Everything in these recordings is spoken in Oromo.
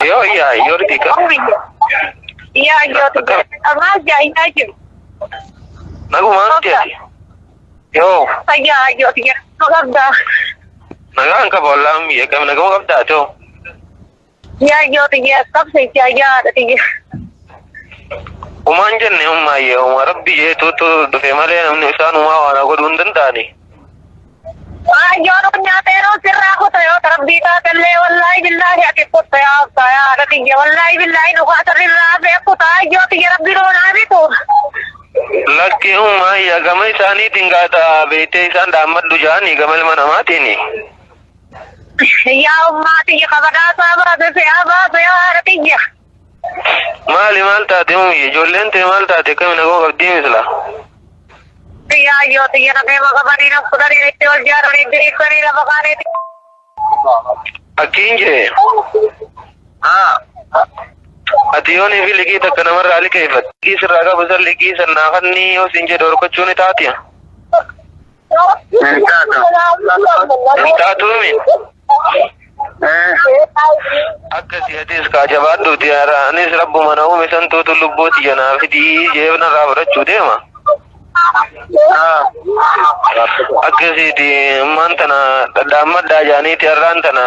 Yoo yaa yoo ritika. Yaa yoo tiyya. Maal jaa jiru? Nagumaan ati. Yoo Fayyaa yoo tiyya. Qabdaa. nagaan qaba wallaan biyya kam nagama qabdaa too. Yaa yoo tiyya qabsiisi yaa tiyya. Umaan jenne ummaayyee uma rabbi jeetuutu dhufe malee namni isaan umaa waan godhuu hin danda'ani. Yoo nyaateeroo sirraa kuta yoo rabbii taatellee wallaahi billaahi ati kutta yaa abbaa yaa haadha tiyya wallaahi billaahi nu kaasarrirraa beekuta yoo tiyya rabbi nuu bitu. Lakki ummaayyaa gama isaaniitiin gaata beektee isaan dhaammadhu jaanii gama ilma namaatiin. Yaa ummaa tiyya kabadaasaa baase si'aa baase yaa haadha tiyya. Maali maal taate umiyye ijoolleen tee maal taate akkami nagoo qabdii misla. Yaa yoo tiyya nageema qabanii na fudhanii itti wal jaaranii diriirsanii lafa kaanii. Akkiin jee ati yoonii fi liqii takka namarraa liqeeffatte. Liqii sirraa qabu san liqii san naa kannii yoo siin jedhe horkachuu ni taati. Hin taatu. Hin taatuumi. Akkasii atis kaa jabaadhuuti anis rabbuma na uume santuutu lubbuu tiyya naa fidii jee narraa fudhachuu deema. Akkasiiti ammaan tana dhadhaammadhaa jaaniiti har'aan tana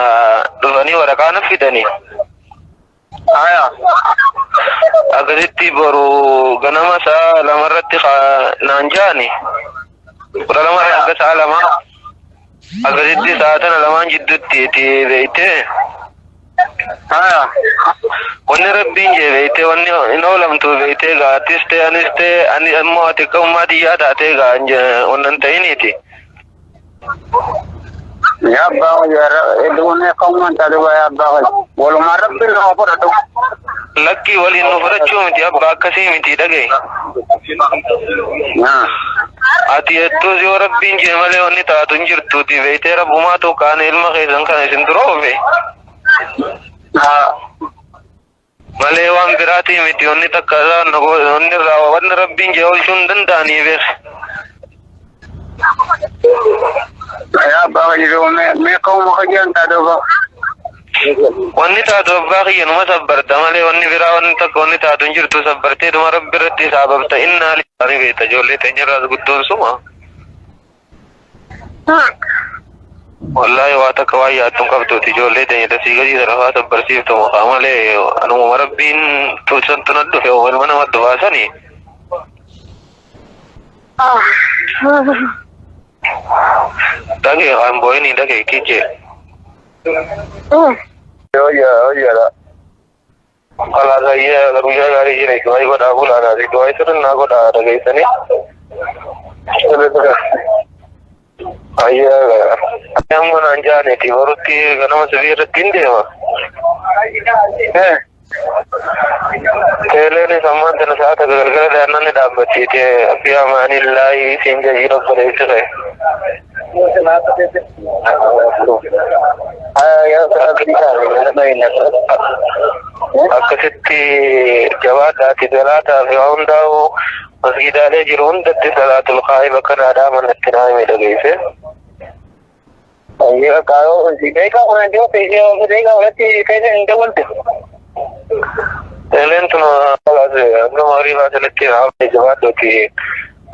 dhufanii waraqaa na fidanii. Akkasitti boru ganama sa'a lamarratti naan jaani. 12 hanga sa'a 2 akkasitti sa'a tana lamaan jidduutti itti beektee. Wanni rabbiin jee beektee wanni hin oolamtu beektee gaa atis ta'e anis ta'e ani ammoo ati akka ummaa xiyyaa taatee gaa wannan ta'iniiti. Yaa abbaa hedduun akka uumaan taate yaa abbaa walumaa rabbiin nama fudhatu. Lakkii waliin nu fudhachuu miti abbaa akkasii miti dhagaye. Ati hedduus yoo rabbiin jee malee wanni taatu hin jirtuuti beektee rabbumaatu kaan ilma keessan kana isin dura oofe. Malee waan biraatii miti wanni takka wanni irraa wanni rabbiin jee oolchuu hin danda'anii beek. Yaa abbaa jiru mee ka'uma hojjan taate Wanni taatu abbaa kiyya numa sabbarta malee wanni biraa wanni takka wanni taatu hin jirtu sabbartee dhuma rabbi irratti saababta innaa lillahi beekta ijoollee teenyarraas guddoon suma. Wallaahi waa takka waan yaaddu hin qabduuti ijoollee teenya tasii gadi sarafaa sabbarsiiftu maqaa malee anuma rabbiin tolchantu na dhufe ilma nama dhufaasanii. Dhagee waan boo'inii dhagee kijjee. Hojjaadha. Kalaas ayyee guyyaa gaarii jira du'aa godhaa bulaadhaa du'aa sirnaa godhaa dhageessanii. Ayyee amma naan jaaneti barutti ganama sibii irratti hin deema. Teeleen ammaan tana sa'a takka galgala daannanni dhaabbattiite fi amaanillaahi siin jajii obboleessi kee. Akkasitti jabaadhaati salaataa fi waa hundaa'u masgidaalee jiru hundatti salaatul qaa'ib akka dhaadhaa manatti naa hime dhageesse. Teeleen tun hanga maarii baasanitti haafne jabaadhuuti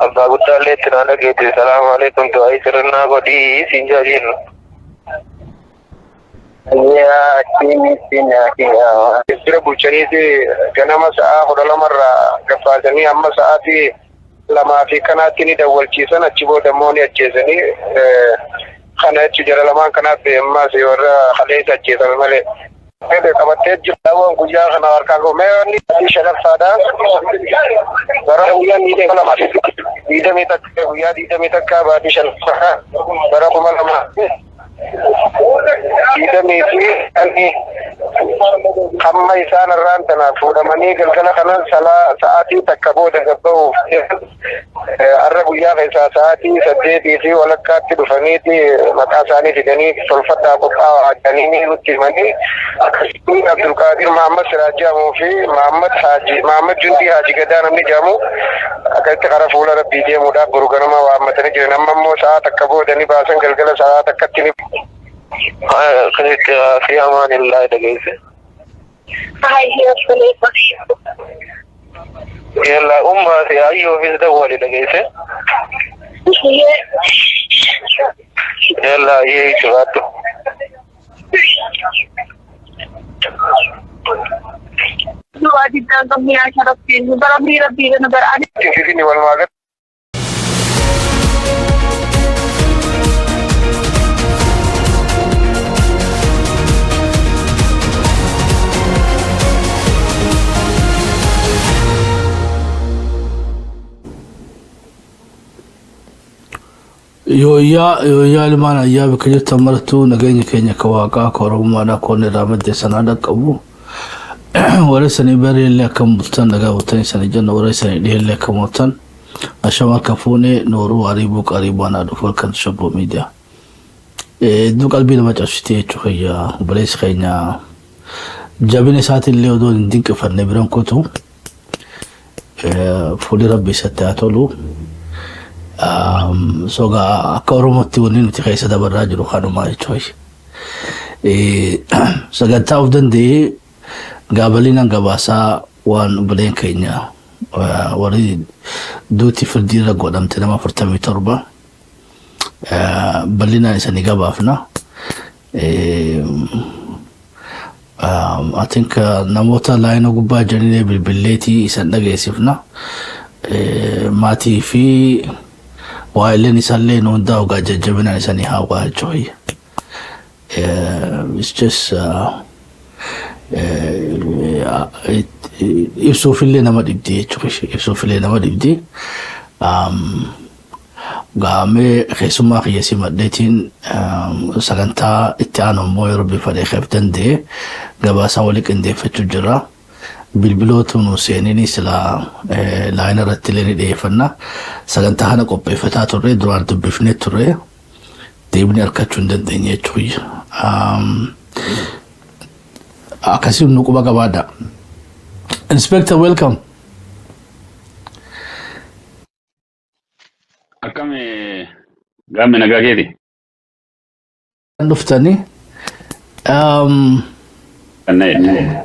abbaa guddaallee itti naa dhageetti salaamu alaikum du'aa sirnaa godhii siin jaajiin. Jira bulchaniiti ganama sa'a 12rraa gabbaasanii hamma sa'aatii 2 fi kanaatti ni dawwalchiisan achi booda immoo ni ajjeesanii kana jechuun jara lamaan kanaaf ammas warra kaleessa ajjeesame malee. Qabattee jirta guyyaa kana harkaan qabu mee wanni shanaffaadha. Bara guyyaa 21 guyyaa 21 baatii shanaffaa bara 2025 hamma isaan irraan tana fuudhamanii galgala kana sa'aatii takka booda gabba'uuf har'a guyyaa keessaa sa'aatii 8:30tti dhufaniiti maqaa isaanii fidanii tolfadhaa qophaa'aa jedhanii nutti himanii akkasitti Abdulqaadir Mahammad Siraaj jedhamuu fi Mahammad Haaji Mahammad Jundii Haaji Gadaa namni jedhamu akkasitti karaa fuula rabbii deemuudhaaf boru ganama waammatanii jiran amma immoo sa'a takka booda ni baasan galgala sa'a takkatti ni Akkasitti fi amaanillaahi dhageesse. Hayyee obboleessa. Yalla ummaa fi ayyoofis dawwali dhageesse. Hayyee. Yalla ayyee jabaadhu. Du'aa diddaan qabni yaa sharaftiin bara rabbii kana bara ani. Fifini walumaa galatti. Yooyyaa yooyyaa, ilmaan ayyaa, bakka jirtan marattuu nageenya keenya ka waaqaa ka oromummaadhaa koon irraa madde sanaa dhaqqabu. Warra isanii bareellee akkam bultan? Nagaa bultan isanii jenna. Warra isanii dhiyeellee akkam bultan? Ashama, harka fuunee, nooruu ariibuu qariibuu, anaa dhufu. Halkan Shabboo Miidiyaa. Hedduu qalbii nama cabsitee jechuu kiyya. Obboleessi keenya jabina isaatiillee odoo hin dinqifanne biran kutu. Fuulli rabbi isatti haa tolu. Soga akka Oromootti wanni nuti keessa dabarraa jiru kanuma jechuudha. Sagantaa of danda'ee gaabaliinaan gabaasaa waan obboleen keenya warri duuti firdii irra godhamte nama 47 bal'inaan isanii gabaafna. I think namoota laayina gubbaa jiranillee bilbilleetii isan dhageessifna. Maatii fi waa'illeen isaallee nu hundaa ogaa jajjabinaan isanii haawaa jechuudha. It's just ibsuufillee nama dhibdi jechuudha. Ibsuufillee nama dhibdi. Gaamee keessummaa kiyya simadheetiin sagantaa itti aanu immoo yeroo bifa dheekeef danda'e gabaasaa walii qindeeffachuu jira. Bilbilootu nu seenini sila laayina irratti illee ni dhiyeeffanna. Sagantaa kana qopheeffataa turre, duraan dubbifnee turre, deebinee argachuu hin dandeenye jechuudha. Akkasiin nu quba qabaadha. Inspector, welcome. Akkam gaamme, nagaa keeti? Dhuftanii. Kanneen.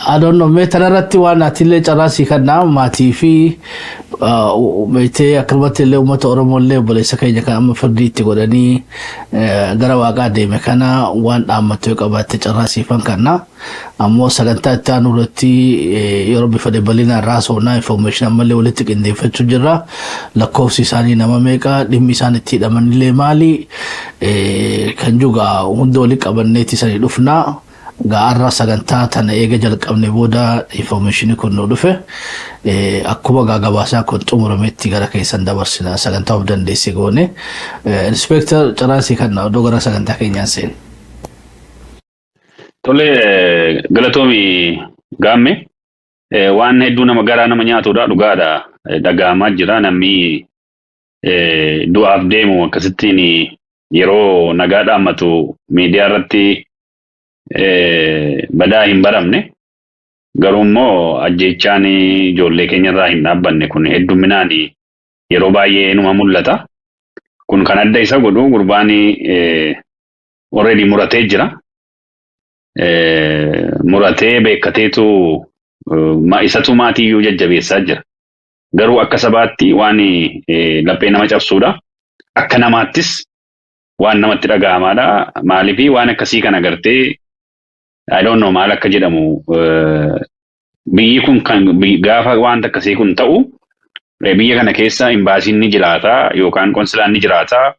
I don't know, mee tanarratti waan atillee carraa sii kennaa, maatii fi meetee akkanumatti illee uummata Oromoo illee obboleessa keenya kan amma firdii itti godhanii gara waaqaa deeme kana waan dhaammattu yoo qabaatte carraa siifan kenna. Ammoo sagantaa itti aanu irratti yeroo bifa bal'inaan raasonaa information ammallee walitti qindeeffachuu jirra. Lakkoofsi isaanii nama meeqa, dhimmi isaan itti hidhamanillee maali, kan juga hunda walitti qabanneeti sanii dhufnaa. Gaarra sagantaa tana eega jalqabne booda information kun nu dhufe, akkuma gaa gabaasaa kun xumurametti gara keessan dabarsina, sagantaa of dandeesse goone. Inspector, carraasii kan odoo gara sagantaa keenyaan seen. Tole, galatoomi gaamme. Waan hedduu nama garaa nama nyaatudha, dhugaadha, dhaga'amaa jira. Namni du'aaf deemu akkasittiin yeroo nagaa dhaammatu miidiyaa irratti badaa hin baramne. Garuu immoo ajjeechaan ijoollee keenya irraa hin dhaabbanne kun hedduminaan yeroo baay'ee numa mul'ata. Kun kan adda isa godhu gurbaan already muratee jira. Muratee beekateetu isatu maatiiyyuu jajjabeessaa jira. Garuu akka sabaatti waan laphee nama cabsuudha. Akka namaattis waan namatti dhaga'amaadha. Maaliif waan akkasii kana agartee, I don't know maal akka jedhamu, biyyi kun kan gaafa wanta akkasii kun ta'u biyya kana keessa imbaasiin ni jiraata yookaan konsilaan ni jiraata.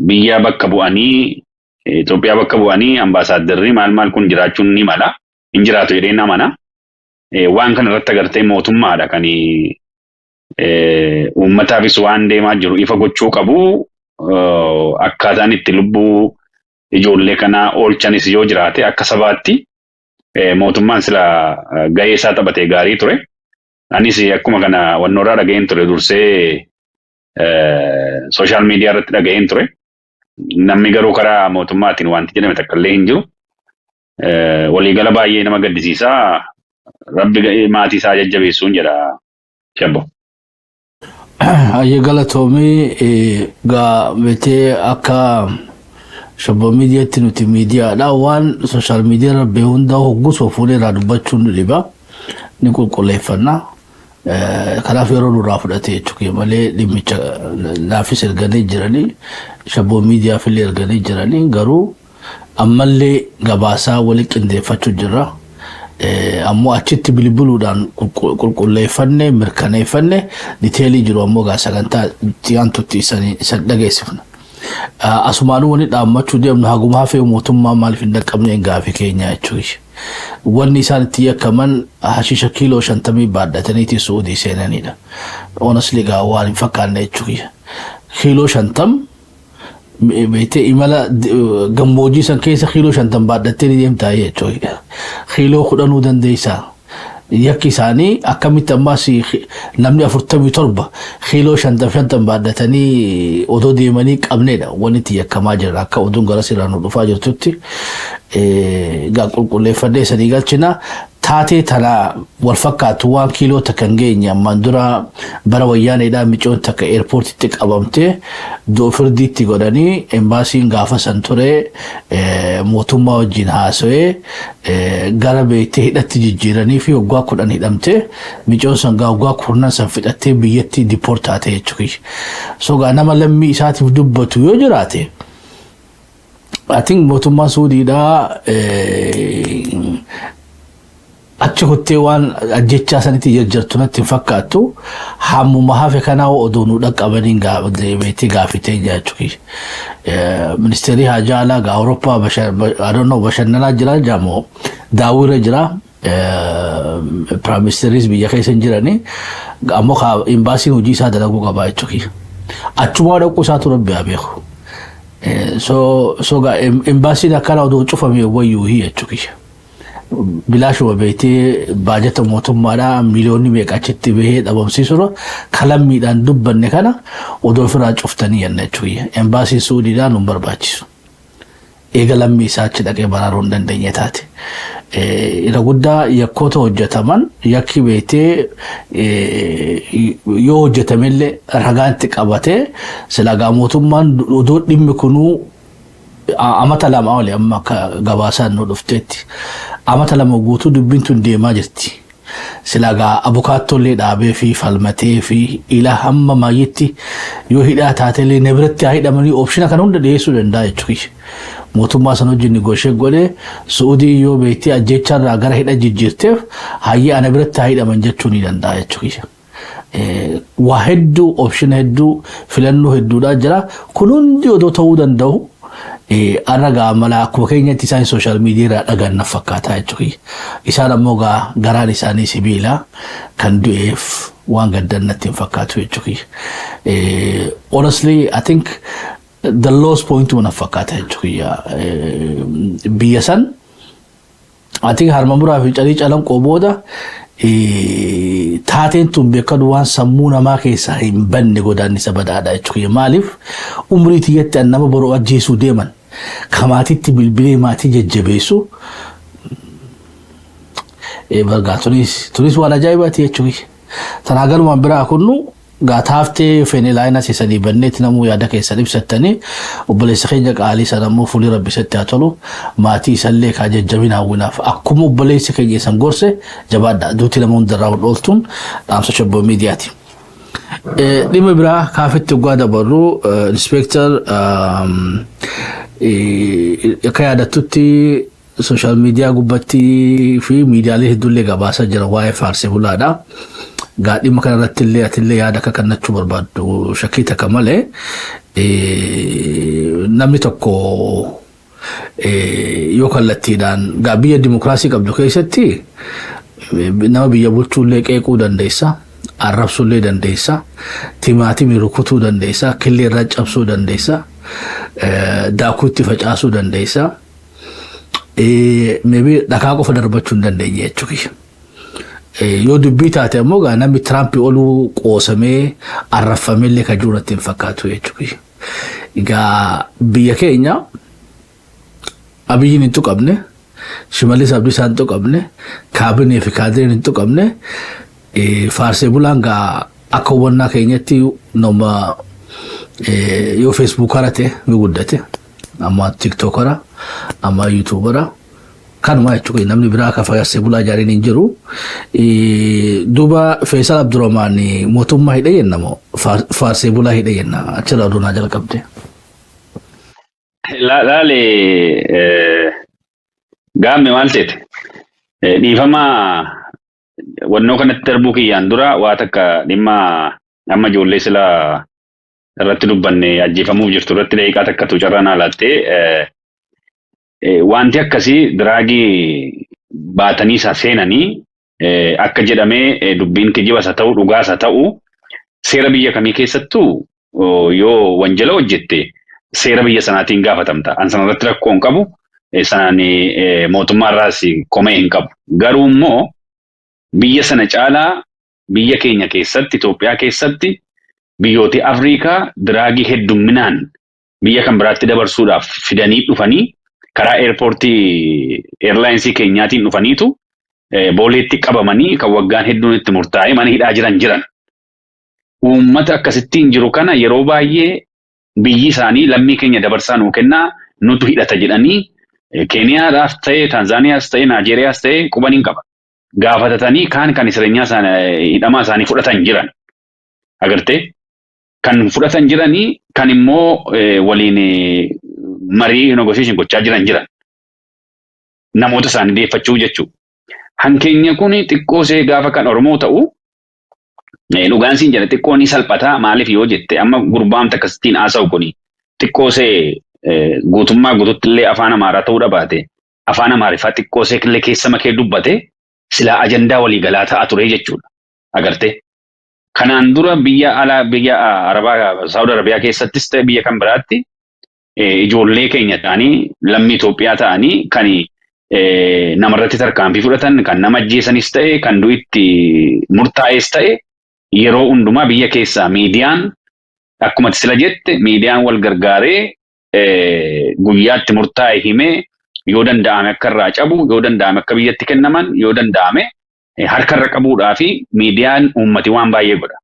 Biyya bakka bu'anii, Itoophiyaa bakka bu'anii ambaasaaddarri maal maal kun jiraachuun ni mala. Hin jiraatu jedhee amana. Waan kana irratti agartee mootummaadha kan uummataafis waan deemaa jiru ifa gochuu qabu. Akkaataan itti lubbuu ijoollee kanaa oolchanis yoo jiraate akka sabaatti mootummaan sila gahee isaa taphatee gaarii ture. Anis akkuma kana wannoorraa dhaga'een ture, dursee social media irratti dhaga'een ture. Namni garuu karaa mootummaatiin wanti jedhame takka illee hin jiru. Waliigala baay'ee nama gaddisiisaa. Rabbi maatii isaa jajjabeessuun jedha, Shabbo. Ayya, galatoomii. Gaa beetee akka Shabboo miidiyaatti nuti miidiyaadha. Waan social media irra bahe hunda hoggus fuunee irraa dubbachuun nu dhiba. Ni qulqulleeffanna. Kanaaf yeroo nurraa fudhate jechuudha malee dhimmicha naafis erganii jiranii, shabboo miidiyaaf illee erganii jiranii, garuu ammallee gabaasaa waliin qindeeffachuu jirra. Ammoo achitti bilbiluudhaan qulqulleeffanne, mirkaneeffanne, detail jiru ammoo gaa sagantaa itti aantutti isan dhageessifna. Asumaanuu wani dhaammachuu deemnu, haguma hafee mootummaa maaliif hin dhaqqabne gaafii keenya jechuudha. Wanni isaan itti yakkaman hashiisha kiiloo 50 baadhataniiti Suudii seenanidha. Honestly gaa waan hin fakkaanne jechuudha. Kiiloo 50 beektee imala gammoojjii san keessa kiiloo 50 baadhattee ni deemtaa jechuudha. Kiiloo 10 dandeessaa. Yakki isaanii akkamitti ammaas namni 47 kiiloo 50 50 baadhatanii odoo deemanii qabneedha wanni itti yakkamaa jira akka oduun gara sirraa nu dhufaa jirtutti. Gaa qulqulleeffannee sanii galchina. Taatee tana wal fakkaatu waan kiiloo 1 hin geenye ammaan dura bara wayyaaneedhaan micoon takka airportitti qabamtee firdiitti godhanii, embaasiin gaafa san ture mootummaa wajjin haasawee gara beektee hidhatti jijjiiranii fi waggaa 10 hidhamte. Micoon san gaa waggaa 10 san fixattee biyyatti deport taate jechuudha. So gaa nama lammii isaatiif dubbatu yoo jiraate, I think mootummaan Suudiidhaa achi kuttee waan ajjechaa sanitti jarjartu natti hin fakkaattu. Hammuma hafe kanaa odoo nu dhaqqabaniin beektee gaafitee jechuudha. Ministeerri haajaa alaa gaa Awurooppaa, I don't know, bashannanaa jira jaamoo daawwiirra jira. Prime Ministeris biyya keessa hin jirani, ammoo imbaasiin hojii isaa dalaguu qabaa jechuudha. Achumaa dhaquu isaatu rabbi haa beeku. So gaa imbaasiin akkana odoo cufame wayyuu jechuudha. Bilaashuma beektee baajata mootummaadhaa miliyoonni meeqa achitti bahee dhabamsiisudha. Kalammiidhaan dubbanne kana odoo ofirraa cuftanii jenna jechuudha. Embaasiin Suudiidhaa nu barbaachisu. Eega lammii isaa achi dhaqee baraaruu hin dandeenye taate. Irra guddaa yakkoota hojjetaman, yakki beektee yoo hojjetamellee ragaan itti qabatee silagaa mootummaan odoo dhimmi kunuu amata 2 oli, amma akka gabaasaan nu dhufteetti amata 2 guutuu dubbiin tun deemaa jirti. Silagaa abukaattollee dhaabee fi falmatee fi ila hamma maayyitti yoo hidhaa taatellee na biratti haa hidhamanii option kana hunda dhiyeessuu danda'a jechuudha. Mootummaa sana wajjin negotiate godhee, Su'uudii yoo beektee ajjeecharraa gara hidha jijjiirteef, hayyee ana biratti haa hidhaman jechuu ni danda'a jechuudha. Waa hedduu, option hedduu, filannoo hedduudhaa jira. Kun hundi odoo ta'uu danda'u har'a gaa mala akkuma keenyatti isaan social media irraa dhagan na fakkaataa jechuudha. Isaan ammoo gaa garaan isaanii sibiila, kan du'eef waan gaddan natti hin fakkaatu jechuudha. Honestly, I think the lowest point na fakkaata jechuudha. Biyya san I think harma muraa fi calii calanqoo booda taateen tun beekadu waan sammuu namaa keessaa hin banne godaannisa badaadha jechuudha. Maaliif, umrii tiyyatti an nama boroo ajjeesuu deeman kamaatitti bilbilee maatii jajjabeessu bargaa tunis waan ajaa'ibaati jechuudha. Tanaa galumaan biraa kunnu gaataaftee feene laayina seesanii banneetti namuu yaada keessan ibsattanii, obboleessa keenya qaalii sana immoo fuulli rabbi isatti haa tolu, maatii isallee kaa jajjabina hawwinaaf. Akkuma obboleessi keenya isan gorse, jabaadha, duuti nama hundarraa dhooltuun dhaamsa shabboo miidiyaati. Dhimma biraa kaafitti dhugaa dabarru, inspector, akka yaadattutti social media gubbatti fi miidiyaalee hedduullee gabaasaa jira waa'ee faarsee bulaadha. Gaa dhimma kana irratti illee atillee yaada akka kennachuu barbaaddu shakkii takka malee, namni tokko yoo kallattiidhaan gaa biyya dimokiraasii qabdu keessatti nama biyya bulchuullee qeequu dandeessa. Arrabsuullee dandeessa. Timaatimii rukutuu dandeessa. Killee irraa cabsuu dandeessa. Daakuu itti facaasuu dandeessa. Maybe dhakaa qofa darbachuu hin dandeenye jechuudha. Yoo dubbii taate ammoo gaa namni Tiraamp oluu qoosamee arraffameellee kan jiru natti hin fakkaatu jechuudha. Egaa biyya keenya Abiyyiin hin tuqamne, Shimallis Abdiisaa hin tuqamne, kaabinee fi kaadireen hin tuqamne, faarsee bulaan gaa akka hubannaa keenyatti nama yoo Facebook harate ni guddate. Amma TikTokera, amma YouTubera. Kanuma jechuudha, namni biraa akka faarsee bulaa jaariin hin jiru. Duuba Feesal Abdurrahmaan mootummaa hidhe jenna moo faarsee bulaa hidhe jenna? Achirraa oduu naa jalqabde. Laale, gaamme maal seete? Dhiifama, wannoo kanatti darbuu kiyyaan dura waa takka dhimma amma ijoollee sila irratti dubbanne ajjeefamuuf jirtu irratti daqiiqaa takkatu carraa naa laattee. Wanti akkasii drugii baatanii isa seenanii akka jedhamee dubbiin kijibas haa ta'u, dhugaas haa ta'u, seera biyya kamii keessattuu yoo wanjala hojjette seera biyya sanaatiin gaafatamta. An sanarratti rakkoo hin qabu. Sanaan mootummaarraas komee hin qabu. Garuu immoo biyya sana caalaa biyya keenya keessatti, Itoophiyaa keessatti, biyyooti Afrikaa drugii heddumminaan biyya kan biraatti dabarsuudhaaf fidanii dhufanii karaa airportii airlinesii keenyaatiin dhufaniitu booleetti qabamanii kan waggaan hedduun itti murtaa'ee mana hidhaa jiran jiran. Uummata akkasittiin jiru kana yeroo baay'ee biyyi isaanii lammii keenya dabarsaa nuu kennaa, nutu hidhata jedhanii Keeniyaadhaaf ta'e, Taanzaaniyaas ta'e, Naajeeriyaas ta'e quban hin qaba. Gaafatatanii kaan kan jireenyaa isaanii hidhamaa isaanii fudhatan jiran. Agartee, kan fudhatan jiranii, kan immoo waliin marii negotiation gochaa jiran jiran. Namoota isaanii deeffachuu jechuudha. Hankeenya kun xiqqoo see gaafa kan Oromoo ta'u, dhugaan siin jedha, xiqqoo ni salphataa. Maaliif yoo jette, amma gurbaamta akkasittiin haasa'u kuni xiqqoo see guutummaa guututti illee afaan Amaaraa ta'uu dhabaate, afaan Amaariffaa xiqqoo see illee keessa makee dubbate silaa ajandaa waliigalaa ta'a ture jechuudha. Agartee. Kanaan dura biyya alaa, biyya Arabaa, Saawud Arabiyaa keessattis ta'e biyya kan biraatti, ijoollee keenya ta'anii, lammii Itoophiyaa ta'anii, kan namarratti tarkaanfii fudhatan, kan nama ajjeesanis ta'e, kan du'itti murtaa'es ta'e, yeroo hundumaa biyya keessaa miidiyaan, akkuma sila jette, miidiyaan wal gargaaree guyyaatti murtaa'e himee, yoo danda'ame akka irraa cabu, yoo danda'ame akka biyyatti kennaman, yoo danda'ame harkarra qabuudhaa fi miidiyaan uummati waan baay'ee godha.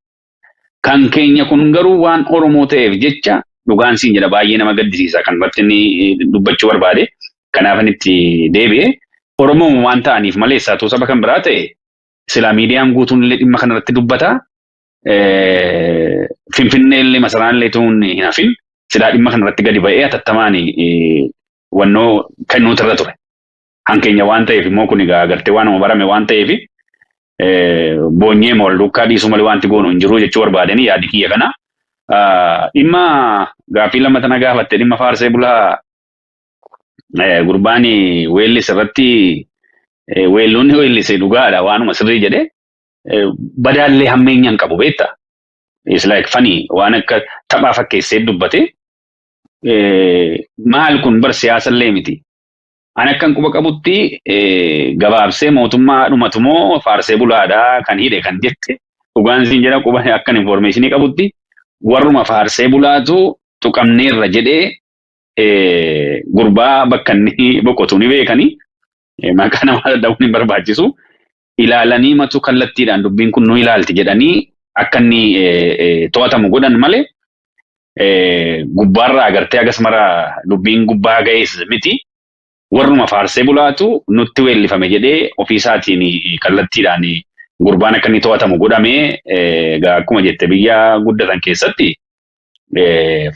Kan keenya kun garuu waan Oromoo ta'eef jecha, dhugaan siin jedha, baay'ee nama gaddisiisa kan irratti inni dubbachuu barbaade. Kanaaf inni itti deebi'e. Oromoo waan ta'aniif malee saatuu saba kan biraa ta'e silaa miidiyaan guutuun illee dhimma kanarratti dubbata. Finfinnee illee, masaraan illee tuun hin hafin silaa dhimma kanarratti gadi ba'ee hatattamaan wannoo kennuutu irra ture. Hankeenya waan ta'eef immoo kun egaa agartee waanuma barame waan ta'eef boonyee wal duukaa dhiisuu malee wanti goonu hin jiru jechuu barbaadanii yaadi kiyya kana. Dhimma gaaffii lama tana gaafatte, dhimma faarsee bulaa gurbaan weellis irratti, weelluun weellise dhugaadha, waanuma sirrii jedhe, badaallee hammeenya hin qabu, beektaa. It's like funny, waan akka taphaa fakkeessee dubbate. Maal kun bar siyaasallee miti. Ani akkan quba qabutti, gabaabsee mootummaa dhumatu moo faarsee bulaadhaa kan hidhe kan jette, dhugaan siin jedha, quba akkan informationii qabutti warruma faarsee bulaatu tuqamneerra jedhee gurbaa bakka inni boqotu ni beekanii, maqaa namaa dha'uun hin barbaachisu. Ilaalanii matu kallattiidhaan dubbiin kun nu ilaalti jedhanii akka inni to'atamu godhan malee gubbaarraa agartee agas mara dubbiin gubbaa ga'es miti. Warruma faarsee bulaatu nutti weellifame jedhee ofiisaatiin kallattiidhaan gurbaan akka inni to'atamu godhamee. Egaa akkuma jette, biyya guddatan keessatti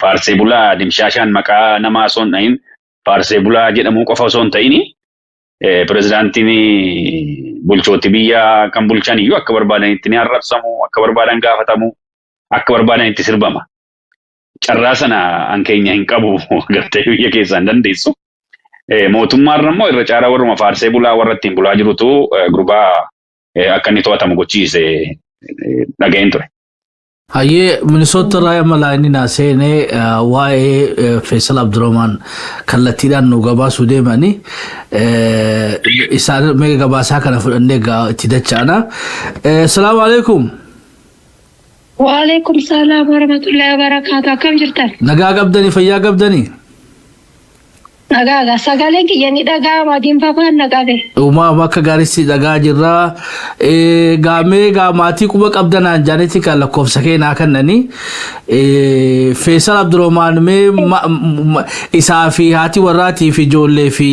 faarsee bulaa dimshaashaan maqaa namaa osoo hin ta'in, faarsee bulaa jedhamuu qofa osoo hin ta'in, pirezidaantiin bulchooti biyya kan bulchan iyyuu akka barbaadanitti ni arrabsamu, akka barbaadan gaafatamu, akka barbaadanitti sirbama. Carraa sana an keenya hin qabu, gartee biyya keessaa hin dandeessu. Mootummaarra immoo irra caalaa warruma faarsee bulaa warra ittiin bulaa jirutu gurbaa akka inni to'atamu gochiise dhaga'een ture. Hayyee, Minisoota irraa amma lineii naa seenee waa'ee Faisal Abdurrahman kallattiidhaan nu gabaasuu deemani. Isaan meeqa gabaasaa kana fudhannee itti dacha'ana. Salaamu alaikum. Waalaikum salaam warahmatullahi wabarakatuh. Akkam jirtan? Nagaa qabdanii? Fayyaa qabdanii? Dhagaaga sagaleen kiyya ni dhaga'ama diinfafaan na qabe. Uumaa akka gaariitti dhagaa jirra. Gaamee gaa maatii quba qabdanaan jaanitti kan lakkoofsa keenaa kennanii. Feesal Abdurrahmaan mee isaa fi haati warraatii fi ijoollee fi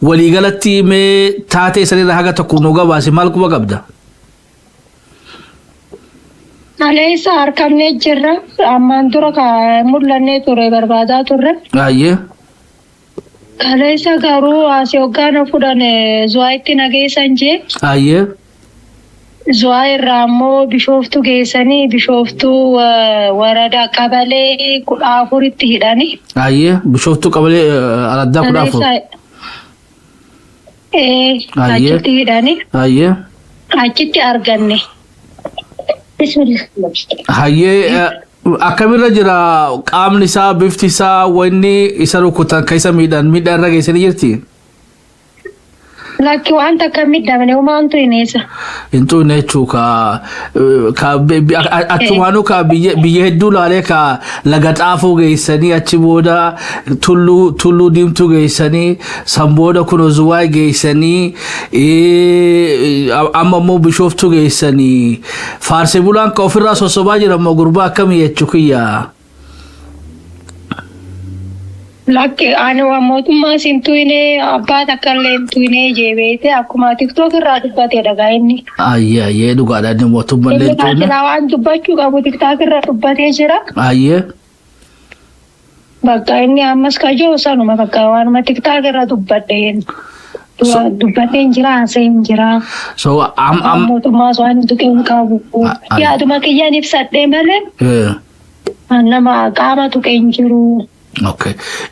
waliigalatti mee taatee sanirra haga tokko nu gabaase, maal quba qabda? Kaleessa harkamnee jirra. Ammaan dura ka mul'annee ture barbaadaa turre. Baay'ee. Kaleessa garuu asii hoggaana fudhan Zuwaayitti na geessan jee. Baay'ee. Zuwaay irraa immoo Bishooftuu geessanii Bishooftuu waradaa qabalee 14tti hidhani. Baay'ee. Bishooftuu qabalee araddaa 14. Kaleessa Baay'ee. achitti hidhani. Baay'ee. Achitti arganne. Bismillah. Hayyee, akkamirra jira qaamni isaa, bifti isaa, wanni isa rukutan kan isa miidhan miidhaa irra geessanii jirti? Lakki, waan takka hin miidhamne, homaantu hin eessa. Hin xuqne jechuu ka achumaanuu ka biyya hedduu laalee ka Laga Xaafoo geessanii, achi booda Tulluu Diimtuu geessanii, san booda kunoo Zuwaay geessanii, amma immoo Bishooftuu geessanii, faarsee bulaan ka ofirraa sossobaa jira immoo gurbaa akkamii jechuu kiyya. Lakki, ani waan mootummaa sin tuyne, abbaa takka illee hin tuyne jee beekte, akkuma TikTok irraa dubbate dhagaa inni. Ayyee, ayyee, dhugaadha, inni mootummaa illee Inni hin tuyne. kaasila waan dubbachuu qabu TikTok irraa dubbatee jira. Ayyee. Bakka inni ammas kajoo sanuma bakka waanuma TikTok irra dubbadhe dubbadheen jira, haasa'een jira. So am am Mootummaas waan hin tuqin qabu. Yaaduma kiyyaan ibsadhee malee nama qaama tuqe hin jiru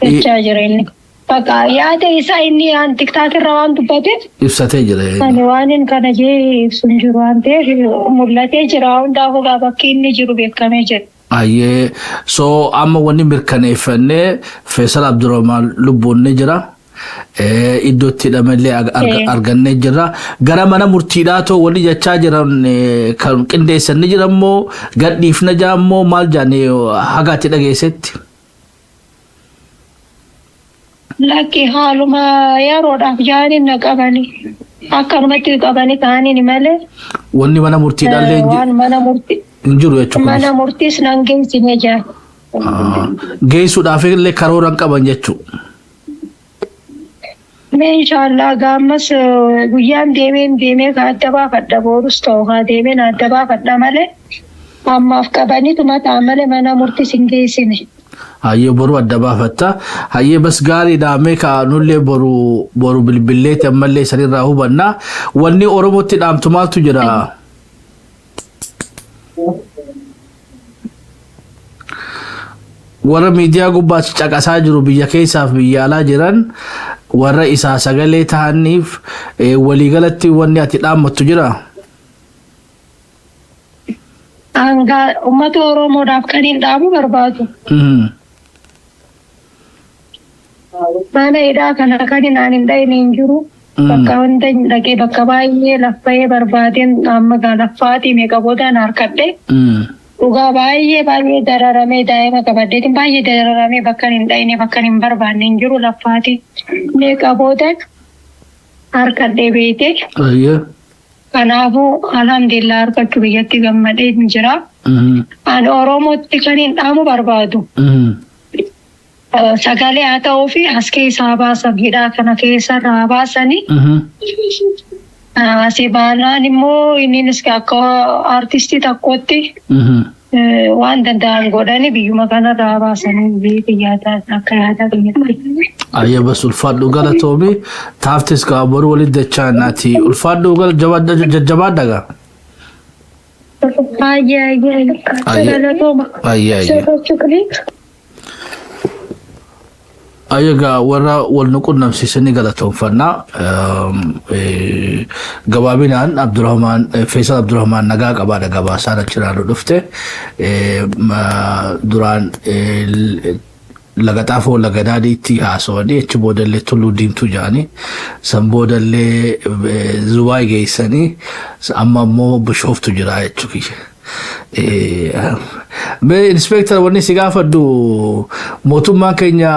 jechaa jira inni. Bakka yaada isaa inni aan TikTok irra waan dubbateef Ibsatee jira. Ani waan inni kana jee ibsu hin jiru waan ta'eef mul'atee jira, hundaafuu gaa bakki inni jiru beekamee jira. Ayyee, so amma wanni mirkaneeffannee Feesal Abdurrahmaan lubbuun ni jira. Iddoo itti hidhamellee argannee jirra. Gara mana murtiidhaa too wanni jechaa jiran kan qindeessan ni jira immoo gadhiifna jaa immoo maal jaanii haga ati dhageessetti? Lakki, haaluma yeroodhaaf jaaniin na qabani. Akkanumatti qabanii ta'aniin malee Wanni mana murtiidhaallee waan mana murtii hin jiru jechuudha. Mana murtiis nan geessine jaa. Geessuudhaaf illee karoora hin qaban jechuudha. Mee inshaallah gaammas guyyaan deemeen deemee ka adda baafadha, boorus ta'u haa deemeen adda baafadha malee ammaaf qabaniituma ta'a malee mana murtiis hin geessine. Hayyee, boru adda baafatta. Hayyee, bas gaariidha, mee ka nullee boru bilbilleeti ammallee sanirraa hubanna. Wanni Oromootti dhaamtu maaltu jira? Warra miidiyaa gubbaatti caqasaa jiru, biyya keessaaf biyya alaa jiran, warra isaa sagalee ta'aniif waliigalatti wanni ati dhaammattu jira? Hangaa uummata Oromoodhaaf kan hin dhaamu barbaadu. Mana hidhaa kana kan naan hin dhayne hin jiru. Bakka hunda hin dhaqee, bakka baay'ee laffa'ee barbaadeen amma gaa laffaatii meeqa boodaan harkadhe. Dhugaa baay'ee baay'ee dararamee, daa'ima qabadheetiin baay'ee dararamee, bakka hin dhayne, bakka hin barbaanne hin jiru, laffaatii meeqa boodaan harkadhee beekte. Kanaafuu alhamdulillah harkachuu biyyatti gammadee hin jira. Ani Oromootti kan hin dhaamu barbaadu. Sagalee haa ta'uu fi as keessaa baasan, hidhaa kana keessarraa baasanii. Asii baanaan immoo innis akka artistii tokkotti waan danda'an godhanii biyyuma kanarraa baasanii biyya yaada akka yaada biyyatti. Ayya, bas ulfaadhu, galatoomi, taaftis gaa boru walitti dachaanaati, ulfaadhu, jajjabaadha gaa. Baay'ee ayyee galatooma. Ayyee ayyee. Ayya, gaa warra wal nu qunnamsiisanii galatoonfannaa. Gabaabinaan Abdurrahmaan, Feesal Abdurrahmaan nagaa qabaadha gabaasaan achirraa nu dhufte. Duraan Laga Xaafoo Laga Daadiitti haasawanii, achi boodallee Tulluu Diimtuu jedhanii, san boodallee Zubaay geessanii, amma immoo Bishooftu jira jechuu kiyya. Mee inspector, wanni si gaafadhu, mootummaan keenya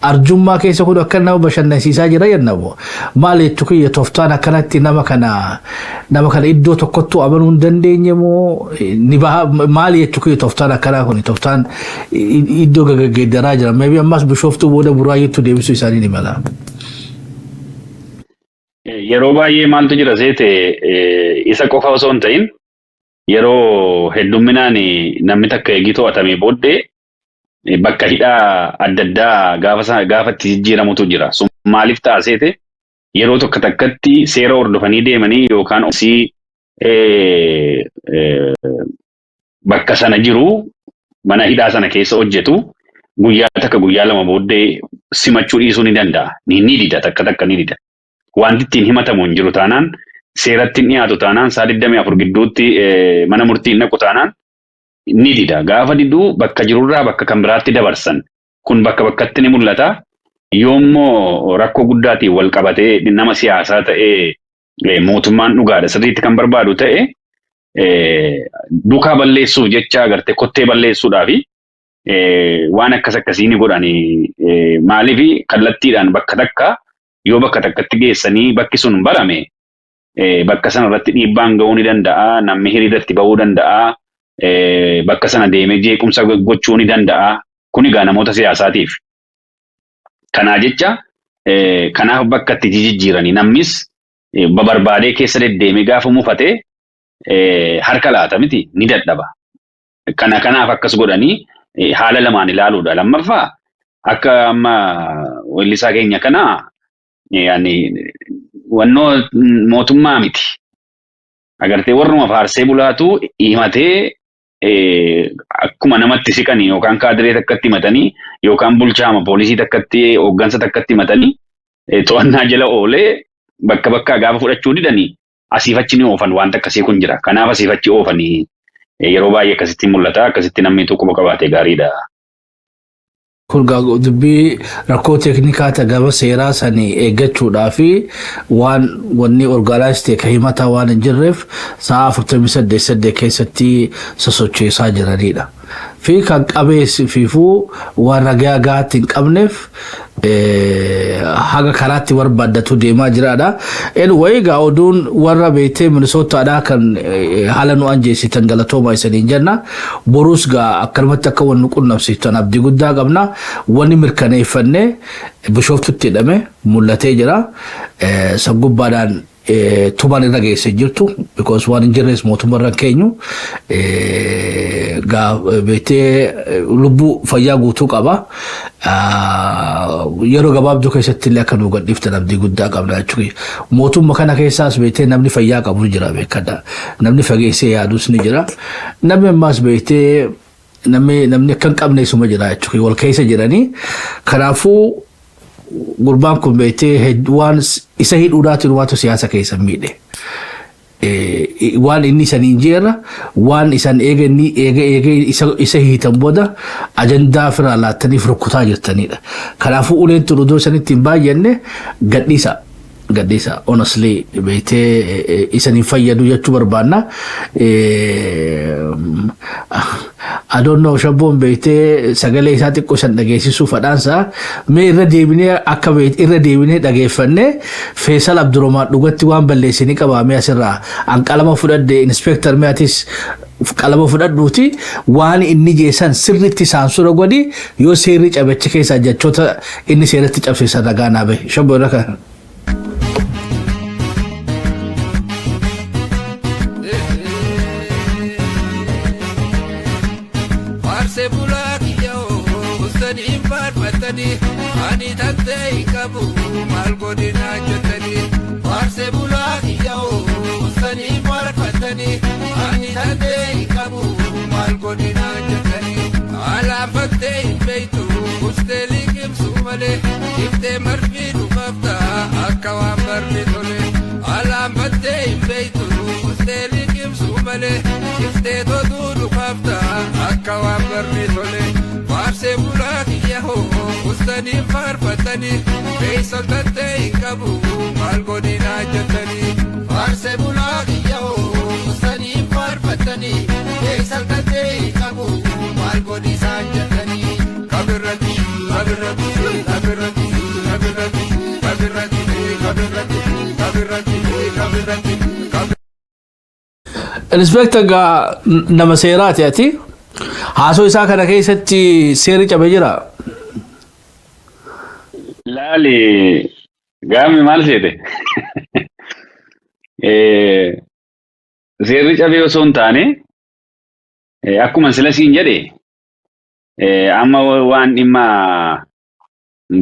arjummaa keessa kun akka nama bashannansiisaa jira jennamu maal jechuu kiyya, tooftaan akkanatti nama kana iddoo tokkottuu amanuu hin dandeenye moo ni baha maal jechuu kiyya? Tooftaan akkanaa kun tooftaan iddoo gaggeeddaraa jira. Maybe ammas Bishooftuu booda Buraayyuutti deebisuu isaanii ni mala. Yeroo baay'ee maaltu jira seete, isa qofa osoo hin ta'in yeroo heddumminaan namni takka eegii to'atamee booddee bakka hidhaa adda addaa gaafa itti jijjiiramutu jira. Sun maaliif ta'a seete, yeroo tokko takkatti seera hordofanii deemanii yookaan osii bakka sana jiru mana hidhaa sana keessa hojjetu guyyaa takka guyyaa lama booddee simachuu dhiisuu ni danda'a. Ni dida, takka takka ni dida. Wanti ittiin himatamu hin jiru taanaan, seeratti hin dhiyaatu taanaan, sa'a 24 gidduutti mana murtii hin naqu taanaan ni dida. Gaafa diduu bakka jirurraa bakka kan biraatti dabarsan. Kun bakka bakkatti ni mul'ata. Yoommoo rakkoo guddaatiin wal qabatee nama siyaasaa ta'ee mootummaan dhugaadha sirriitti kan barbaadu ta'e, dukaa balleessuuf jecha agartee kottee balleessuudhaafi waan akkas akkasii ni godhani. Maaliif kallattiidhaan bakka takka yoo bakka takkatti geessanii bakki sun barame, bakka sana irratti dhiibbaan ga'uu ni danda'a. Namni hiriirratti ba'uu danda'a. Bakka sana deemee jeequmsa gochuu ni danda'a. Kun egaa namoota siyaasaatiif. Kanaa jecha kanaaf bakka itti jijjiiranii namnis babarbaadee keessa deddeemee gaafa mufatee harka laata miti, ni dadhaba. Kanaaf akkas godhanii haala lamaan ilaaluudha. Lammaffaa, akka amma weellisaa keenya kanaa yaani wannoo mootummaa miti. Agartee, warruma faarsee bulaatu himatee akkuma namatti siqanii yookaan kaadiree takkatti himatanii yookaan bulchaama poolisii takkatti, hooggansa takkatti himatanii to'annaa jala oolee bakka bakkaa gaafa fudhachuu didanii asiif achi ni oofan. Wanta akkasii kun jira. Kanaaf asiif achi oofanii yeroo baay'ee akkasitti mul'ata. Akkasitti namni quba qabaate gaariidha. Kun dubbii rakkoo teeknikaa ta gama seeraa sanii eeggachuudhaa fi waan wanni organize ta'e ka himataa waan hin jirreef sa'a 48 keessatti sosocheessaa jiranidha. Fi kan qabees fiifuu waan ragaa gahaatti hin qabneef haga karaatti barbaaddatu deemaa jiraadha. Anyway, egaa oduun warra beektee Minisootaadhaa kan haala nu anjeessitan galatooma isaniin jenna. Borus gaa akkanumatti akka wanni qunnamsiiftan abdii guddaa qabna. Wanni mirkaneeffannee Bishooftutti hidhame mul'atee jira. San gubbaadhaan tumaan irra geesse jirtu because waan hin jirres mootummaa irra keenyu beektee lubbuu fayyaa guutuu qaba. Yeroo gabaabduu keessatti illee akka nu gadhiiftan abdii guddaa qabna jechuudha. Mootummaa kana keessaas beektee namni fayyaa qabu jira, beekadha. Namni fageessee yaadus ni jira. Namni ammaas beektee namni akka hin qabne isuma jira jechuudha. Wal keessa jiranii. Kanaafuu gurbaan kun beektee waan isa hidhuudhaatiin waatu siyaasa keessa miidhe. Waan inni isaniin jeerra waan isan eega inni eega eega isa hiitan booda ajandaa firaa laattaniif rukkutaa jirtanidha. Kanaafuu uleen tun odoo isanitti hin baay'anne gadhiisa. Gadhiisa, honestly beektee isaniin fayyadu jechuu barbaanna. I don't know, shabboon beektee sagalee isaa xiqqoo san dhageessisuu fadhaansaa mee irra deebinee akka irra deebinee dhageeffannee Feesal Abdurrahman dhugatti waan balleessinii qabaamee asirraa an qalama fudhadhe. Inspector, mee atis qalama fudhadhuuti waan inni jeessan sirriitti saansura godhi. Yoo seerri cabechi keessaa jechoota inni seeratti cabsiisan ragaa naa bahe, shabboo irra kan. Faarsee bulaa kiyyoo saniin faarfatanii ani tattee hin qabu maal godinaa jettanii. Faarsee bulaa kiyyoo saniin faarfatanii ani tattee hin qabu maal godinaa jettanii. Alaanfattee hin beeytu ustee liqimsuu malee, iftee marfii dhufaafta akka waan barri tole. Alaanfattee hin beeytu ustee liqimsuu malee, iftee totuu dhufaafta akka waan barri tole. Faarsee bulaa kiyya hoo ustanii faarfatanii beeksisa tattee hin qabu maal godinaa jettanii. Faarsee bulaa kiyya hoo ustanii faarfatanii. Godhi isaan jettanii kabirratti kabirratti kabirratti kabirratti kabirratti kabirratti kabirratti kabirratti. Inspector, gaa nama seeraati ati. Haasoo isaa kana keessatti seerri cabee jira. Laali, gaafni maal seete? Seerri cabee osoo hin taane, akkuma sila siin jedhe, amma waan dhimma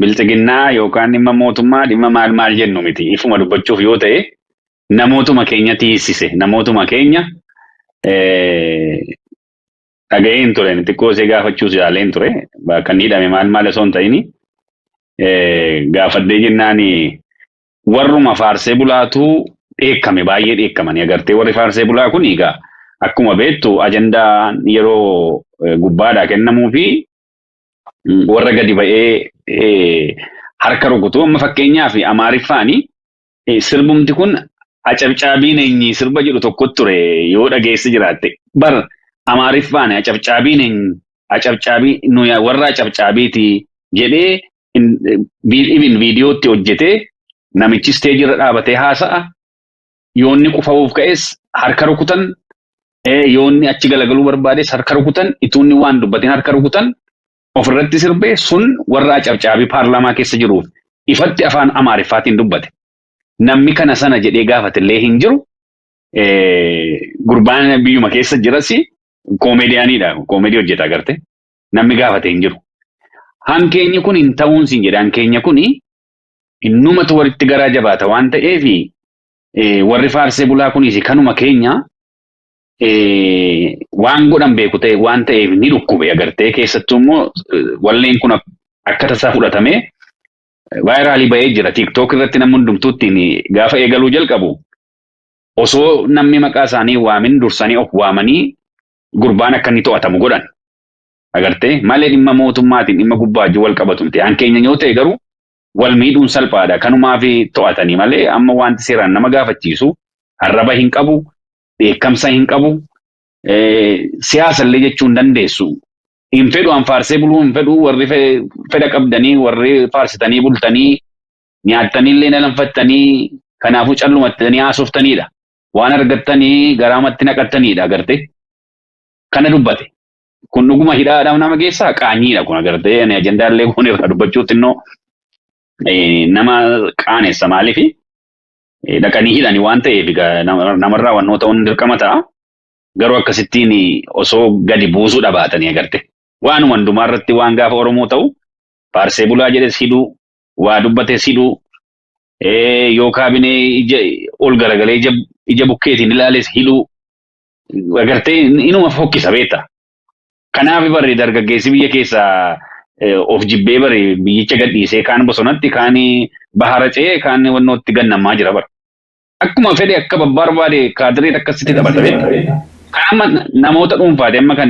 bilxiginnaa yookaan dhimma mootummaa, dhimma maal maal jennu miti. Ifuma dubbachuuf yoo ta'e, namootuma keenya tiisise, namootuma keenya dhaga'een ture, xiqqoo ishee gaafachuus yaaleen ture. Kan hidhame maal maal osoo hin ta'ini gaafadhee jennaan, warruma faarsee bulaatu dheekkame, baay'ee dheekkamanii. Agartee, warri faarsee bulaa kun egaa akkuma beektu ajandaan yeroo gubbaadhaa kennamuu fi warra gadi ba'ee harka rukutu. Amma fakkeenyaaf Amaariffaani sirbumti kun "Acabcaabiin eenyi" sirba jedhu tokko ture yoo dhageesse jiraatte. Bar Amaariffaan "Acabcaabiin eenyi, acabcaabii nuyi warra acabcaabiiti" jedhee ibin viidiyootti hojjetee namichi stage irra dhaabatee haasa'a. Yoonni qufa'uuf ka'es harka rukutan, yoonni achi galagaluu barbaades harka rukutan, ituunni waan dubbateen harka rukutan. Ofirratti sirbee sun warra acabcaabii paarlaamaa keessa jiruuf ifatti afaan Amaariffaatiin dubbate. Namni kana sana jedhee gaafatellee hin jiru. Gurbaan biyyuma keessa jiras koomeediyaaniidha. Koomedii hojjeta agarte. Namni gaafate hin jiru. Hankeenyi kun hin ta'uun siin jedhe. Hankeenya kun innumatu walitti garaa jabaata waan ta'eef, warri faarsee bulaa kunis kanuma keenya waan godhan beeku ta'e waan ta'eef ni dhukkube agartee. Keessattuu immoo walleen kun akka tasaa fudhatamee viral ba'ee jira. TikTok irratti namni hundumtuu ittiin gaafa eegaluu jalqabu, osoo namni maqaa isaanii waamin dursanii of waamanii gurbaan akka inni to'atamu godhan. Agartee, malee dhimma mootummaatiin dhimma gubbaa wajjin wal qabatu miti. Hankeenya yoo ta'e garuu wal miidhuun salphaadha. Kanumaaf to'atanii malee amma wanti seeraan nama gaafachiisu arraba hin qabu, dheekkamsa hin qabu, siyaasa illee jechuu hin dandeessu. Hin fedhu, an faarsee buluu hin fedhu. Warri fedha qabdanii, warri faarsitanii bultanii nyaattanii illee nalanfattanii, kanaafuu callumattanii haasoftanidha. Waan argattanii garaamatti naqattanidha agartee. Kana dubbate. Kun dhuguma hidhaadhaaf nama geessaa qaanyiidha kun agartee. Ani ajandaallee kun irraa dubbachuutti innoo nama qaanessa. Maaliifi, dhaqanii hidhanii waan ta'eef namarraa wannoota ta'uun dirqama ta'a. Garuu akkasittiin osoo gadi buusuu dhabaatanii agarte. Waanuma hundumaa irratti waan gaafa Oromoo ta'u, faarsee bulaa jedhes hidhuu, waa dubbates hidhuu, yoo kaabinee ija ol garagalee ija bukkeetiin ilaales hidhuu, agartee, inuma fokkisa beekta. Kanaaf barri dargaggeessi biyya keessaa of jibbee bari biyyicha gadhiisee kaan bosonatti, kaan bahara ce'ee, kaan wannootti gannamaa jira bara. Akkuma fedhe, akka barbaade kaadireen akkasitti taphata beekta. Kan amma namoota dhuunfaati amma kan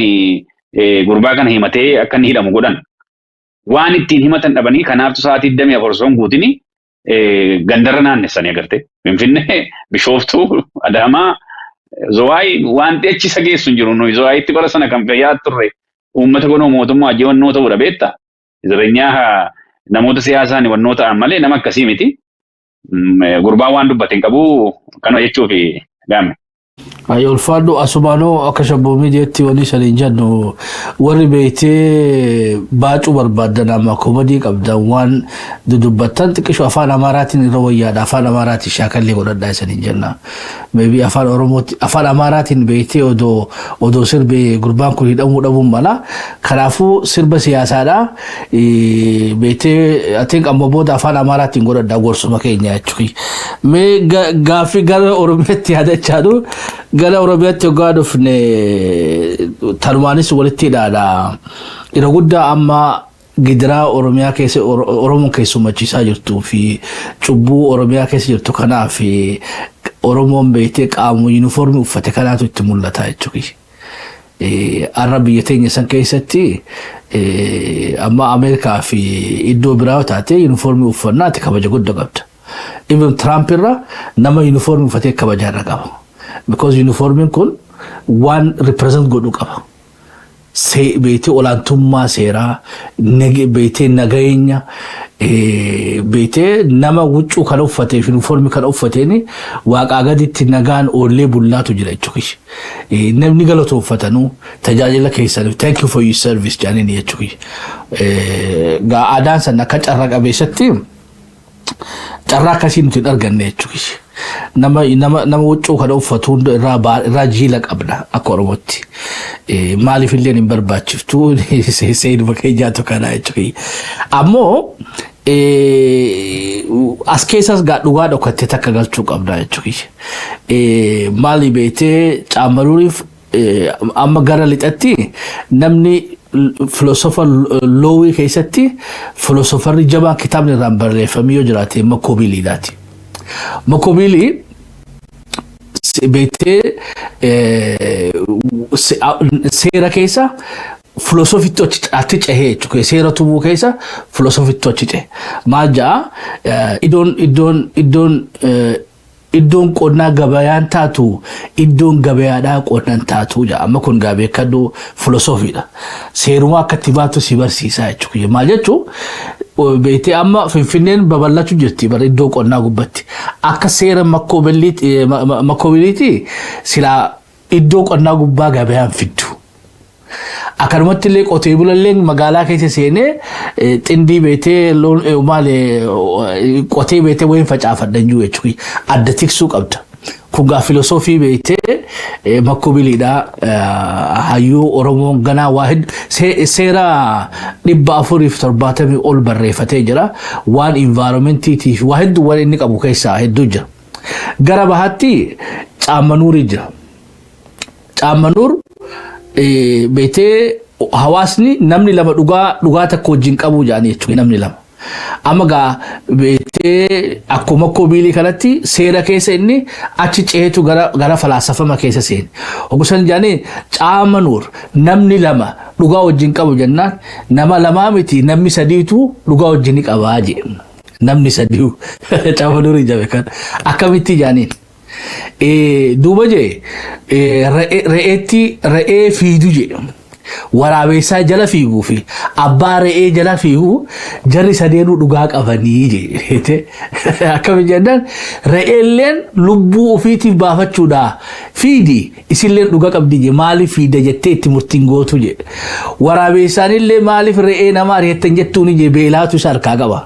gurbaa kana himatee akka inni hidhamu godhan. Waan ittiin himatan dhabanii kanaaftu sa'aatii 24 osoo hin guutini gandarra naannessanii agarte. Finfinnee, Bishooftuu, Adaamaa, Zawaayii wanti achi isa geessu hin jiru. Nuyi Zawaayitti bara sana kan fayyaa turre uummata kunoo mootummaa wajjin wannoo ta'uudha beekta. Jireenyaa namoota siyaasaan wannoo ta'an malee nama akkasii miti. Gurbaan waan dubbate hin qabu, kana jechuuf gaame. Ayi, ulfaadhu. Asumaanoo akka Shabboo Miidiyaatti wanni saniin jennu, warri beektee baacuu barbaaddan, amma komadii qabdan, waan dudubbattan xiqqishu afaan Amaaraatiin irra wayyaadha. Afaan Amaaraatiin shaakallee godhadhaa isaniin jenna. Maybe afaan Oromootti, afaan Amaaraatiin beektee odoo sirbee gurbaan kun hidhamuu dhabuun mala. Kanaafuu sirba siyaasaadha. Beektee atiin amma booda afaan Amaaraatiin godhadhaa, gorsuma keenya jechuudha. Mee gaaffii gara Oromiyaatti yaadachaadhu. Gara Oromiyaatti hoggaa dhufne tanumaanis walitti hidhaadha. Yeroo guddaa amma gidiraa Oromiyaa keessa Oromoon keessummachiisaa jirtuu fi cubbuu Oromiyaa keessa jirtu kanaaf Oromoon beektee qaama yuunifoormii uffate kanaatu itti mul'ata jechuudha. Har'a biyya teenya san keessatti amma Ameerikaa fi iddoo biraa taate yuunifoormii uffannaati kabaja guddaa qabda. Even Trump irra nama yuunifoormii uffatee kabaja irra qaba. Because yuunifoormiin kun waan represent godhu qaba. Beetee olaantummaa seeraa, beetee nageenya, beetee nama huccuu kana uffatee fi uniformii kana uffateen waaqaa gaditti nagaan oollee bullaatu jira jechuudha. Namni galatoonfatanuu tajaajila keessaniif, "Thank you for your service" jedhaniin jechuudha. Gaa aadaan sana akka carraa qabeessatti carraa akkasii nuti hin arganne jechuudha. Nama huccuu kana uffatu hunda irraa jiila qabna akka Oromootti. Maaliif illee hin barbaachiftu, seenuma keenyaatu kana jechuudha. Ammoo as keessas gaa dhugaa dhokattee takka galchuu qabna jechuudha. Maali, beetee caamaruuriif amma gara lixatti namni filoosofa loowii keessatti filoosofarri jabaan kitaabni irraan barreeffamee yoo jiraate Makoobiliidhaati. Makoobilii beektee seera keessa filoosofitti achi cehee jechuudha. Seera tumuu keessa filoosofitti achi cehe. Maal ja'a, iddoon qonnaa gabayaan taatu, iddoon gabayaadhaa qonnaan taatu ja'a. Amma kun gaa beekadhu, filoosofiidha. Seeruma akka itti baatu si barsiisaa jechuudha. Maal jechuun, beektee amma Finfinneen babal'achuu jirti bara iddoo qonnaa gubbatti. Akka seera Makoobiliiti silaa iddoo qonnaa gubbaa gabayaan fiddu. Akkanumatti illee qotee bulallee magaalaa keessa seenee xindii beetee loon maali qotee beetee wayin facaafadhan jiru jechuudha. Adda tiksuu qabda. Kun gaa filosoofii beektee Makoobiliidha. Hayyuu Oromoon ganaa waa seera 470 ol barreeffatee jira. Waan environmentiitiif waa hedduu waan inni qabu keessaa hedduu jira. Gara bahaatti Caammanuurii jira. Caammanuur beektee hawaasni namni lama dhugaa takka wajjin qabu jedhanii jechuudha, namni lama. Amma gaa beektee akkuma Makoobilii kanatti seera keessa inni achi ceetu gara falaasafama keessa seene. Ogusan jedhanii Caamanuur namni lama dhugaa wajjin qabu jennaan, nama lamaa miti, namni sadiitu dhugaa wajjin ni qabaa jedhe. Namni sadiitu Caamanuur jabe kan akkamitti jedhaniin. Duuba jee re'eetti re'ee fiidu jedhe. Waraabessaa jala fiiguu fi abbaa re'ee jala fiiguu jarri sadeenuu dhugaa qabanii jedhe. Akkami jennaan, re'eelleen lubbuu ofiitiif baafachuudha fiidi, isilleen dhugaa qabdi je, maaliif fiida jettee itti murtiin gootu jedhe. Waraabessaanillee maaliif re'ee nama ari'attan jettuuni je, beelaatu isa harkaa qaba.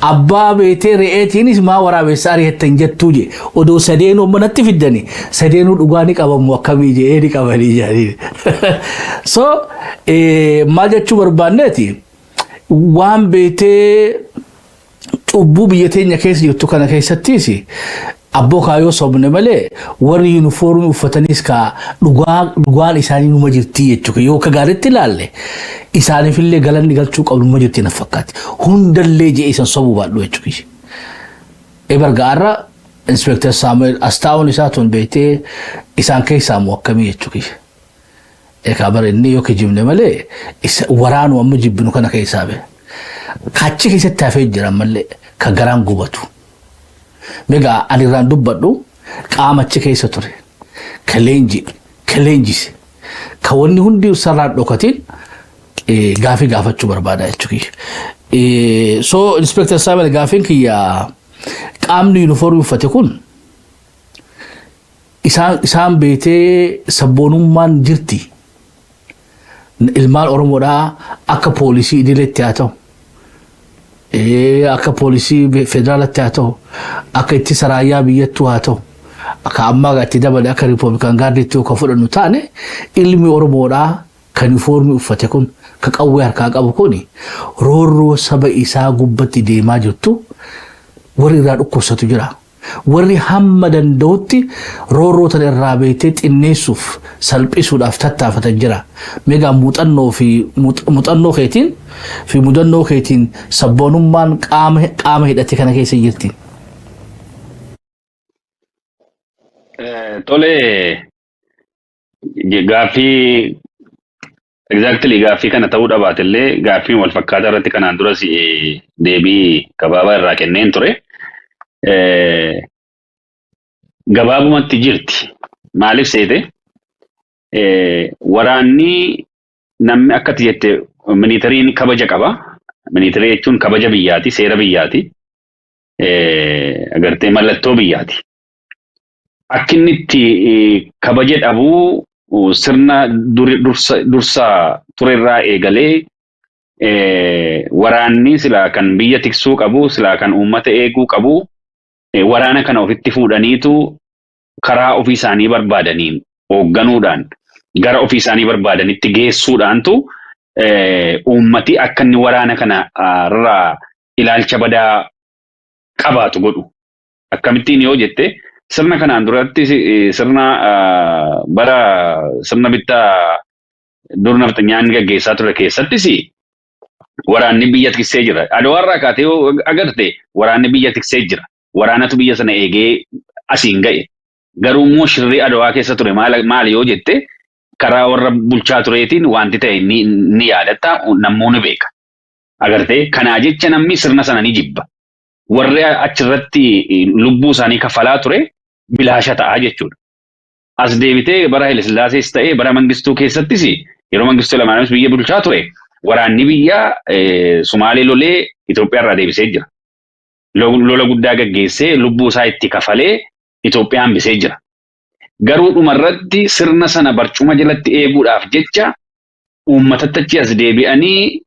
Abbaa beetee re'eetiinis maa waraabessaa ari'attan jettuu je, odoo sadeenuu manatti fiddani sadeenuu dhugaa ni qabamu akkamii jedhee ni qabanii jedhanii. So maal jechuu barbaanneeti, waan beetee cubbuu biyya teenya keessa jirtu kana keessattis abboo kaayyoo sobne malee warri yuunifoormii uffatanis ka dhugaan isaanii numa jirti jechuudha. Yoo akka gaariitti ilaalle isaaniifillee galanni galchuu qabnu numa jirti na fakkaatti. Hundallee jee isan sobuu baadhu jechuudha. Ebar gaarra Inspector Saamu'eel as taa'uun isaa tun beektee isaan keessaa moo akkamii jechuudha. Egaa bara inni yoo kijibne malee waraanu amma jibbinu kana keessaa bahe. Kachi keessatti hafee jira ammallee ka garaan gubatu. Meegaa ani irraan dubbadhu qaama achi keessa ture. Ka leenji, ka leenjise. Ka wanni hundi sararaan dhokatiin gaafii gaafachuu barbaada jechuudha. So Inspector Samuel, gaafiin kiyya qaamni yuunifoormii uffate kun isaan beetee sabboonummaan jirti. Ilmaan Oromoodhaa akka poolisii idileetti haa ta'u, akka poolisii federaalatti haa ta'u, akka ittisa raayyaa biyyattuu haa ta'u, akka ammaa itti dabale akka Republican Guardiitti yoo ka fudhannu taane, ilmi Oromoodhaa kan yuunifoormii uffate kun, ka qawwee harkaa qabu kun, roorroo saba isaa gubbatti deemaa jirtu warri irraa dhukkubsatu jira. Warri hamma danda'utti roorroo tana irraa beektee xinneessuuf salphisuudhaaf tattaafatan jira. Meegaa muuxannoo fi muuxannoo keetiin fi mudannoo keetiin sabboonummaan qaama hidhate kana keessa jirti. Tole, gaaffii exactly gaaffii kana ta'uu dhabaatellee gaaffii wal fakkaataa irratti kanaan duras deebii gabaabaa irraa kenneen ture. Gabaabumatti jirti. Maaliif seete? Waraanni Namni akkati jette militariin kabaja qaba. Military jechuun kabaja biyyaati, seera biyyaati. Agartee mallattoo biyyaati. Akka inni itti kabaja dhabuu sirna dursa turerraa eegalee waraanni silaa kan biyya tiksuu qabu, silaa kan uummata eeguu qabu, waraana kana ofitti fuudhaniitu karaa ofii isaanii barbaadaniin hoogganuudhaan gara ofii isaanii barbaadanitti geessuudhaantu uummati akka inni waraana kana irraa ilaalcha badaa qabaatu godhu. Akkamittiin yoo jette, sirna kanaan duratti sirna bara sirna bittaa dur nafxanyaan gaggeessaa ture keessattis waraanni biyya tiksee jira. Adawaarraa kaatee yoo agarte waraanni biyya tiksee jira. Waraanatu biyya sana eegee asiin ga'e. Garuu immoo shirrii Adawaa keessa ture maali yoo jette, karaa warra bulchaa tureetiin wanti ta'e ni yaadatta, namuu ni beeka. Agartee, kanaa jecha namni sirna sana ni jibba. Warri achirratti lubbuu isaanii kaffalaa ture bilaasha ta'a jechuudha. As deebitee bara Haayilesillaasees ta'ee bara Mangistuu keessattis, yeroo Mangistuu lamaanis biyya bulchaa ture, waraanni biyyaa Sumaalee lolee Itoophiyaa irraa deebisee jira. Lola guddaa gaggeessee lubbuu isaa itti kafalee Itoophiyaa hambisee jira. Garuu dhumarratti sirna sana barcuma jalatti eeguudhaaf jecha uummatatti achi as deebi'anii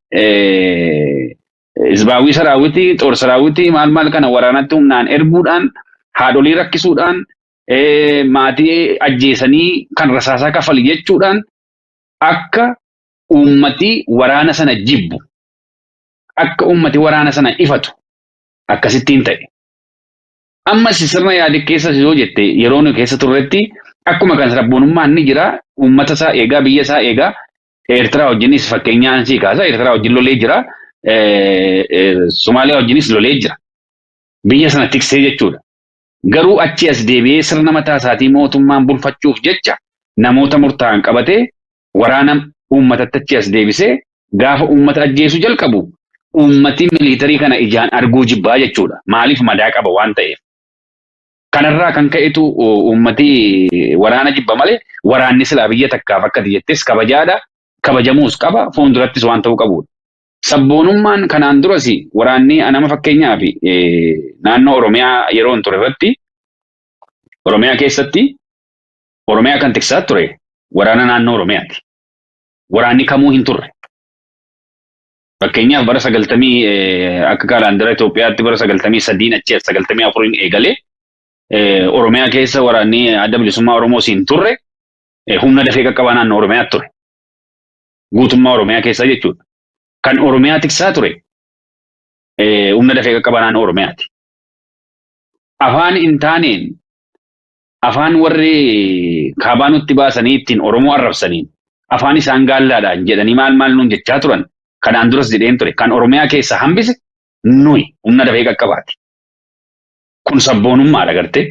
Hizbaawii saraawwitii, xoor saraawwitii maal maal kana waraanatti humnaan erguudhaan, haadholii rakkisuudhaan, maatii ajjeesanii kan rasaasaa kafali jechuudhaan akka uummati waraana sana jibbu, akka uummati waraana sana ifatu akkasittiin ta'e. Ammas sirna yaade keessa yoo jette, yeroo nu keessa turretti akkuma kan sabboonummaan ni jira, uummata isaa eegaa, biyya isaa eegaa. Eertiraa wajjinis fakkeenyaan sii kaasa, Eertiraa wajjin lolee jira, Somaaliyaa wajjinis lolee jira. Biyya sana tiksee jechuudha. Garuu achi as deebi'ee sirna mataa isaatii mootummaan bulfachuuf jecha namoota murtaa'an qabatee waraana uummatatti achi as deebisee gaafa uummata ajjeesuu jalqabu uummati military kana ijaan arguu jibbaa jechuudha. Maaliif? Madaa qaba waan ta'eef. Kanarraa kan ka'etu uummati waraana jibba malee waraanni silaa biyya takkaaf akka jettes kabajaadha. Kabajamuus qaba, fuuldurattis waan ta'uu qabudha. Sabboonummaan kanaan duras waraanni nama fakkeenyaaf naannoo Oromiyaa yeroo hin ture irratti Oromiyaa keessatti Oromiyaa kan tiksaa ture waraana naannoo Oromiyaati. Waraanni kamuu hin turre. Fakkeenyaaf bara 90 akka kaalaandara Itoophiyaatti bara 93n achi as 94n eegalee Oromiyaa keessa waraanni Adda Bilisummaa Oromoos hin turre, humna dafee qaqqabaa naannoo Oromiyaatti ture. Guutummaa Oromiyaa keessa jechuudha. Kan Oromiyaa tiksaa ture humna dafee qaqqabaa naannoo Oromiyaati. Afaan hin taaneen, afaan warri kaabaa nutti baasanii ittiin Oromoo arrabsaniin, afaan isaan gaallaadhaan jedhanii maal maal nuun jechaa turan, kanaan duras jedheen ture, kan Oromiyaa keessa hambise nuyi humna dafee qaqqabaati. Kun sabboonummaadha gartee.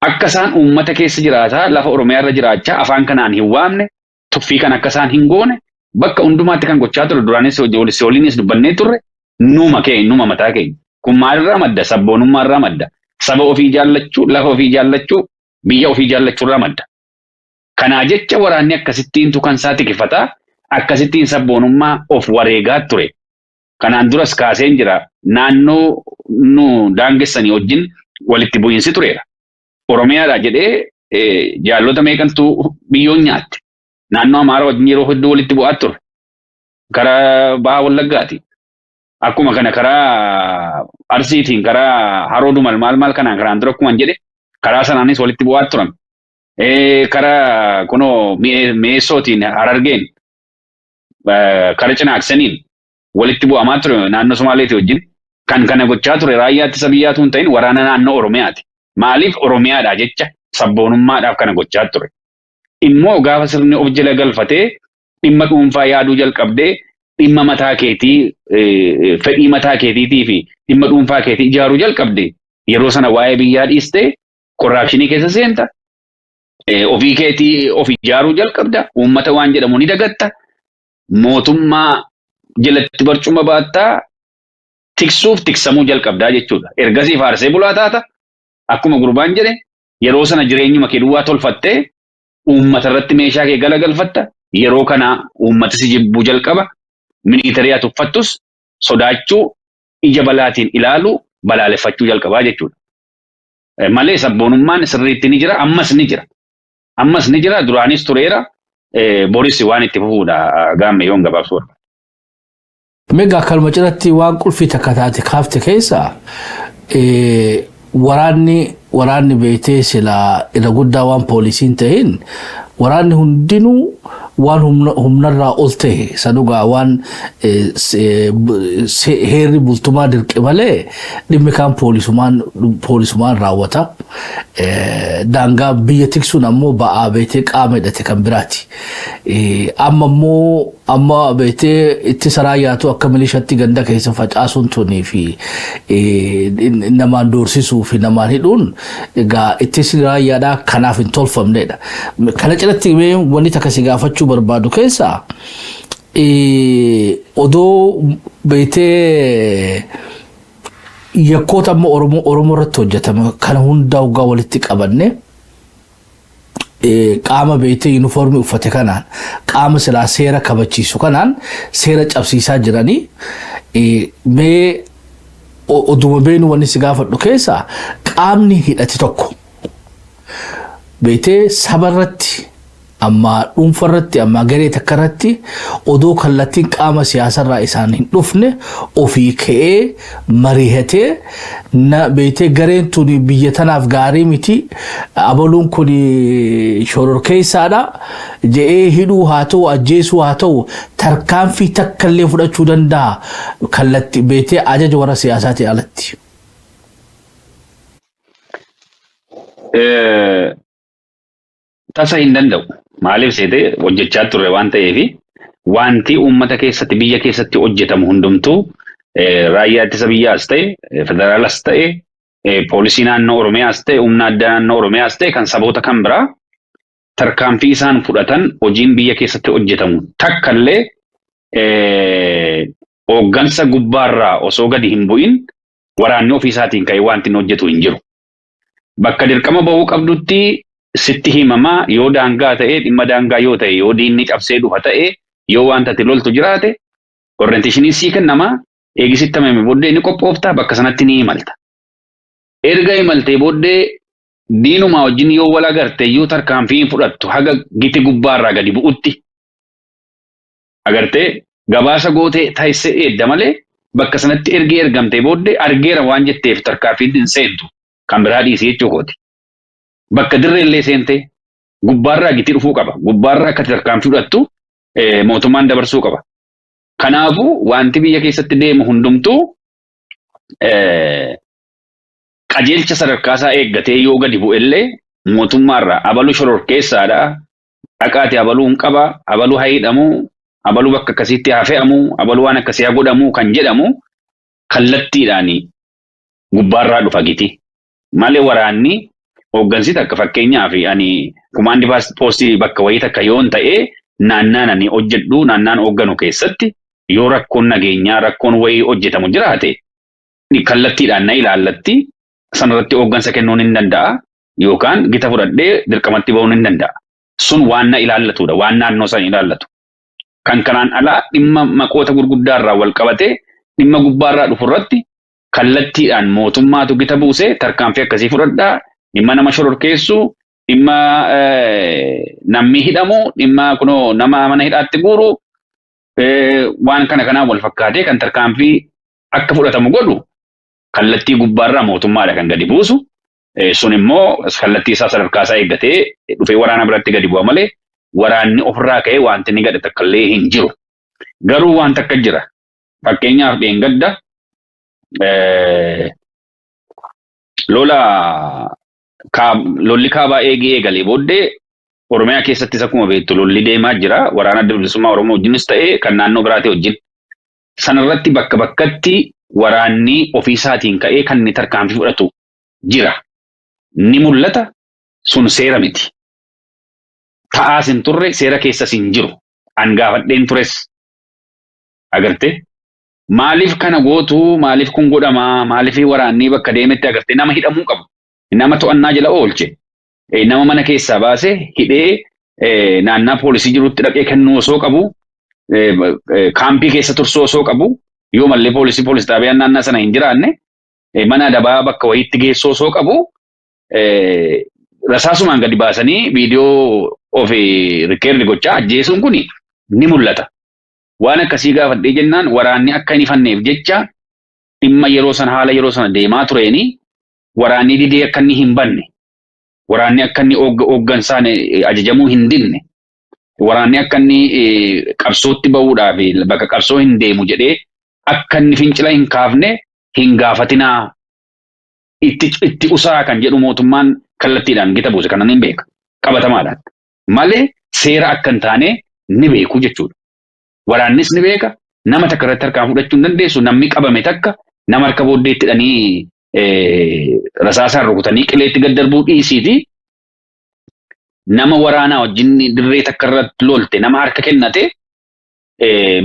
Akka isaan uummata keessa jiraataa, lafa Oromiyaa irra jiraachaa afaan kanaan hin waamne, tuffii kan akka isaan hin goone bakka hundumaatti kan gochaa ture, duraanis waliinis dubbannee turre, numa keenya, numa mataa keenya. Kun maalirraa madda? Sabboonummaarraa madda. Saba ofii jaallachuu, lafa ofii jaallachuu, biyya ofii jaallachuurraa madda. Kanaa jecha waraanni akkasittiintu kan isaa tikifataa, akkasittiin sabboonummaa of wareegaa ture. Kanaan duras kaaseen jira, naannoo nu daangessanii wajjin walitti bu'iinsi tureera. Oromiyaadha jedhee jaallota meeqantu biyyoon nyaatte. Naannoo Amaaraa wajjin yeroo hedduu walitti bu'aa ture. Karaa Baha Wallaggaati. Akkuma kana karaa Arsiitiin, karaa Haroo Dumal maal maal kanaan, kanaan dura akkuma jedhe, karaa sanaanis walitti bu'aa turan. Karaa kunoo Mi'eessootiin, Harargeen, karaa Cinaaksaniin walitti bu'amaa ture naannoo Somaaleetii wajjin. Kan kana gochaa ture raayyaa ittisa biyyaatu hin ta'in waraana naannoo Oromiyaati. Maaliif? Oromiyaadha jecha sabboonummaadhaaf kana gochaa ture. Immoo gaafa sirni of jala galfatee dhimma dhuunfaa yaaduu jalqabdee, dhimma mataa keetii, fedhii mataa keetiitii fi dhimma dhuunfaa keetii ijaaruu jalqabde, yeroo sana waa'ee biyyaa dhiistee corruption keessa seenta. Ofii keetii of ijaaruu jalqabda. Uummata waan jedhamu ni dagatta. Mootummaa jalatti barcuma baattaa tiksuuf tiksamuu jalqabdaa jechuudha. Ergasii faarsee bulaa taata. Akkuma gurbaan jedhe, yeroo sana jireenyuma kee duwwaa tolfattee uummata irratti meeshaa kee galagalfatta. Yeroo kana uummati si jibbuu jalqaba. Military ati uffattus sodaachuu, ija balaatiin ilaalu, balaaleffachuu jalqabaa jechuudha. Malee sabboonummaan sirriitti ni jira, ammas ni jira. Ammas ni jira, duraanis tureera, boris waan itti fufuudha gaamme yoon gabaabsuu barbaade. Meegaa kalma cinatti waan qulfii takka taate kaafte keessa waraanni beetee silaa irra guddaa waan poolisiin ta'in, waraanni hundinuu waan humnarraa ol ta'e sanugaa waan heerri bultumaa dirqi malee dhimmi kaan poolisumaan raawwata. Daangaa biyya tiksuun ammoo ba'aa beetee qaama hidhate kan biraati. Amma immoo amma beetee ittisa raayyaatu akka milishatti ganda keessa facaasuun tunii fi namaan doorsisuu fi namaan hidhuun egaa ittisni raayyaadhaa kanaaf hin tolfamnedha. Kana cinatti mee wanni takka si gaafachuu barbaadu keessaa, odoo beetee yakkoota amma Oromoo irratti hojjetame kana hundaa waggaa walitti qabanne, qaama beetee yuunifoormii uffate kanaan, qaama silaa seera kabachiisu kanaan seera cabsiisaa jiranii, mee oduma beenu wanni si gaafadhu keessaa, qaamni hidhate tokko beetee saba irratti, amma dhuunfa irratti, amma garee takka irratti, odoo kallattiin qaama siyaasarraa isaan hin dhufne ofii ka'ee mari'atee na beetee gareen tun biyya tanaaf gaarii miti, abaluun kun shororkeessaadha je'ee hidhuu haa ta'u, ajjeesuu haa ta'u, tarkaanfii takka illee fudhachuu danda'a kallatti beetee ajaja warra siyaasaatiin alatti? Tasa hin danda'u. Maaliif seete, hojjechaa turre waan ta'eef, wanti uummata keessatti, biyya keessatti hojjetamu hundumtuu, raayyaa ittisa biyyaas ta'e, federaalas ta'e, poolisii naannoo Oromiyaas ta'e, humna addaa naannoo Oromiyaas ta'e, kan saboota kan biraa, tarkaanfii isaan fudhatan, hojiin biyya keessatti hojjetamu takka illee hooggansa gubbaarraa osoo gadi hin bu'in waraanni ofii isaatiin ka'ee wanti inni hojjetu hin jiru. Bakka dirqama bahuu qabdutti sitti himamaa, yoo daangaa ta'e, dhimma daangaa yoo ta'e, yoo diinni cabsee dhufa ta'e, yoo wanta ati loltu jiraate, orientation sii kennamaa, eegisitti hamame booddee ni qophoofta, bakka sanatti ni imalta. Erga imaltee booddee diinumaa wajjin yoo wal agarte iyyuu tarkaanfii hin fudhattu haga giti gubbaarraa gadi bu'utti. Agartee, gabaasa gootee taasisee eedda malee bakka sanatti ergee ergamtee booddee argeera waan jetteef tarkaanfiin hin seentu, kan biraa dhiisii jechuu kooti. Bakka dirree illee seentee gubbaarraa giti dhufuu qaba. Gubbaarraa akka tarkaanfii fudhattu mootummaan dabarsuu qaba. Kanaafuu wanti biyya keessatti deemu hundumtuu qajeelcha sadarkaa isaa eeggatee yoo gadi bu'ellee mootummaarraa abaluu shororkeessaadha. Dhaqaati abaluu hin qaba, abaluu haa hidhamuu, abaluu bakka akkasiitti haa fe'amuu, abaluu waan akkasii haa godhamuu kan jedhamu kallattiidhaan gubbaarraa dhufa giti. Malee waraanni hooggansi takka, fakkeenyaaf ani command post bakka wayii takka yoon ta'e, naannaan ani hojjedhu, naannaan hoogganu keessatti yoo rakkoon nageenyaa, rakkoon wayii hojjetamu jiraate, kallattiidhaan na ilaallatti, sanarratti hooggansa kennuun hin danda'a yookaan gita fudhadhee dirqamatti ba'uun hin danda'a. Sun waan na ilaallatudha, waan naannoo san ilaallatu. Kan kanaan alaa dhimma maqoota gurguddaarraa wal qabatee dhimma gubbaarraa dhufu irratti kallattiidhaan mootummaatu gita buusee tarkaanfii akkasii fudhadhaa, dhimma nama shororkeessuu, dhimma namni hidhamu, dhimma kunoo nama mana hidhaatti guuru, waan kana kanaan wal fakkaatee kan tarkaanfii akka fudhatamu godhu kallattii gubbaarraa mootummaadha kan gadi buusu. Sun immoo kallattii isaa sadarkaa isaa eeggatee dhufee waraana biratti gadi bu'a malee waraanni ofirraa ka'ee wanti inni gadhe takka illee hin jiru. Garuu waan takka jira. Fakkeenyaaf dheengadda lola lolli kaabaa eegee eegalee booddee Oromiyaa keessattis akkuma beektu lolli deemaa jira. Waraana Adda Bilisummaa Oromoo wajjinis ta'ee kan naannoo biraatii wajjin. Sanarratti bakka bakkatti waraanni ofiisaatiin ka'ee kan inni tarkaanfii fudhatu jira. Ni mul'ata, sun seera miti. Ta'aas hin turre, seera keessas hin jiru. An gaafadheen tures. Agartee? Maaliif kana gootu? Maaliif kun godhamaa? Maaliif waraanni bakka deemetti, agartee, nama hidhamuu qabu? Nama to'annaa jala oolche. Nama mana keessaa baase hidhee Naannaa poolisii jirutti dhaqee kennuu osoo qabu, kaampii keessa tursuu osoo qabu, yoo mallee poolisii xaabiyaan naannaa sana hin jiraanne mana adabaa bakka wayiitti geessuu osoo qabu, rasaasumaan gadi baasanii viidiyoo ofii record gochaa ajjeesuun kun ni mul'ata. Waan akkasii gaafadhee jennaan, waraanni akka hin ifanneef jecha, dhimma yeroo sana, haala yeroo sana deemaa tureeni, waraanni didee akka inni hin banne, waraanni akka inni hooggansaan ajajamuu hin dinne, waraanni akka inni qabsootti bahuudhaaf bakka qabsoo hin deemu jedhee akka inni fincila hin kaafne hin gaafatinaa, itti usaa kan jedhu mootummaan kallattiidhaan gita buuse kanan hin beeka qabatamaadhaan malee seera akka hin taane ni beeku jechuudha. Waraannis ni beeka. Nama takka irratti harkaan fudhachuu hin dandeessu. Namni qabame takka nama harka booddeetti hidhanii rasaasaan rukutanii qileetti gad darbuu dhiisiiti. Nama waraanaa wajjin dirree takka irratti lolte, nama harka kennate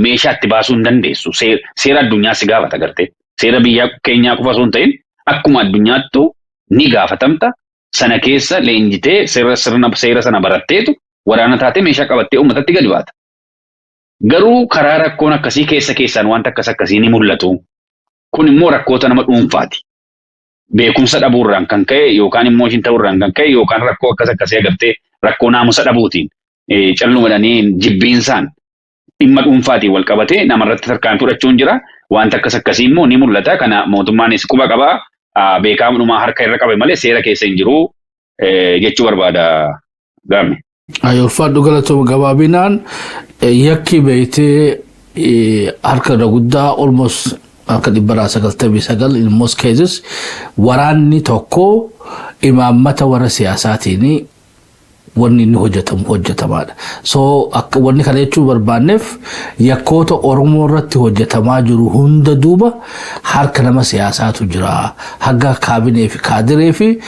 meeshaa itti baasuu hin dandeessu. Seera addunyaa si gaafata gartee. Seera biyya keenyaa qofa osoo hin ta'in akkuma addunyaattu ni gaafatamta. Sana keessa leenjitee, seera sirna seera sana baratteetu waraana taatee meeshaa qabattee uummatatti gadi baata. Garuu karaa rakkoon akkasii keessa keessaan wanta akkas akkasii ni mul'atu. Kun immoo rakkoota nama dhuunfaati. Beekumsa dhabuurraan kan ka'e yookaan immoo ishiin ta'uurraan kan ka'e yookaan rakkoo akkas akkasii agartee rakkoo naamusa dhabuutiin, callumadhanii jibbiinsaan, dhimma dhuunfaatiin wal qabatee namarratti tarkaanfii fudhachuun jira. Wanta akkas akkasii immoo ni mul'ata. Kana mootummaanis quba qabaa. Beekamumaa harka irra qabe malee seera keessa hin jiru jechuu barbaada gaame. Ulfaadhu, galatooma. Gabaabinaan yakki beektee harka irra guddaa, almost harka 99% in most cases, waraanni tokko imaammata warra siyaasaatiin wanni inni hojjetamu hojjetamaadha. So akka wanni kana jechuu barbaanneef, yakkoota Oromoo irratti hojjetamaa jiru hunda duuba harka nama siyaasaatu jira. Haga kaabinee fi kaadiree fi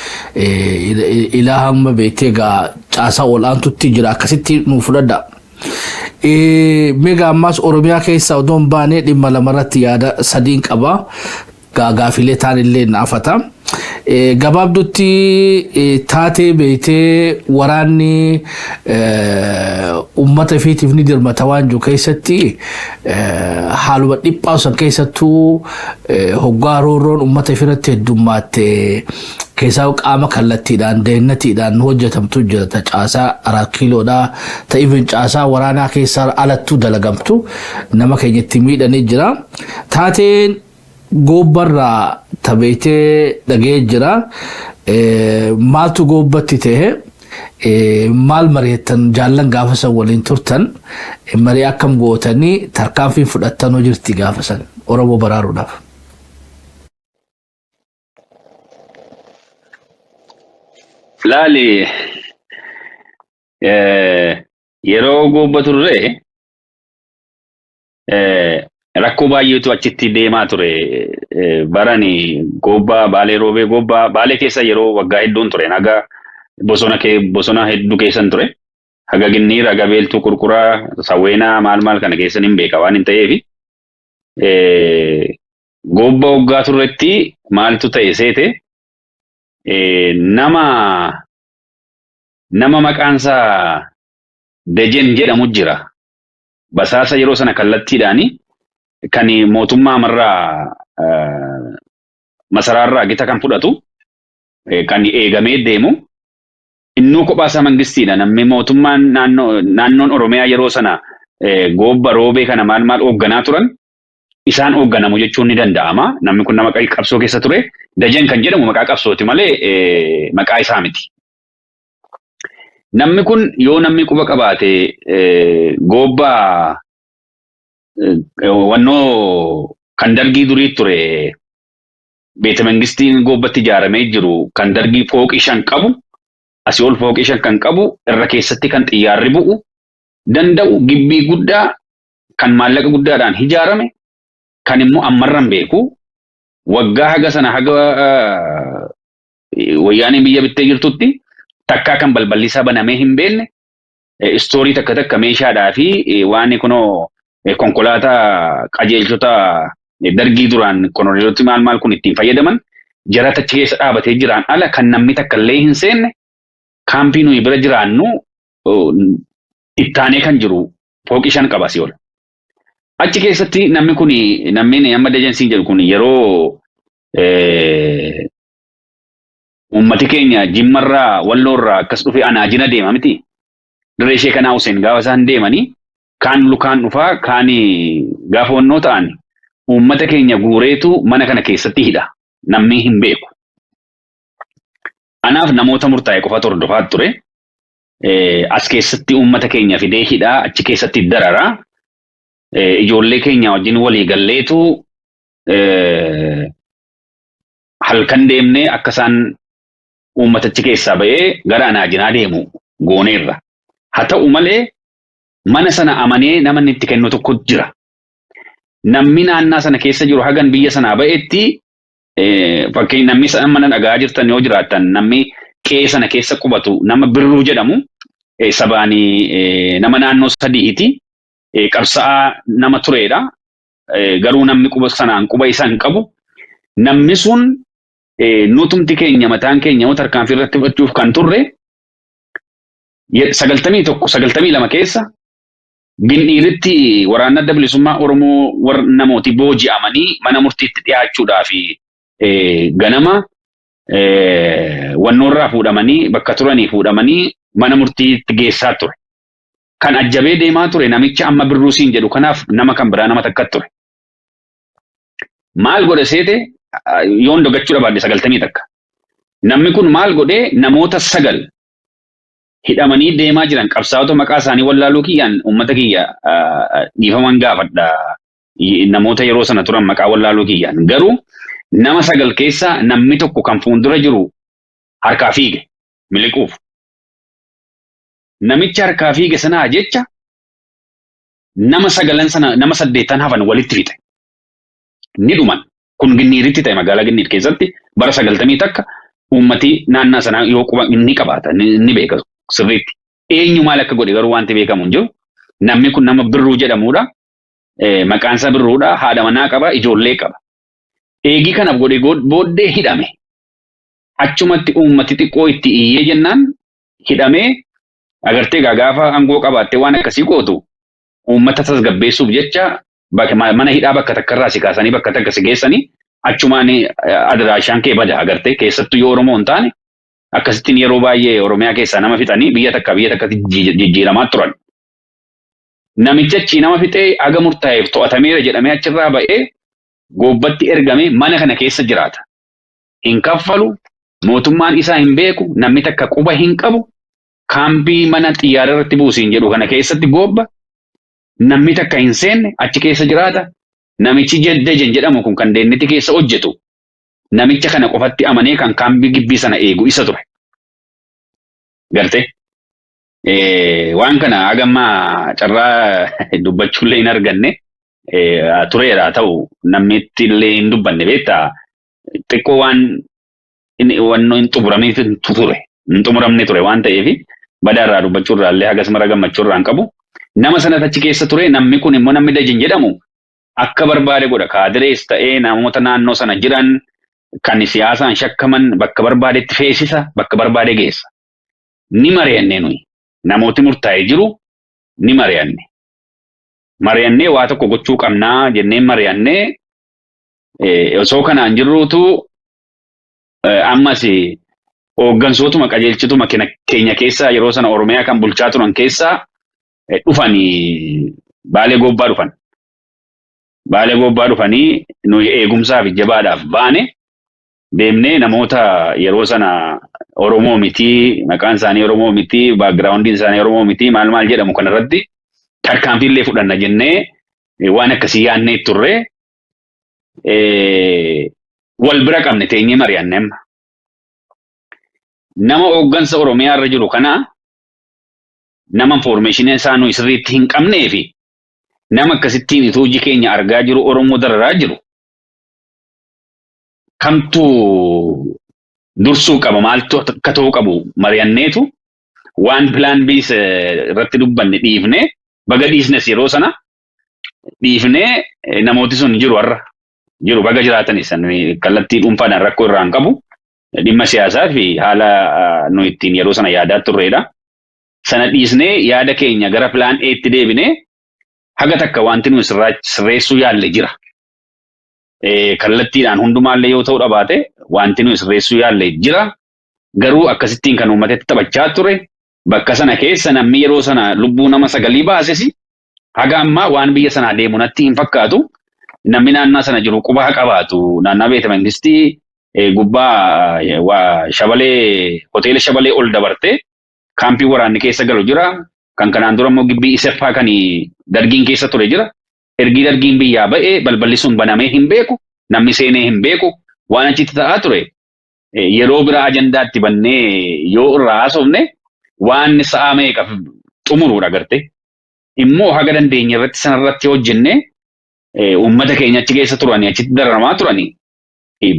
ilaa hamma beektee gaa caasaa ol'aantutti jira, akkasitti nu fudhadha. Meegaa ammaas Oromiyaa keessaa odoo hin baane dhimma lamarratti yaada sadiin qaba. Gaafilee taan illee naafata. Gabaabdutti taatee beektee waraanni uummata ifiitiif ni dirmata waan jiru keessatti, haaluma dhiphaa san keessattuu hoggaa roorroon uummata ifirratti heddummaatte keessaa qaama kallattiidhaan deennatiidhaan hojjetamtu jira, ta caasaa 4 kiiloodhaa, ta even caasaa waraanaa keessaa alattuu dalagamtu nama keenyatti miidhanii jira. Taateen goobbarraa tabeetee dhagee jira. Maaltu goobbatti ta'e? Maal mari'attan jaallan gaafa san waliin turtan? Marii akkam gootanii tarkaanfii fudhattanoo jirti gaafa san Oromoo baraaruudhaaf? Laali, yeroo goobba turre rakkoo baay'eetu achitti deemaa ture. Barani goobbaa Baalee Roobee, goobbaa Baalee keessa yeroo waggaa hedduun ture. Haga bosona kee bosona hedduu keessan ture. Haga Ginniir, haga Beeltuu, Qurquraa, Sawweenaa, maal maal kana keessan hin beeka waan hin ta'eefi. Goobba waggaa turretti maaltu ta'e seete? Nama maqaansaa Dejen jedhamu jira. Basaasa yeroo sana kallattiidhaani kan mootummaa amarraa masaraarraa gita kan fudhatu, kan eegamee deemu, innuu kophaa isaa mangistiidha. Namni mootummaan naannoon Oromiyaa yeroo sana goobba Roobee kana maal maal hoogganaa turan isaan hoogganamu jechuun ni danda'ama. Namni kun nama qabsoo keessa ture. Dajan kan jedhamu maqaa qabsooti malee maqaa isaa miti. Namni kun, yoo namni quba qabaate, goobbaa wannoo kan dargii durii ture, beeta mangistiin goobbatti ijaaramee jiru kan dargii fooqii 5 qabu, asii ol fooqii 5 kan qabu, irra keessatti kan xiyyaarri bu'u danda'u, gibbii guddaa kan maallaqa guddaadhaan ijaarame, kan immoo ammarran beeku waggaa haga sana haga wayyaaneen biyya bittee jirtutti takkaa kan balballi isaa banamee hin beekne, istoorii takka takka meeshaadhaa fi waan kunoo konkolaataa qajeelchota dargii duraan koloneeloti maal maal kun ittiin fayyadaman jara achi keessa dhaabatee jiraan ala kan namni takka illee hin seenne, kaampii nuyi bira jiraannu. Ittaanee kan jiru fooqii 5 qaba asii ol. Achi keessatti namni kun, namni amma Dejensiin jedhu kun, yeroo uummati keenya Jimmarraa, Walloorraa akkas dhufee Anaajina deema miti. Dirree ishee kanaa Hussein gaafa isaan deemanii, kaan lukaan dhufaa, kaan gaafa wannoo ta'an, uummata keenya guureetu mana kana keessatti hidha. Namni hin beeku. Anaaf namoota murtaa'e qofatu hordofaa ture. As keessatti uummata keenya fidee hidhaa, achi keessatti dararaa. Ijoollee keenya wajjin walii galleetu halkan deemnee akka isaan uummatachi keessaa ba'ee gara Anaajinaa deemu gooneerra. Haa ta'u malee, mana sana amanee nama inni itti kennu tokko jira. Namni naannaa sana keessa jiru hagan biyya sanaa ba'etti, fakkeenya namni mana dhagaa jirtan yoo jiraattan, namni qe'ee sana keessa qubatu nama Birruu jedhamu, sabaanii nama naannoo sadiiti. Qabsa'aa nama turedha. Garuu namni quba sanaan quba isa hin qabu. Namni sun nutumti keenya mataan keenya yoo tarkaanfii irratti fudhachuuf kan turre, 91, 92 keessa Gindhiiritti waraanni Adda Bilisummaa Oromoo warra namooti booji'amanii mana murtiitti dhiyaachuudhaaf ganama wannoorraa fuudhamanii, bakka turanii fuudhamanii mana murtiitti geessaa ture. Kan ajjabee deemaa ture namicha amma Birruu siin jedhu kanaaf nama kan biraa nama takka ture. Maal godhe seete? Yoon dogachuu dhabaadhe 91. Namni kun maal godhee? Namoota sagal hidhamanii deemaa jiran, qabsaa'ota maqaa isaanii wallaaluu kiyyaan uummata kiyya dhiifaman gaafadha. Namoota yeroo sana turan maqaa wallaaluu kiyyaan. Garuu nama sagal keessaa namni tokko kan fuuldura jiru harkaa fiige miliquuf. Namicha harkaa fiige sanaa jecha nama sagalan sana nama saddeettan hafan walitti fixe. Ni dhuman. Kun Ginniiritti ta'e, magaalaa Ginniir keessatti bara 91. Uummati naannaa sanaa yoo quba ni qabaata, ni beeka sirriitti. Eenyu maal akka godhe garuu wanti beekamu hin jiru. Namni kun nama Birruu jedhamudha. Maqaan isaa Birruudha. Haadha manaa qaba, ijoollee qaba. Eegii kanaaf godhe booddee hidhame. Achumatti uummati xiqqoo itti iyyee jennaan hidhamee, agartee egaa gaafa aangoo qabaattee waan akkasii gootu, uummata tasgabbeessuuf jecha mana hidhaa bakka takkarraa si kaasanii bakka takka si geessanii, achumaan adiraashaan kee bada. Agartee, keessattuu yoo Oromoo hin taane, akkasittiin yeroo baay'ee Oromiyaa keessaa nama fixanii biyya takka biyya takkatti jijjiiramaa turan. Namichi achii nama fixee haga murtaa'eef to'atameera jedhamee achirraa ba'ee Goobbatti ergame mana kana keessa jiraata. Hin kaffalu, mootummaan isaa hin beeku, namni takka quba hin qabu, kaampii mana xiyyaara irratti buusiin jedhu kana keessatti Goobba namni takka hin seenne achi keessa jiraata. Namichi Dejen jedhamu kun kan deenniti keessa hojjetu namicha kana qofatti amanee kan kaampii gibbii sana eegu isa ture. Gartee? Waan kana hagammaa carraa dubbachuullee hin arganne tureera. Ta'u namni illee hin dubbanne, beektaa, xiqqoo waan wannoo hin xumuramne ture, hin xumuramne ture waan ta'eef, badaa irraa dubbachuu irraa illee hagas mara gammachuu irraa hin qabu. Nama sanatti achi keessa ture. Namni kun immoo, namni Dajin jedhamu, akka barbaade godha. Kaadirees ta'ee namoota naannoo sana jiran kan siyaasaan shakkaman bakka barbaadetti feesisa, bakka barbaade geessa. Ni mari'anne nuyi. Namooti murtaa'e jiru, ni mari'anne. Mari'annee waa tokko gochuu qabnaa jennee mari'annee, osoo kanaan jirruutu ammas hooggansootuma qajeelchituma keenya keessaa yeroo sana Oromiyaa kan bulchaa turan keessaa dhufanii Baalee Goobbaa dhufan. Baalee Goobbaa dhufanii, nuyi eegumsaaf jabaadhaaf baane deemnee, namoota yeroo sana Oromoo mitii, maqaan isaanii Oromoo mitii, backgroundiin isaanii Oromoo mitii, maal maal jedhamu kanarratti tarkaanfii illee fudhanna jennee waan akkasii yaadnee turre. Wal bira qabne teenyee mari'anne amma. Nama hooggansa Oromiyaa irra jiru kana, nama informationii isaa nuyi sirriitti hin qabnee fi nama akkasittiin ituu hojii keenya argaa jiru Oromoo dararaa jiru kamtu dursuu qaba, maaltu akka ta'uu qabu mari'anneetu, waan plan B irratti dubbanne dhiifne, baga dhiisnes, yeroo sana dhiifnee, namooti sun jiru, har'a jiru, baga jiraatanis kallattii dhuunfaadhaan rakkoo irraa hin qabu. Dhimma siyaasaa fi haala nu ittiin yeroo sana yaadaa turredha. Sana dhiisnee yaada keenya gara plan A'tti deebinee haga takka wanti nuyi sirreessuu yaalle jira. Kallattiidhaan hundumaallee yoo ta'uu dhabaate, wanti nuyi sirreessuu yaalle jira. Garuu akkasittiin kan uummatatti taphachaa ture, bakka sana keessa namni yeroo sana lubbuu nama sagalii baases haga ammaa waan biyya sanaa deemu natti hin fakkaatu. Namni naannaa sana jiru quba haa qabaatu. Naannaa beeta mangistii gubbaa shabalee, hoteela Shabalee ol dabartee kaampii waraanni keessa galu jira. Kan kanaan dura immoo gibbii Iseffaa kan dargiin keessa ture jira. Ergii dargiin biyyaa ba'ee balballi sun banamee hin beeku. Namni seenee hin beeku. Waan achitti ta'aa ture yeroo biraa ajandaatti bannee yoo irraa haasofne waan sa'a meeqa xumuruudha garte. Immoo haga dandeenye irratti sanarratti hojjennee uummata keenya achi keessa turanii, achitti dararamaa turanii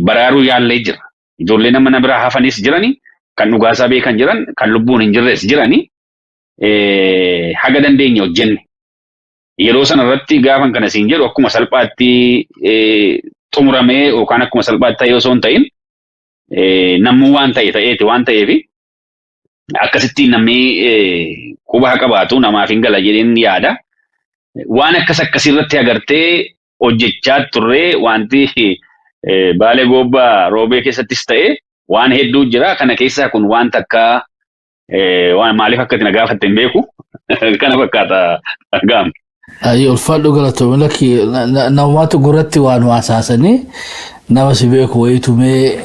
baraaruu yaallee jira. Ijoollee nama na biraa hafanis jirani, kan dhugaasaa beekan jiran, kan lubbuun hin jirres jirani, haga dandeenye hojjenne. Yeroo sana irratti gaafan kana siin jedhu, akkuma salphaatti xumuramee yookaan akkuma salphaatti ta'ee osoo hin ta'in, namuu waan ta'e ta'eeti waan ta'eef, akkasittiin namni quba haa qabaatu, namaaf hin gala jedheen yaada. Waan akkas akkasii agartee hojjechaa turree, wanti Baalee Goobbaa Roobee keessattis ta'e waan hedduu jira. Kana keessaa kun waan takka waan maaliif akka itti na gaafatte hin beeku. Kana fakkaata gaam. Ayi, ulfaadhu, galatoomii. Lakki, namoota gurratti waan waasaasanii nama si beeku wayitu mee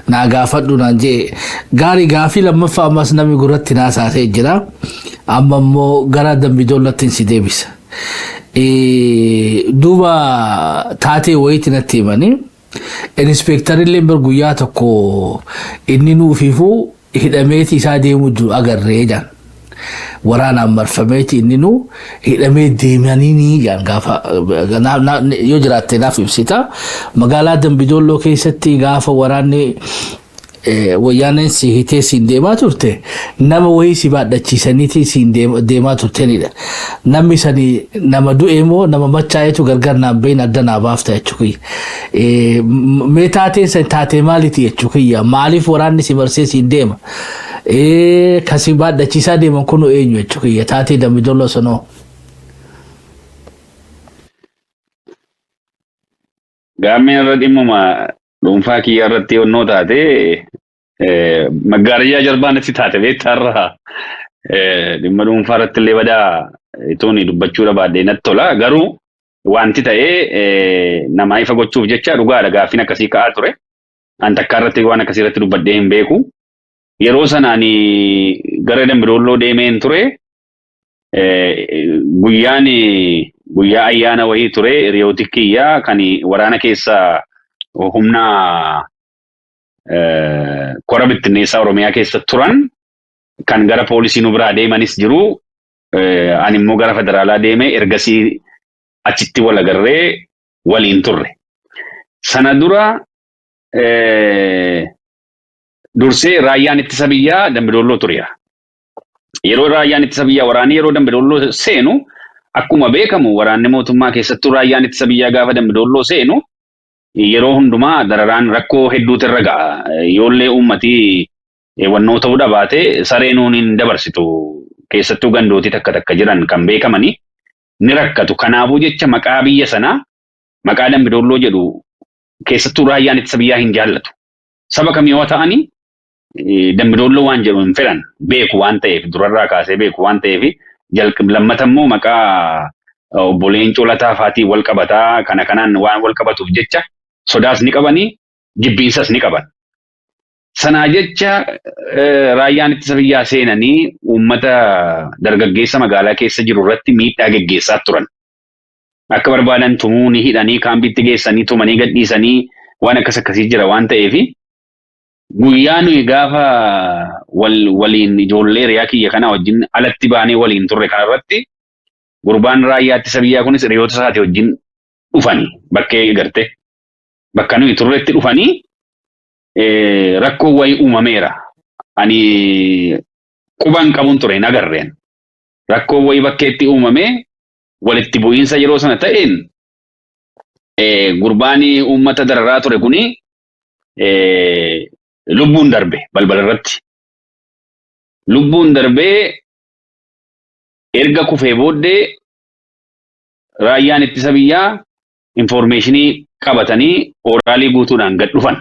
naa gaafadhu naan jee. Gaarii, gaafii lammaffaa ammas namni gurratti naasaasee jira. Amma immoo gara Dambidollatti si deebisa. Duuba taatee wayiiti natti himanii, inspektarillee bar guyyaa tokko inni nuufiifuu hidhameeti isaa deemuu jiru agarree jaan. Waraanaan marfameeti inni nu hidhamee deemanii ni jaan. Gaafa yoo jiraatte naaf ibsita. Magaalaa Dambidolloo keessatti gaafa waraanni wayyaaneen si hitee siin deemaa turte, nama wayii si baadhachiisaniiti siin deemaa turtenidha. Namni sani nama du'e moo nama machaa'etu gargar naan beyin, adda naa baafta jechuu kiyya. Mee taateen san taatee maaliiti jechuu kiyya? Maaliif waraanni si marsee siin deema? Kan si baadhachiisaa deeman kun eenyu jechuu kiyya, taatee Dambidolloo sanoo? Gaammeen irra dhimmuma dhuunfaa kiyya irratti yonnoo taate, maggaariyyaa jarbaan itti taate beektaarraa dhimma dhuunfaa irratti illee badaa itoon dubbachuu dhabaadhee natti tola. Garuu wanti ta'ee namaa ifa gochuuf jecha, dhugaadha, gaaffiin akkasii ka'aa ture. An takkaa irratti waan akkasii irratti dubbadhee hin beeku. Yeroo sanaan gara Dambidolloo deemeen ture. Guyyaan guyyaa ayyaana wayii ture. Hiriyooti kiyyaa kan waraana keessa humna kora bittinneessaa Oromiyaa keessa turan kan gara poolisii nu biraa deemanis jiru. Ani immoo gara federaalaa deeme, ergasii achitti wal agarree waliin turre. Sana dura dursee raayyaan ittisa biyyaa Dambidolloo tureera. Yeroo raayyaan ittisa biyyaa, waraanni yeroo Dambidolloo seenu, akkuma beekamu waraanni mootummaa, keessattuu raayyaan ittisa biyyaa gaafa Dambidolloo seenu yeroo hundumaa dararaan rakkoo hedduutu irra ga'a. Yoollee uummatii wannoo ta'uu dhabaate, saree nuun hin dabarsitu. Keessattuu gandootii takka takka jiran kan beekamanii ni rakkatu. Kanaafuu jecha maqaa biyya sanaa, maqaa Dambidolloo jedhu keessattuu raayyaan ittisa biyyaa hin jaallatu. Saba kam yoo ta'anii Dambidolloo waan jedhu hin fedhan, beeku waan ta'eef, durarraa kaasee beeku waan ta'eef. Lammata immoo maqaa obbo Leencoo Lataa faatiin wal qabataa, kana kanaan waan wal qabatuuf jecha sodaas ni qabanii, jibbiinsas ni qaban. Sanaa jecha raayyaan ittisa biyyaa seenanii uummata dargaggeessa magaalaa keessa jiru irratti miidhaa geggeessaa turan. Akka barbaadan tumuu, ni hidhanii kaambiitti geessanii tumanii gadhiisanii, waan akkas akkasii jira waan ta'eef, guyyaa nuyi gaafa waliin ijoollee hiriyaa kiyya kana wajjin alatti baanee waliin turre kanarratti, gurbaan raayyaa ittisa biyyaa kunis hiriyoota isaatii wajjin dhufanii bakkee garte bakka nuyi turretti dhufanii rakkoo wayii uumameera. Ani quban qabuun ture, hin agarreen. Rakkoo wayii bakkeetti uumamee walitti bu'iinsa yeroo sana ta'een gurbaan uummata dararaa ture kuni lubbuun darbe balbala irratti. Lubbuun darbee erga kufee booddee raayyaan ittisa biyyaa information qabatanii ooraalii guutuudhaan gad dhufan.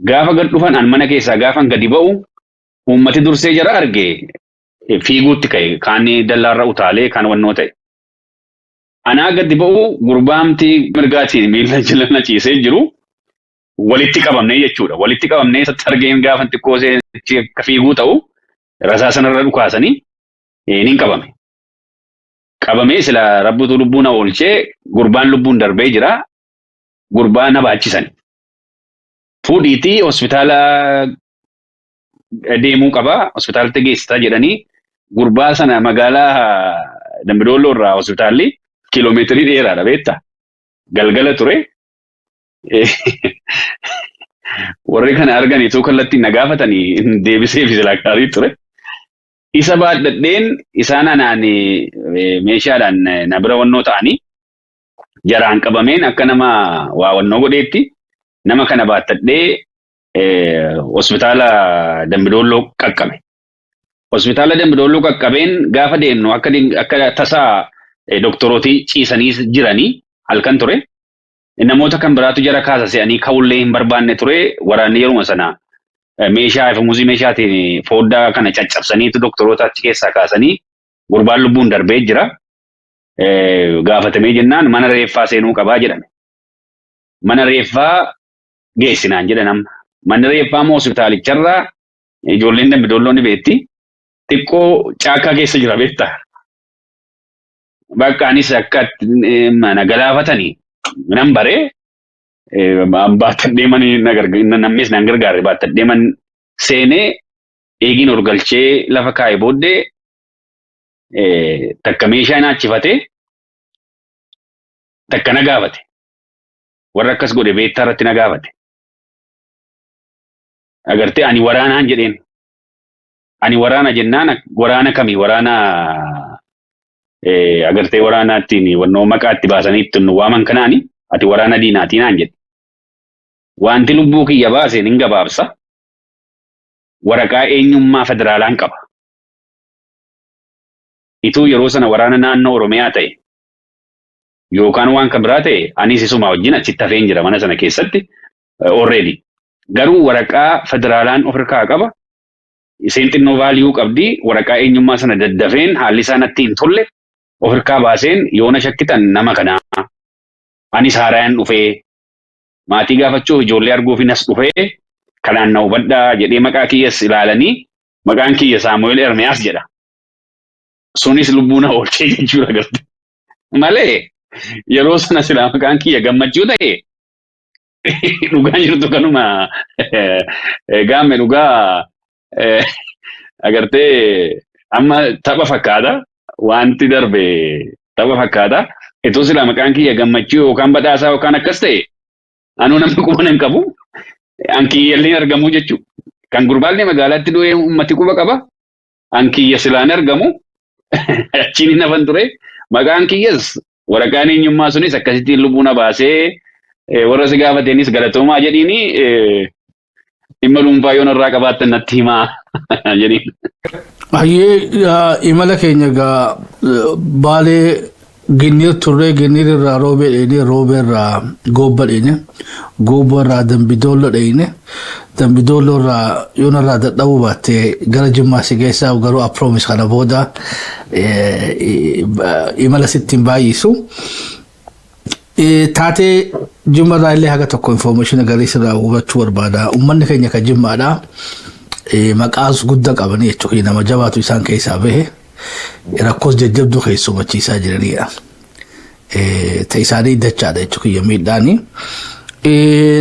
Gaafa gad dhufan, an mana keessaa gaafan gadi ba'u, uummati dursee jara arge fiiguutti ka'e, kaan dallaarra utaalee, kaan wannoo ta'e. Anaa gadi ba'u, gurbaamti mirgaatiin miila jala na ciisee jiru walitti qabamnee jechuudha. Walitti qabamnee isatti argeen gaafa xiqqoo akka fiiguu ta'u rasaa sanarra dhukaasanii ni qabame. Qabamee sila rabbitu lubbuu na oolchee, gurbaan lubbuun darbee jira. Gurbaa na baachisan. Fuudhiitii hospitaala deemuu qaba. Hospitaalatti geessisaa jedhanii gurbaa sana magaalaa Dambidolloo irraa hospitaalli kiiloomeetirii dheeraadha, beektaa? Galgala ture. Warri kana arganiitu kallattiin na gaafatanii deebisee fi silaa gaarii ture. Isa baadhadheen isaan anaan meeshaadhaan na bira wannoo ta'anii jaraan qabameen akka nama waa wannoo godheetti nama kana baattadhee hospitaala Dambidolloo qaqqabe. Hospitaala Dambidolloo qaqqabeen gaafa deemnu akka tasaa doktorootii ciisanii jiranii halkan ture. Namoota kan biraatu jara kaasa se'anii ka'ullee hin barbaanne ture. Waraanni yeruma sana meeshaa muuzii meeshaatiin foddaa kana caccabsaniitu doktoroota achi keessaa kaasanii gurbaan lubbuun darbee jira. Gaafatamee jennaan mana reeffaa seenuu qabaa jedhame. Mana reeffaa geessinaan jedhan amma. Manni reeffaa immoo hospitaalicharraa, ijoolleen Dambidoolloo ni beekti. Xiqqoo caakkaa keessa jira, beektaa. Bakka anis akka mana galaafatanii nan baree baatadhee mani namnis nan gargaarre, baatadhee man seenee eegiin ol galchee lafa kaa'e booddee takka meeshaa naachifatee takka na gaafate. Warra akkas godhe beektaa irratti na gaafate. Agartee, ani waraanaan jedheen. Ani waraana jennaan, waraana kamii? Waraana agartee waraana ittiin wannoo maqaa itti baasanii ittiin nu waaman kanaani, ati waraana diinaatii naan jedhe. Wanti lubbuu kiyya baase nin gabaabsa. Waraqaa eenyummaa federaalaan qaba. Ituu yeroo sana waraana naannoo Oromiyaa ta'e yookaan waan kan biraa ta'e, anis isuma wajjin achitti hafeen jira mana sana keessatti already. Garuu waraqaa federaalaan of harkaa qaba. Isheen xinnoo value qabdi. Waraqaa eenyummaa sana daddafeen haalli isaa natti hin tolle of harkaa baaseen, yoona shakkitan nama kanaa. Anis haaraan dhufee maatii gaafachuuf, ijoollee arguuf nas dhufee, kanaan na hubadhaa jedhee maqaa kiyyas ilaalanii maqaan kiyya Saamu'eel Ermiyaas jedha. Sunis lubbuu na oolchee jechuudha garte. Malee yeroo sana silaa maqaan kiyya Gammachuu ta'e, dhugaan jirtu kanuma gaamme dhugaa agartee, amma tapha fakkaata, wanti darbe tapha fakkaata. Itoo silaa maqaan kiyya Gammachuu yookaan Badhaasaa yookaan akkas ta'e, anuu namni quba hin qabu. An kiyyallee argamu jechuudha. Kan gurbaallee magaalaatti du'ee uummati quba qaba. An kiyya silaan argamu achiin hin hafan ture. Maqaan kiyyas waraqaan eenyummaa sunis akkasittiin lubbuu na baasee, warra si gaafateenis galatoomaa jedhiini, dhimma dhuunfaa yoon irraa qabaattan natti himaa jedhiin. Hayyee, imala keenya egaa Baalee Ginniir turree, Ginniir irraa Roobee dheene, Roobee irraa Goobba dheene, Goobba irraa Dambidoollo dheene, Dambidoollo irraa yoon irraa dadhabuu baatte gara Jimmaa si geessaa, garuu I promise kana booda imala sitti hin baay'isu. Taatee Jimma irraa illee haga tokko information garii sirraa hubachuu barbaada. Uummanni keenya kan Jimmaadha. Maqaas guddaa qabanii jechuudha. Nama jabaatu isaan keessaa bahe. Rakkoos jajjabduu keessumachiisaa jiranidha. Ta isaanii dachaadha jechuudha miidhaani.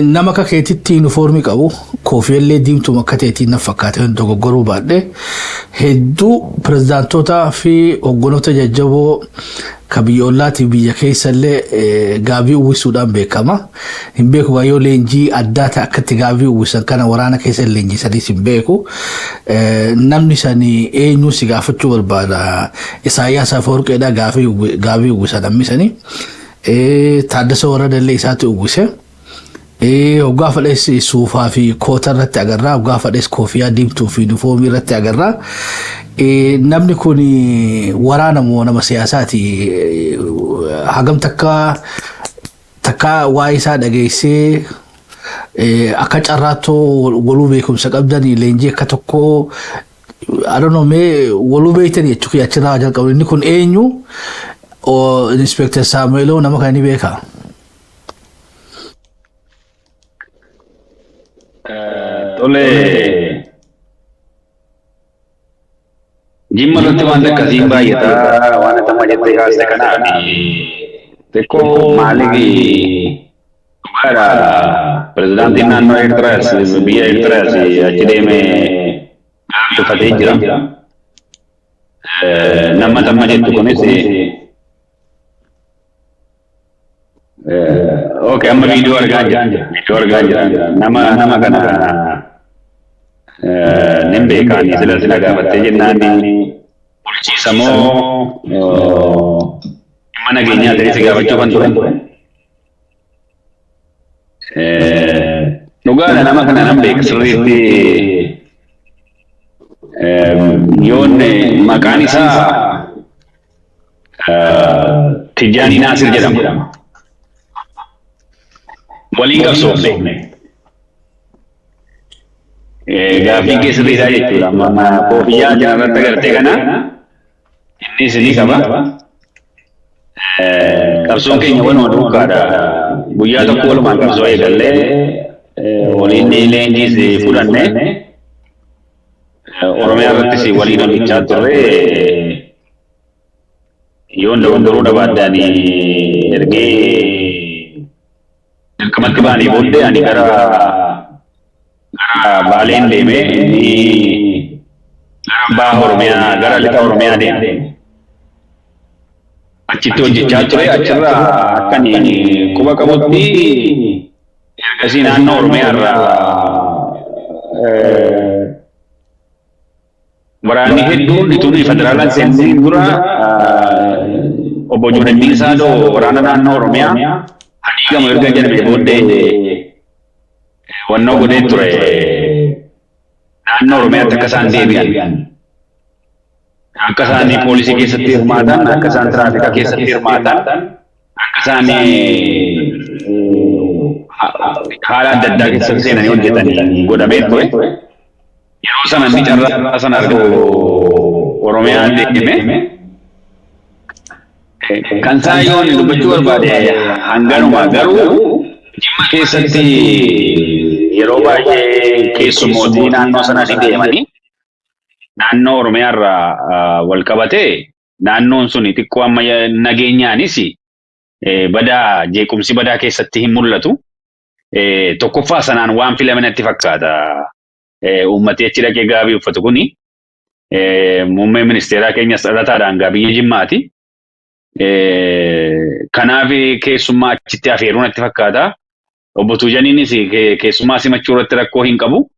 Nama akka keetitti yuunifoormii qabu, koofiyallee diimtuu akka ta'eetiin na fakkaate, dogoggoruu baadhe, hedduu pirezidaantotaa fi hogganoota jajjaboo ka biyya ollaatii biyya keessallee gaabii uwwisuudhaan beekama. Hin beeku, yoo leenjii addaa ta'e akkatti gaabii uwwisan kana waraana keessa leenjisaniis hin beeku. Namni sanii eenyu si gaafachuu barbaada. Isaayyaas Afawarqeedha gaabii uwwisa namni sanii. Taaddasa Warradallee isaatu uwwise. Hoggaa fedhes suufaa fi koota irratti agarra. Hoggaa fedhes koofiyaa diimtuu fi yuunifoomii irratti agarra. Namni kun waraana moo nama siyaasaati? Hagam takka takka waa'ee isaa dhageessee, akka carraattoo waluu beekumsa qabdanii, leenjii akka tokkoo, I don't know, mee waluu beektan jechuudha achirraa jalqabu. Inni kun eenyu? Inspector Saamu'eeloo nama kana ni beekaa? Tole. Jimma irratti wanta akkasiin baay'ata, waan ati amma jettee kaaste kanaaf xiqqoo maaliif dhugaadha, pirezidaantiin naannoo Eertiraas, biyya Eertiraas achi deemee gaafatee jira. Nama amma jettu kunis, okay, amma viidiyoo argaa jira. Viidiyoo argaa jira. Nama kana nin beekaani sila sila gaafattee jennaan bulchiisa moo dhimma nageenyaa ta'e si gaafachuu kan ture. Dhugaadha, nama kana nan beeka sirriitti, yoon maqaan isaa Tijjaanii Naasir jedhama. Waliin qabsoofne. Gaaffiin kee sirriidha jechuudha. Amma koofiyyaa kanarratti agartee kana innis ni qaba. Qabsoon keenya waluma duukaadha. Guyyaa tokko walumaan qabsoo eegallee, waliin leenjiis fudhanne, Oromiyaa irrattis waliin hojjechaa turre. Yoon dogongoruu dhabaadde, ani ergee dirqamatti baanii booddee ani gara Baaleen deeme, inni gara baha Oromiyaa, gara lixa Oromiyaa deeme. Achitti hojjechaa ture. Achirraa akka ani quba qabutti ergasii naannoo Oromiyaa irraa waraanni hedduun utuu federaalaan seensisiin dura obbo Juunaddiin Saadoo waraana naannoo Oromiyaa hadiigamu erga jedhamee booddee wannoo godhee ture, naannoo Oromiyaatti akka isaan deebi'an, akka isaan poolisii keessatti hirmaatan, akka isaan tiraafika keessatti hirmaatan, akka isaan haala adda addaa keessatti seenanii hojjetan godhamee ture. Yeroo sana inni carraa sana argatu Oromiyaa deeme. Kan isaa yoon dubbachuu barbaade hanganuma, garuu Jimma keessatti yeroo baay'ee keessummootii naannoo sana ni deemanii naannoo Oromiyaa irraa wal qabatee naannoon sun xiqqoo amma nageenyaanis badaa jeequmsi badaa keessatti hin mul'atu. Tokkoffaa sanaan waan filame natti fakkaata. Uummati achi dhaqee gaabii uffatu kuni muummeen ministeeraa keenyas dhalataadhaan biyya Jimmaati. Kanaaf keessummaa achitti afeeruu natti fakkaata. Obbo Tuujaniinis keessummaa simachuu irratti rakkoo hin qabu.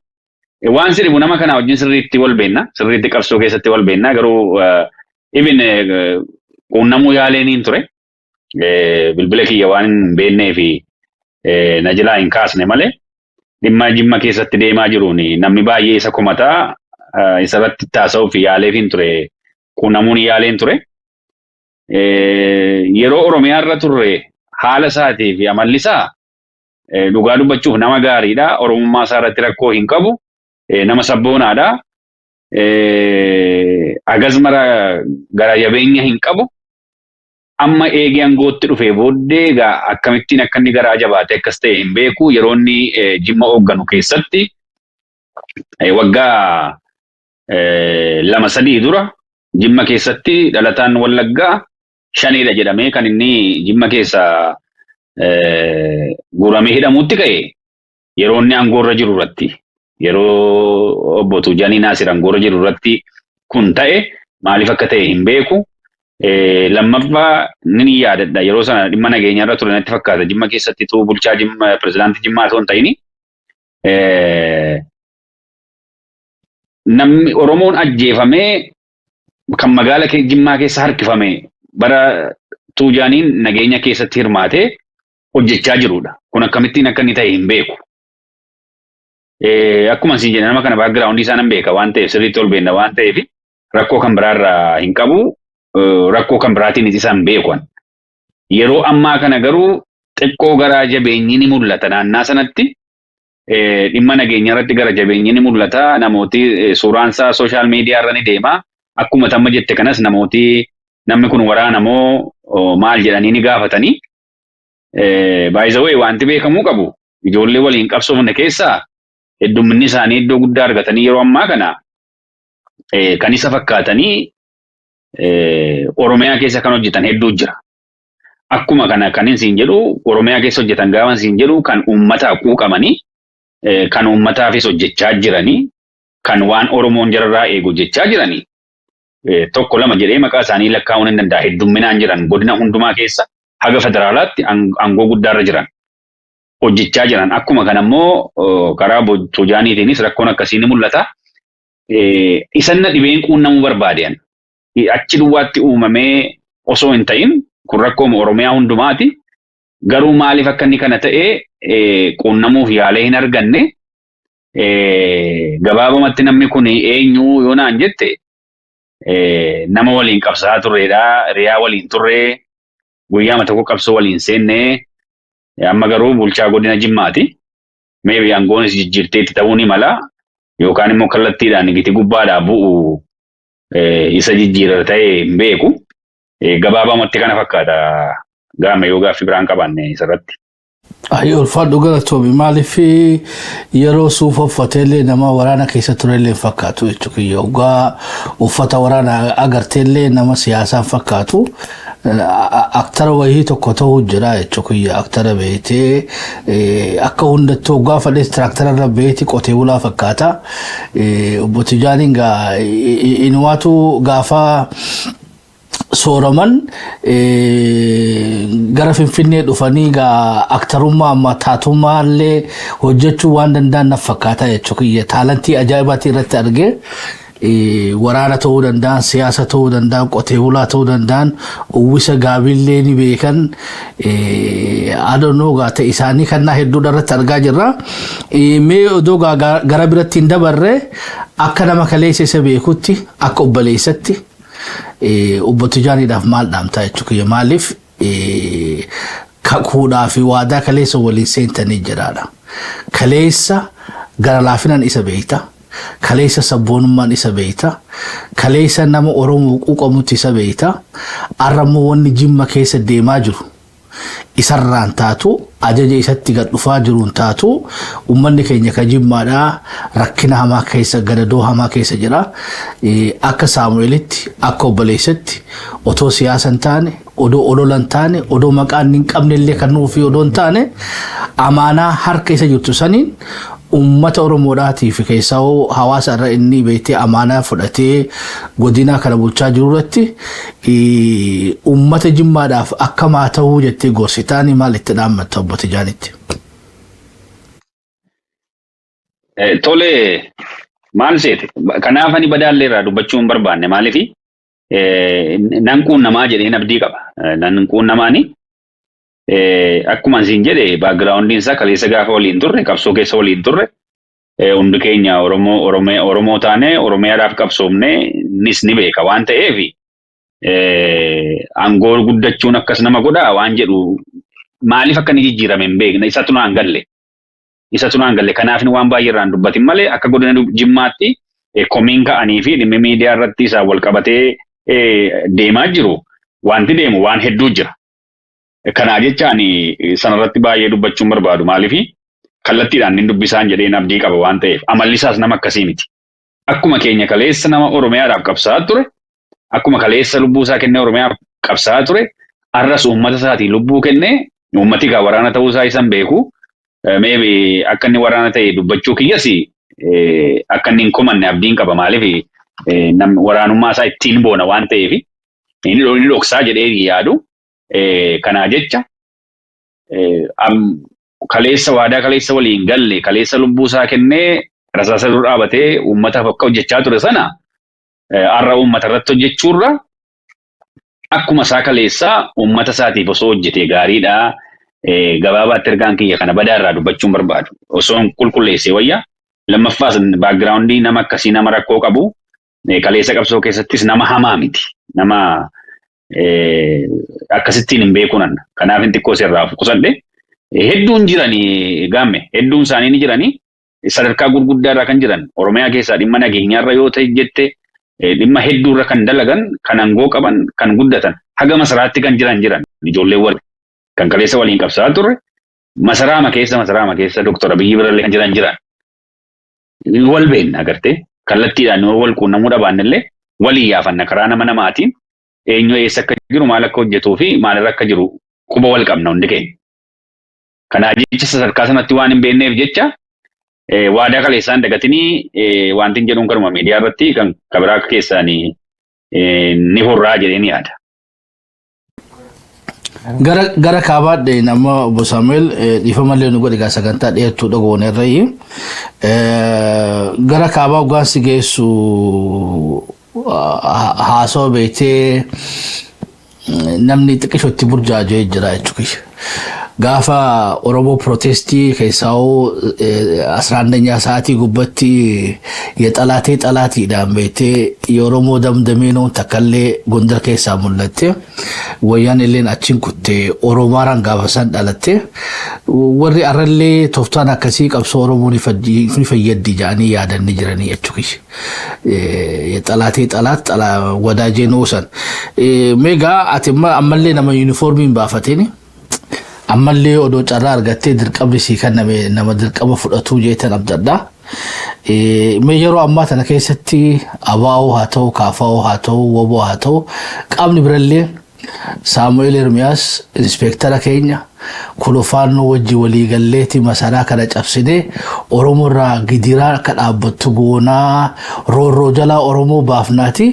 Waan si dhibu, nama kana wajjin sirriitti wal beenna. Sirriitti qabsoo keessatti wal beenna. Garuu even quunnamuu yaaleen hin ture. Bilbila kiyya waan hin beennee fi na jalaa hin kaasne malee, dhimma Jimma keessatti deemaa jiruun namni baay'ee isa komataa, isarratti taasa'uuf yaaleef hin ture. Quunnamuun yaaleen ture. Yeroo Oromiyaa irra turre haala isaatii fi amalli isaa dhugaa dubbachuuf nama gaariidha. Oromummaa isaa irratti rakkoo hin qabu. Nama sabboonaadha. Agas mara gara jabeenya hin qabu. Amma eegee aangootti dhufee booddee egaa akkamittiin akka inni garaa jabaate akkas ta'e hin beeku. Yeroo inni Jimma hoogganu keessatti waggaa 2-3 dura Jimma keessatti dhalataan Wallaggaa shaniidha jedhamee kan inni Jimma keessa guuramee hidhamuutti ka'e yeroo inni aangoorra jiru irratti, yeroo obbo Tuujanii Naasir aangoorra jiru irratti kun ta'e, maaliif akka ta'e hin beeku. Lammaffaa ni yaadadha, yeroo sana dhimma nageenyaa irra ture natti fakkaata, Jimma keessatti tuu bulchaa Jimma, pirezidaantii Jimmaa osoo hin ta'ini, namni Oromoon ajjeefamee kan magaala Jimmaa keessa harkifame bara Tuujaaniin nageenya keessatti hirmaate. hojjechaa jirudha. Kun akkamittiin akka inni ta'e hin beeku. Akkuma isin jedhe, nama kana background isaa nan beeka waan ta'eef, sirriitti ol beenna waan ta'eef, rakkoo kan biraarraa hin qabu, rakkoo kan biraatiin isa hin beeku. Yeroo ammaa kana garuu xiqqoo garaa jabeenyi ni mul'ata naannaa sanatti. Dhimma nageenya irratti gara jabeenyi ni mul'ata. Namooti suuraan isaa social media irra ni deema. Akkuma tamma jette kanas namooti namni kun waraana moo maal jedhanii ni gaafatanii. Baay'isawee wanti beekamuu qabu, ijoollee waliin qabsoofne keessaa heddumminni isaanii iddoo guddaa argatanii yeroo ammaa kana kan isa fakkaatanii Oromiyaa keessa kan hojjetan hedduu jira. Akkuma kana kan siin jedhu, Oromiyaa keessa hojjetan gaafa siin jedhu, kan uummataa quuqamanii, kan uummataafis hojjechaa jiranii, kan waan Oromoon jararraa eegu hojjechaa jiranii, tokko lama jedhee maqaa isaanii lakkaa'uun hin danda'a. Heddumminaan jiran, godina hundumaa keessa haga federaalaatti aangoo guddaarra jiran hojjechaa jiran. Akkuma kana immoo karaa Tojaaniitiinis rakkoon akkasii ni mul'ata. Isan na dhibeen quunnamuu barbaadan achi duwwaatti uumamee osoo hin ta'in, kun rakkooma Oromiyaa hundumaati. Garuu maaliif akka inni kana ta'e quunnamuuf yaalee hin arganne. Gabaabumatti namni kun eenyu yoo naan jette, nama waliin qabsaa'aa turreedha. Riyaa waliin turree, guyyaama tokko qabsoo waliin seennee, amma garuu bulchaa godina Jimmaati. Maybe aangoonis jijjiirteetti ta'uu ni mala. Yookaan immoo kallattiidhaan giti gubbaadhaa bu'u isa jijjiirra ta'e hin beeku. Gabaabumatti kana fakkaata, gaame, yoo gaaffii biraan qabaanne isarratti. Ayi, ulfaadhu, galatoomi. Maaliif yeroo suufa uffateellee nama waraana keessa turellee hin fakkaatu jechuudha. Hoggaa uffata waraanaa agarteellee nama siyaasaa hin fakkaatu. Actor wayii tokko ta'uu jira jechuudha. Actor beetee akka hundattuu hoggaa fadhees tiraaktara irra beeti qotee bulaa fakkaata. Obbo Tijaaniin gaa inumaatu gaafa sooraman gara Finfinnee dhufanii gaa actorummaa amma taatummaa illee hojjechuu waan danda'an naf fakkaata jechuudha. Talent ajaa'ibaati irratti argee, waraana ta'uu danda'an, siyaasa ta'uu danda'an, qotee bulaa ta'uu danda'an, uwwisa gaabillee ni beekan. Adoonoo gaa ta'e isaanii kannaa hedduudha irratti argaa jirra. Mee odoo gara biratti hin dabarre, akka nama kaleessa isa beekutti, akka obboleessatti, obbo Tijaaniidhaaf maal dhaamtaa jechuudha? Maaliif kakuudhaa fi waadaa kaleessa waliin seentanii jiraadha. Kaleessa gara laafinaan isa beekta. Kaleessa sabboonummaan isa beekta. Kaleessa nama Oromoo quuqamutti isa beekta. Har'a immoo wanni Jimma keessa deemaa jiru isarraan taatu, ajaja isatti gad dhufaa jiruun taatu, uummanni keenya ka Jimmaadhaa rakkina hamaa keessa, gadadoo hamaa keessa jira. Akka Saamu'eelitti, akka obboleessatti, otoo siyaasa hin taane, odoo olola hin taane, odoo maqaan hin qabne illee kan nuufi odoo hin taane, amaanaa harka isa jirtu saniin uummata Oromoodhaatii fi keessaa hawaasa irra inni beektee amaanaa fudhatee godina kana bulchaa jiru irratti uummata Jimmaadhaaf akka maa ta'uu jettee gorsitaanii, maal itti dhaammatta obbo Tijaanitti? Tole, maal seete? Kanaaf ani badaallee irraa dubbachuu hin barbaanne. Maaliifi nan quunnamaa jedheen abdii qaba. Nan quunnamaani. Akkuma isin jedhe, backgroundiin isaa kaleessa gaafa waliin turre, qabsoo keessa waliin turre, hundi keenya Oromoo Oromoo taane Oromiyaadhaaf qabsoomne, nis ni beeka waan ta'eef, aangoo guddachuun akkas nama godhaa waan jedhu, maaliif akka inni jijjiirame hin beekne, isatu naan galle. Isatu naan galle. Kanaaf waan baay'ee irraan dubbatin malee, akka godina Jimmaatti komiin ka'anii fi dhimmi miidiyaa irratti isaan wal qabatee deemaa jiru, wanti deemu waan hedduu jira. Kanaa jecha ani sanarratti baay'ee dubbachuun barbaadu. Maaliif kallattiidhaan inni dubbisaan jedheen abdii qaba waan ta'eef, amalli isaas nama akkasii miti. Akkuma keenya kaleessa nama Oromiyaadhaaf qabsaa'aa ture, akkuma kaleessa lubbuu isaa kennee Oromiyaaf qabsaa'aa ture, har'as uummata isaatii lubbuu kennee, uummati egaa waraana ta'uu isaa isan beeku. Maybe akka inni waraana ta'e dubbachuu kiyyas akka inni hin komanne abdiin qaba. Maaliif waraanummaa isaa ittiin boona waan ta'eef, inni dhoksaa jedhee yaadu. Kanaa jecha kaleessa waadaa kaleessa waliin galle, kaleessa lubbuu isaa kennee rasaasa dura dhaabatee uummataaf akka hojjechaa ture sana har'a uummata irratti hojjechuurra, akkuma isaa kaleessaa uummata isaatiif osoo hojjetee gaariidha. Gabaabaatti ergaan kiyya kana badaa irraa dubbachuun barbaadu. Osoo qulqulleessee wayya. Lammaffaas background nama akkasii, nama rakkoo qabu, kaleessa qabsoo keessattis nama hamaa miti. Nama akkasittiin hin beekunan. Kanaaf hin xiqqoo sirraa of qusadhe. Hedduun jiranii gaamme, hedduun isaanii ni jiranii, sadarkaa gurguddaa irra kan jiran, Oromiyaa keessaa dhimma nageenyaarra yoo ta'e jette, dhimma hedduurra kan dalagan, kan aangoo qaban, kan guddatan, haga masaraatti kan jiran jiran, ijoollee wal kan kaleessa waliin qabsaa turre masaraama keessa Dooktar Abiyyi birallee kan jiran jiran. Wal beekna, agartee, kallattiidhaan yoo wal quunnamuu dhabaannellee walii yaafanna. Karaa nama namaatiin eenyu eessa akka jiru, maal akka hojjetuu fi maalirra akka jiru quba wal qabna hundi keenya. Kanaa jecha sadarkaa sanatti waan hin beekneef jecha waadaa kaleessaan dagatinii wanti hin jedhuun kanuma. Miidiyaa irratti kan kabiraa keessaanii ni hurraa jedhee ni yaada. Gara kaabaadhe nama obbo Saamu'eel, dhiifamallee nu godhe gaa, sagantaa dheertuu dhagoon irrayi. Gara kaabaa hoggaansi geessu haasawaa beektee namni xiqqishootti burjaajee jira jechuudha. Gaafa Oromoo protest keessaa 11ኛ sa'aatii gubbatti የጠላቴ ጠላቲidhaan beektee የኦሮmoo damdamee nuun takkallee Gondar keessaa mul'atte, wayyaan illeen achiin kuttee Oromaaraan gaafa san dhalatte, warri arrallee tooftaan akkasii qabsoo Oromoo ni fayyaddi jedhanii yaadanii jiranii jechuudha. የጠላቴ ጠላት ወዳጄ ነው san. Meegaa ati ammallee nama yuunifoormii hin baafatini, ammallee odoo carraa argattee dirqamni sii kenname nama dirqama fudhatuu jeetan abdadha. Mee yeroo ammaa tana keessatti ABO haa ta'u, KFO haa ta'u, WBO haa ta'u, qaamni birallee Saamu'eel Ermiyaas inspektara keenya kolofaannoo wajji waliigalleeti masaraa kana cabsinee Oromoo irraa gidiraa akka dhaabbattu goonaa, roorroo jalaa Oromoo baafnaati.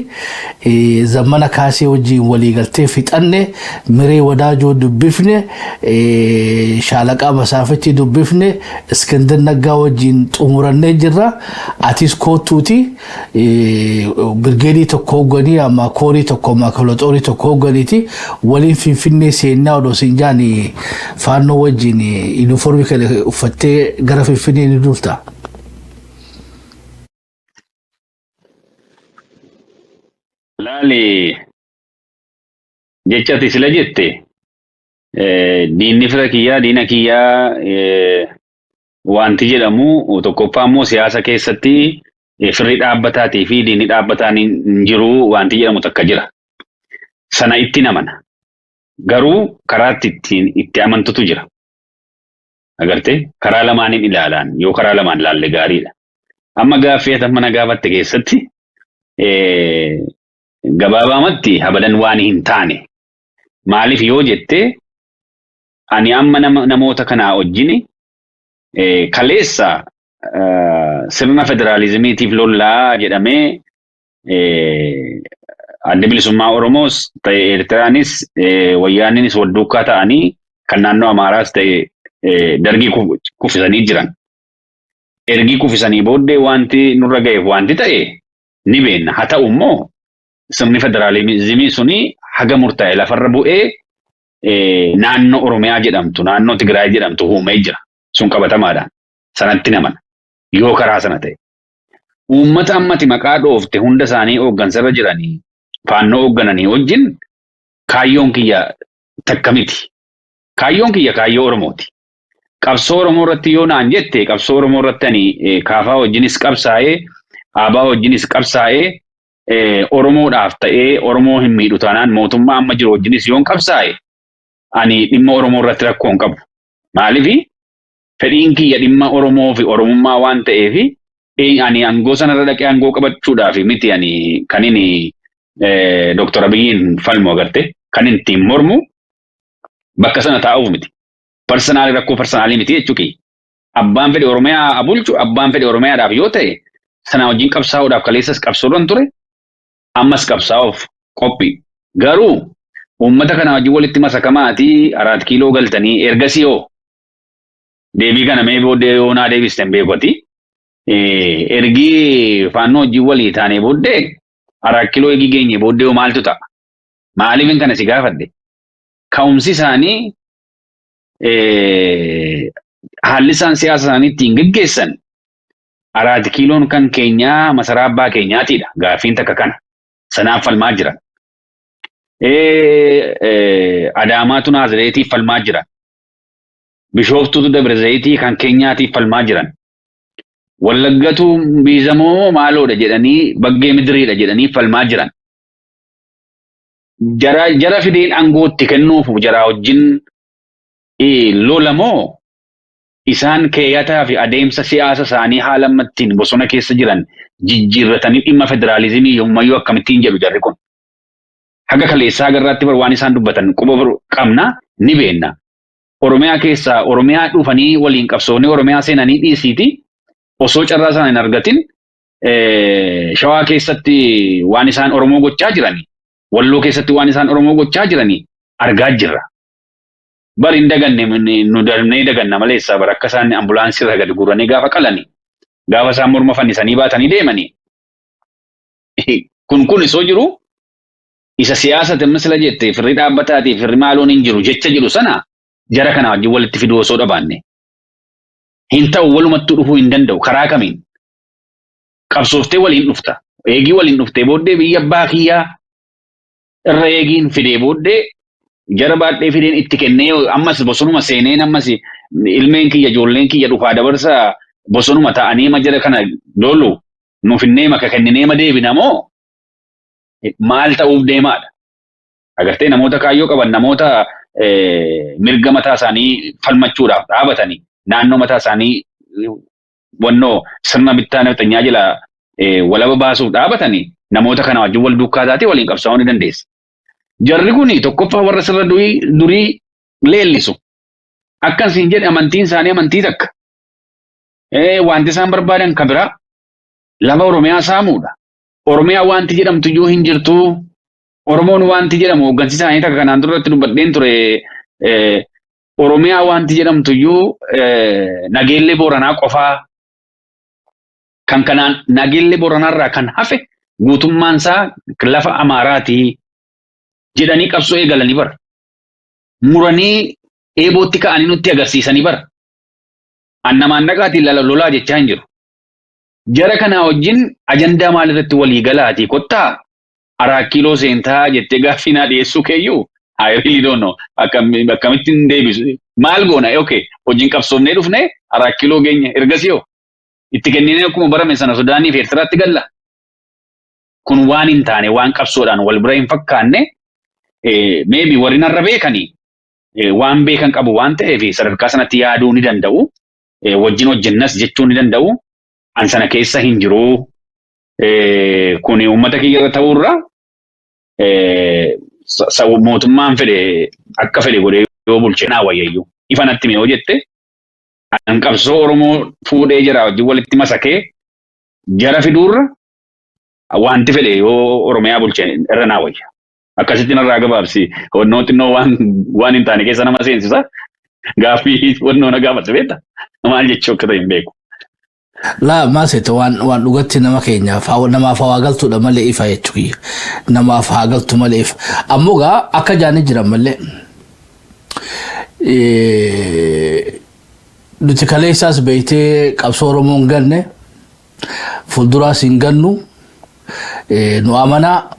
Zammana kaasee wajjiin waliigaltee fixanne, miree wadaajoo dubbifne, shaalaqaa masaafitti dubbifne, Iskindir Naggaa wajjiin xumurannee jirra. Atis koottuuti birgeedii tokko hoogganii, amma koorii tokko, amma koloxoorii tokko hoogganiiti waliin Finfinnee seennaa odoo siin jaani, faannoo wajjiin yuunifoormii kana uffattee gara Finfinnee ni duulta. Laali, jecha ati sila jette, diinni fira kiyyaa diina kiyyaa wanti jedhamu tokkoffaa immoo siyaasa keessatti firri dhaabbataatii fi diinni dhaabbataan hin jiru wanti jedhamu takka jira. Sana itti namana. Garuu karaatti ittiin itti amantutu jira. Agartee, karaa lamaaniin ilaalaan, yoo karaa lamaan ilaalle gaariidha. Amma gaaffii ati amma na gaafatte keessatti gabaabaamatti abadan waan hin taane. Maaliif yoo jette, ani amma namoota kanaa wajjin kaleessa sirna federaalizimiitiif lollaa jedhamee Adda Bilisummaa Oromoos ta'e Eertiraanis wayyaaninis wal duukaa ta'anii kan naannoo Amaaraas ta'e dargii kuffisanii jiran. Ergii kuffisanii booddee wanti nurra ga'eef wanti ta'e ni beekna. Haa ta'u immoo sirni federaalizimii suni haga murtaa'e lafarra bu'ee naannoo Oromiyaa jedhamtu, naannoo Tigraay jedhamtu uumee jira. Sun qabatamaadhaan. Sanatti namana. Yoo karaa sana ta'e. Uummata ammati maqaa dhoofte hunda isaanii hooggansarra jiranii faannoo hooggananii wajjin kaayyoon kiyya takka miti. Kaayyoon kiyya kaayyoo Oromooti. Qabsoo Oromoo irratti yoo naan jette, qabsoo Oromoo irratti ani KFO wajjinis qabsaa'ee, ABO wajjinis qabsaa'ee, Oromoodhaaf ta'ee Oromoo hin miidhu taanaan mootummaa amma jiru wajjinis yoon qabsaa'e ani dhimma Oromoo irratti rakkoo hin qabu. Maaliif, fedhiin kiyya dhimma Oromoo fi Oromummaa waan ta'eef ani aangoo sanarra dhaqee aangoo qabachuudhaaf miti. Ani kan inni Dooktar Abiyyiin falmu, agarte, kan inni ittiin mormu bakka sana taa'uuf miti. Personal rakkoo personal miti jechuudha. Abbaan fedhe Oromiyaa bulchu, abbaan fedhe Oromiyaadhaaf yoo ta'e, sana wajjin qabsaa'uudhaaf kaleessas qabsoodhaan ture, ammas qabsaa'uuf qophii. Garuu uummata kana wajjin walitti masakamaatii Araat Kiiloo galtanii ergasii hoo, deebii kana mee booddee yoo naa deebisten beekoti. Ergii faannoo wajjin walii taanee booddee Araat Kiiloo eegii geenye booddee hoo maaltu ta'a? Maaliifin kana si gaafadhe? Ka'umsi isaanii Haalli isaan siyaasa isaanii ittiin geggeessan Araat Kiiloon kan keenyaa masaraa abbaa keenyaatiidha. Gaaffiin takka kana. Sanaaf falmaa jira. Adaamaatu Naazireetiif falmaa jira. Bishooftuutu Dabra Zayitii kan keenyaatiif falmaa jiran. Wallaggatu Biizamoo maaloodha jedhanii, Baggee Midiriidha jedhanii falmaa jiran. Jara fideen aangootti kennuuf jara wajjin lola moo, isaan keeyyataa fi adeemsa siyaasa isaanii haala amma ittiin bosona keessa jiran jijjiirratanii dhimma federaalizimii yommayyuu akkamittiin jedhu jarri kun? Haga kaleessaa agarraatti bar waan isaan dubbatan quba qabna, ni beenna. Oromiyaa keessaa Oromiyaa dhufanii waliin qabsoonii Oromiyaa seenanii dhiisiiti, osoo carraa sana hin argatin Shawaa keessatti waan isaan Oromoo gochaa jiranii, Walloo keessatti waan isaan Oromoo gochaa jiranii argaa jirra. Bar hin daganne, nu darbnee daganna maleessa bar akka isaan ambulaansii irra gadi guuranii gaafa qalanii, gaafa isaan morma fannisanii baatanii deemanii. Kun isoo jiru, isa siyaasa misila jette, firri dhaabbataatii firri maaloon hin jiru jecha jedhu sana jara kana wajjin walitti fiduu osoo dhabaanne. Hin ta'u, walumattuu dhufuu hin danda'u. Karaa kamiin? Qabsooftee waliin dhufta. Eegii waliin dhuftee booddee biyya abbaa kiyyaa irra eegiin fidee booddee jara baadhee fideen itti kennee, ammas bosonuma seeneen, ammas ilmeen kiyya, ijoolleen kiyya dhufaa dabarsa bosonuma ta'anii ma jara kana lolu nuuf hinnee maka kenninee ma deebina moo maal ta'uuf deemaadha? Agartee, namoota kaayyoo qaban, namoota mirga mataa isaanii falmachuudhaaf dhaabatanii, naannoo mataa isaanii wannoo sirna bittaa nafxanyaa jala walaba baasuuf dhaabatanii, namoota kana wajjin wal duukaa taatee waliin qabsaa'uu ni dandeessa. Jarri kun tokkoffaa warra sirna durii leellisu. Akkan siin jedhe, amantiin isaanii amantii takka. Wanti isaan barbaadan kan biraa lafa Oromiyaa saamuudha. Oromiyaa wanti jedhamtu iyyuu hin jirtu. Oromoon wanti jedhamu, hooggansi isaanii takka kanaan duratti dubbadheen ture. Oromiyaa wanti jedhamtu iyyuu Nageellee Booranaa qofaa, kan kanaan Nageellee Booranaarraa kan hafe guutummaan isaa lafa Amaaraati jedhanii qabsoo eegalanii bara. Muranii eebootti ka'anii nutti agarsiisanii bara. Annamaan dhaqaatiin lolaa jechaa hin jiru. Jara kanaa wajjin ajandaa maalirratti walii galaatii kottaa Araa Kiiloo seentaa jettee gaaffii naa dhiyeessuu keeyyuu, I really don't know. Akkamittiin deebisu? Maal goona? Okay, wajjin qabsoofnee dhufnee Araa Kiiloo geenye, ergasii hoo? Itti kenninee akkuma barame sana Sudaanii fi Eertiraatti galla. Kun waan hin taane, waan qabsoodhaan wal bira hin fakkaanne. Maybe warri narra beekanii waan beekan qabu waan ta'eef sadarkaa sanatti yaaduu ni danda'u. Wajjin hojjennas jechuu ni danda'u. An sana keessa hin jiru. Kuni uummata kiyya irra ta'uurra mootummaan fedhe akka fedhe godhee yoo bulche naa wayyayyuu. Ifa natti mee yoo jette, an qabsoo Oromoo fuudhee jira wajjin walitti masakee jara fiduurra wanti fedhe yoo Oromiyaa bulche irra naa wayya. Akkasitti narraa gabaabsi. Honnoo xinnoo waan hin taane keessa nama seensisa. Gaaffii wannoo na gaafate beekta. Maal jechuu akka ta'e hin beeku. Laa, maal seete, waan dhugatti nama keenyaaf namaaf haa galtuudha malee ifa jechuudha. Namaaf haa galtu malee ifa. Ammoo gaa akka jaanii jiran malee, nuti kaleessaas beektee qabsoo Oromoo hin ganne, fuulduraas hin gannu, nu amanaa,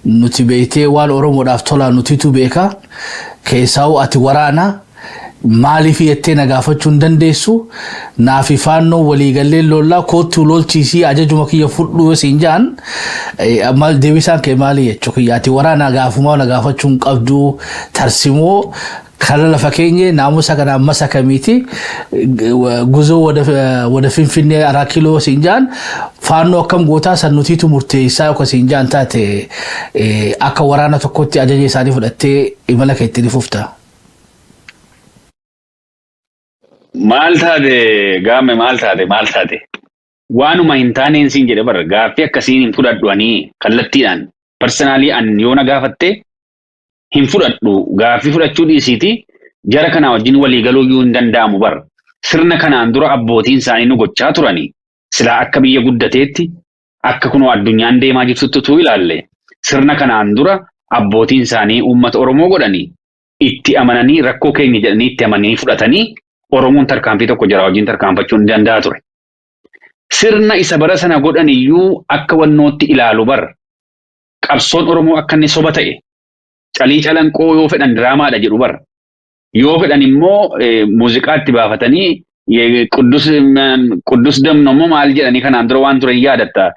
nuti beektee waan Oromoodhaaf tolaa nutitu beeka, keessaa'u ati waraana maaliif jettee na gaafachuu hin dandeessu. Naafi faannoo waliigallee lollaa koottuu lolchiisii, ajajuma kiyya fudhuu siin jaan, maal deebisaan kee maali jechuu kiyya? Ati waraana gaafumaa na gaafachuu hin qabdu. Tarsimoo kana lafa keenye naamusa kana ammas akkamiiti guzoo wada Finfinnee Araa Kiiloo siin jaan, faannoo akkam gootaa, san nutiitu murteessaa yookaan siin jaan taate, akka waraana tokkotti ajaja isaanii fudhattee imala kee itti ni fufta? Maal taate gaame, maal taate, maal taate? Waanuma hin taaneen siin jedhe bara, gaaffii akkasiin hin fudhadhu. Ani kallattiidhaan personally an yoo na gaafatte hin fudhadhu. Gaaffii fudhachuu dhiisiiti, jara kanaa wajjin walii galuu iyyuu hin danda'amu bara. Sirna kanaan dura abbootiin isaanii nu gochaa turanii, silaa akka biyya guddateetti, akka kunoo addunyaan deemaa jirtutti utuu ilaalle, sirna kanaan dura abbootiin isaanii uummata Oromoo godhanii Itti amananii, rakkoo keenya jedhanii itti amananii fudhatanii, Oromoon tarkaanfii tokko jara wajjin tarkaanfachuu ni danda'a ture. Sirna isa bara sana godhan iyyuu akka wannootti ilaalu bar. Qabsoon Oromoo akka inni soba ta'e, calii calanqoo yoo fedhan diraamaadha jedhu bar. Yoo fedhan immoo muuziqaa itti baafatanii Quddus Damno immoo maal jedhanii kanaan dura waan ture yaadatta.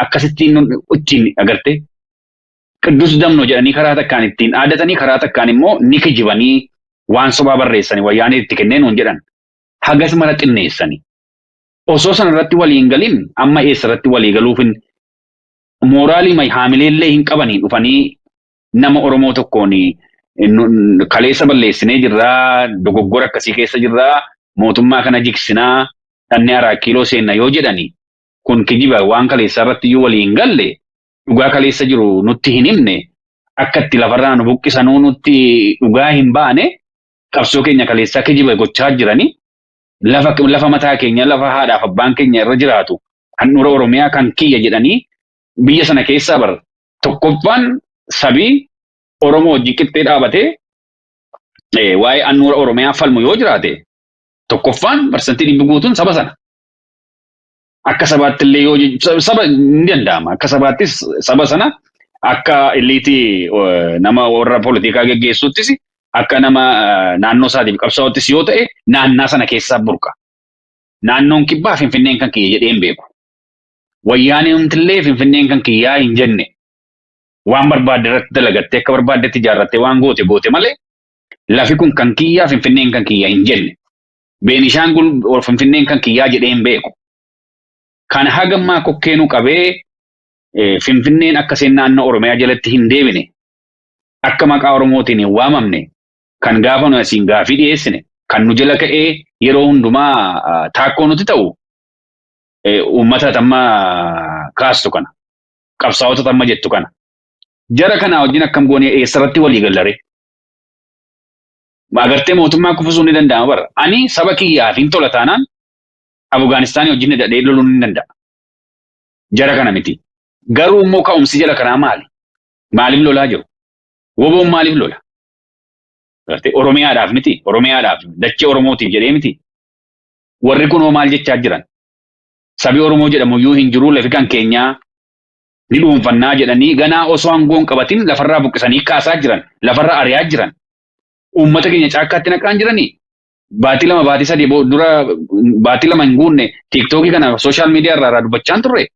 Akkasittiin ittiin agarte. Qiddus Damno jedhanii karaa takkaan ittiin dhaadatanii, karaa takkaan immoo ni kijibanii waan sobaa barreessanii wayyaanee itti kennee nuun jedhan. Hagas mara xinneessanii. Osoo sana irratti walii hin galin amma eessa irratti walii galuuf hin mooraalii haamileellee hin qabanii dhufanii nama Oromoo tokkoon kaleessa balleessinee jirraa, dogoggora akkasii keessa jirraa, mootummaa kana jigsinaa, dhannee Araa Kiiloo seenna yoo jedhani, kun kijiba. Waan kaleessaa irratti iyyuu walii hin galle, dhugaa kaleessa jiru nutti hin himne, akka itti lafarraa nu buqqisanuu nutti dhugaa hin baane, qabsoo keenya kaleessaa kijiba gochaa jiranii, lafa mataa keenya, lafa haadhaaf abbaan keenya irra jiraatu, handhuura Oromiyaa kan kiyya jedhanii biyya sana keessaa bar tokkoffaan sabii Oromoo wajjin qixxee dhaabatee waa'ee handhuura Oromiyaa falmu yoo jiraate, tokkoffaan 100% guutuun saba sana. Akka sabaatti illee yoo saba ni danda'ama. Akka sabaattis saba sana, akka elite nama warra poolitikaa geggeessuuttis, akka nama naannoo isaatiif qabsaa'uttis yoo ta'e, naannaa sana keessaa burqa. Naannoon kibbaa Finfinneen kan kiyya jedhee hin beeku. Wayyaanee illee Finfinneen kan kiyyaa hin jenne. Waan barbaadde irratti dalagattee, akka barbaaddetti ijaarrattee waan goote goote malee, lafi kun kan kiyyaa, Finfinneen kan kiyya hin jenne. Beenishaangul Finfinneen kan kiyyaa jedhee hin beeku. Kan hagammaa kokkeenuu qabee Finfinneen akka isheen naannoo Oromiyaa jalatti hin deebine, akka maqaa Oromootiin hin waamamne, kan gaafa nu asiin gaafii dhiyeessine kan nu jala ka'ee yeroo hundumaa taakkoo nuti ta'u, uummata tamma kaastu kana, qabsaa'ota tamma jettu kana. Jara kanaa wajjin akkam goonee eessarratti walii gallare? Agartee, mootummaa kuffisuun ni danda'ama bara. Ani saba kiyyaaf hin tola taanaan Afgaanistaanii wajjin hidhadhee loluun ni danda'a. Jara kana miti. Garuu immoo ka'umsi jala kanaa maali? Maaliif lolaa jiru? Woboon maaliif lola? Agartee, Oromiyaadhaaf miti. Oromiyaadhaaf, dachee Oromootiif jedhee miti. Warri kunoo maal jechaa jiran? Sabi Oromoo jedhamu iyyuu hin jiru, lafi kan keenyaa ni dhuunfannaa jedhanii ganaa osoo aangoon qabatin lafarraa buqqisanii kaasaa jiran, lafarraa ari'aa jiran. Uummata keenya caakkaatti naqaan jiranii. Baatii 2, baatii 3 dura, baatii 2 hin guunne, TikTokii kana social media irraa dubbachaan turre.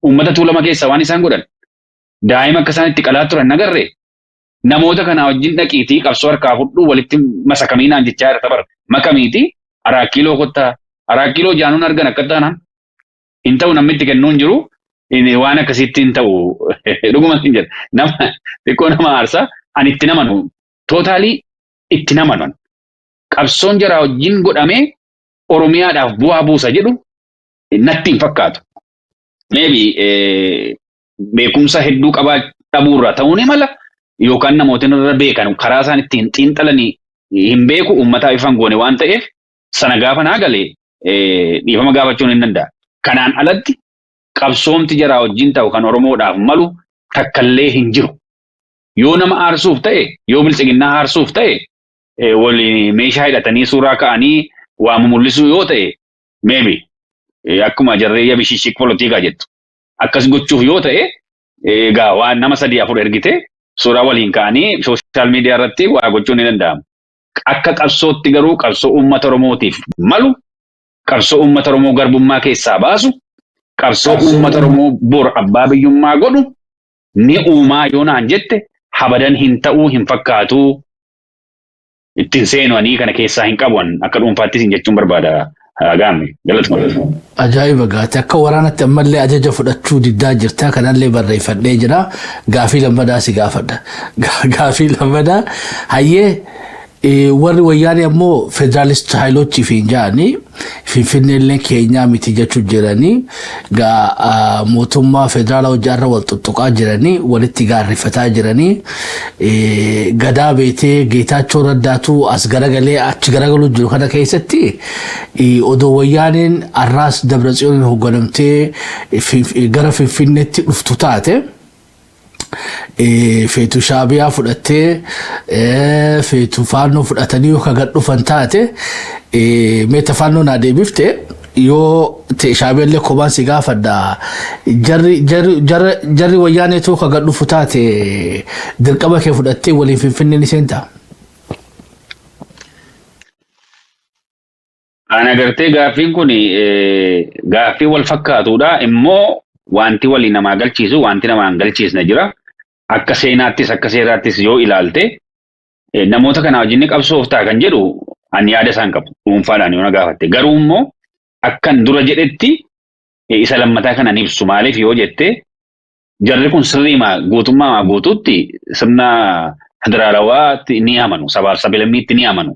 Uummata Tuulama keessaa waan isaan godhan. Daa'ima akka isaan itti qalaa turan nagarre. Namoota kanaa wajjin dhaqiitii qabsoo harkaa fudhuu, walitti masakamiinaan jechaa jirta bara. Makamiitii Araa Kiiloo kottaa. Araa Kiiloo jaanuun argan akka taanaan. Hin ta'u, namni itti kennuu hin jiru. Waan akkasiitti hin ta'u. Dhuguma hin jedha. Nama xiqqoo nama aarsa. Ani itti namanu. Totally itti namanu. Qabsoon jaraa wajjin godhamee Oromiyaadhaaf bu'aa buusa jedhu natti hin fakkaatu. Maybe beekumsa hedduu qabaa dhabuurraa ta'uu ni mala, yookaan namoota irra beekan karaa isaan ittiin xiinxalanii hin beeku, uummataa ifan goone waan ta'eef sana gaafa naa galee dhiifama gaafachuun hin danda'a. Kanaan alatti qabsoomti jaraa wajjin ta'u kan Oromoodhaaf malu takkallee hin jiru. Yoo nama aarsuuf ta'e, yoo bilchiginnaa aarsuuf ta'e, waliin meeshaa hidhatanii suuraa ka'anii waa mul'isuu yoo ta'e, maybe akkuma jarreeyya bishishik polotikaa jettu. Akkas gochuuf yoo ta'e, egaa waan nama sadii afur ergite suuraa waliin ka'anii social media irratti waa gochuun ni danda'ama. Akka qabsootti garuu qabsoo uummata Oromootiif malu, qabsoo uummata Oromoo garbummaa keessaa baasu, qabsoo uummata Oromoo bor abbaa biyyummaa godhu ni uumaa yoo naan jette, habadan hin ta'uu, hin fakkaatu. Ittiin seenuanii kana keessaa hin qabu akka dhuunfaattis hin jechuun barbaada. Gaamme galatuma. Ajaa'iba gaati, akka waraanatti ammallee ajaja fudhachuu diddaa jirta, kanallee barreeffadhee jira. Gaafii lammadaa si gaafadha. Gaafii lammadaa, hayyee, warri wayyaanee ammoo federalist haayilochii fi hin jaanii Finfinneellee keenyaa miti jechuu jiranii, gaa mootummaa federaala hojjaarra wal tuttuqaa jiranii, walitti gaarrifataa jiranii, gadaa beetee Geetaachoo Raddaatu as garagalee achi garagaluu jiru. Kana keessatti odoo wayyaaneen arraas Dabratsiyooniin hoogganamtee gara Finfinneetti dhuftu taate Feetu Shaabiyaa fudhattee, feetu Faannoo fudhatanii yoo gad dhufan taate, meeta Faannoo naa deebifte yoo ta'e, Shaabiyaallee kophaan si gaafadha. Jarri Wayyaaneetu ka gad dhufu taate, dirqama kee fudhattee waliin Finfinnee ni seentaa? Ana gartee gaaffiin kun gaaffii wal fakkaatudha. Immoo wanti walii namaa galchiisu, wanti namaa hin galchiisne jira. Akka seenaattis akka seeraattis yoo ilaalte, namoota kana wajjin ni qabsooftaa kan jedhu ani yaada isaan qabu dhuunfaadhaan yoo na gaafatte. Garuu immoo akkan dura jedhetti isa lammataa kana ni ibsu. Maaliif yoo jette, jarri kun sirriimaa guutummaa guutuutti sirna federaalawaatti ni amanu. Sabaaf sablammiitti ni amanu.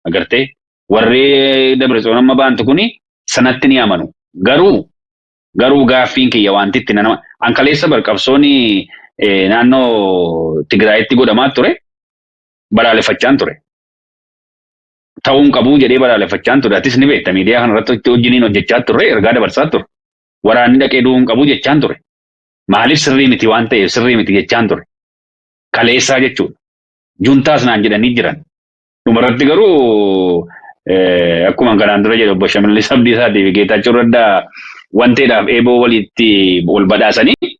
Agartee, warri Dabretsiyoon amma baantu kuni sanatti ni amanu. Garuu gaaffiin kiyya wanti itti nama an kaleessa barqabsoon naannoo Tigraayitti godhamaa ture balaaleffachaan ture. Ta'uun qabuu jedhee balaaleffachaan ture. Atis ni beekta, miidiyaa kanarratti wajjiniin hojjechaa turre, ergaa dabarsaa ture. Waraanni dhaqee du'uun qabuu jechaan ture. Maaliif sirrii miti waan ta'eef sirrii miti jechaan ture. Kaleessaa jechuudha. Juntaas naan jedhanii jiran. Dhumarratti garuu akkuma kanaan dura jedhe, obbo Shimallis Abdiisaatii fi Geetaachoo Raddaa wanteedhaaf eeboo walitti wal badhaasanii,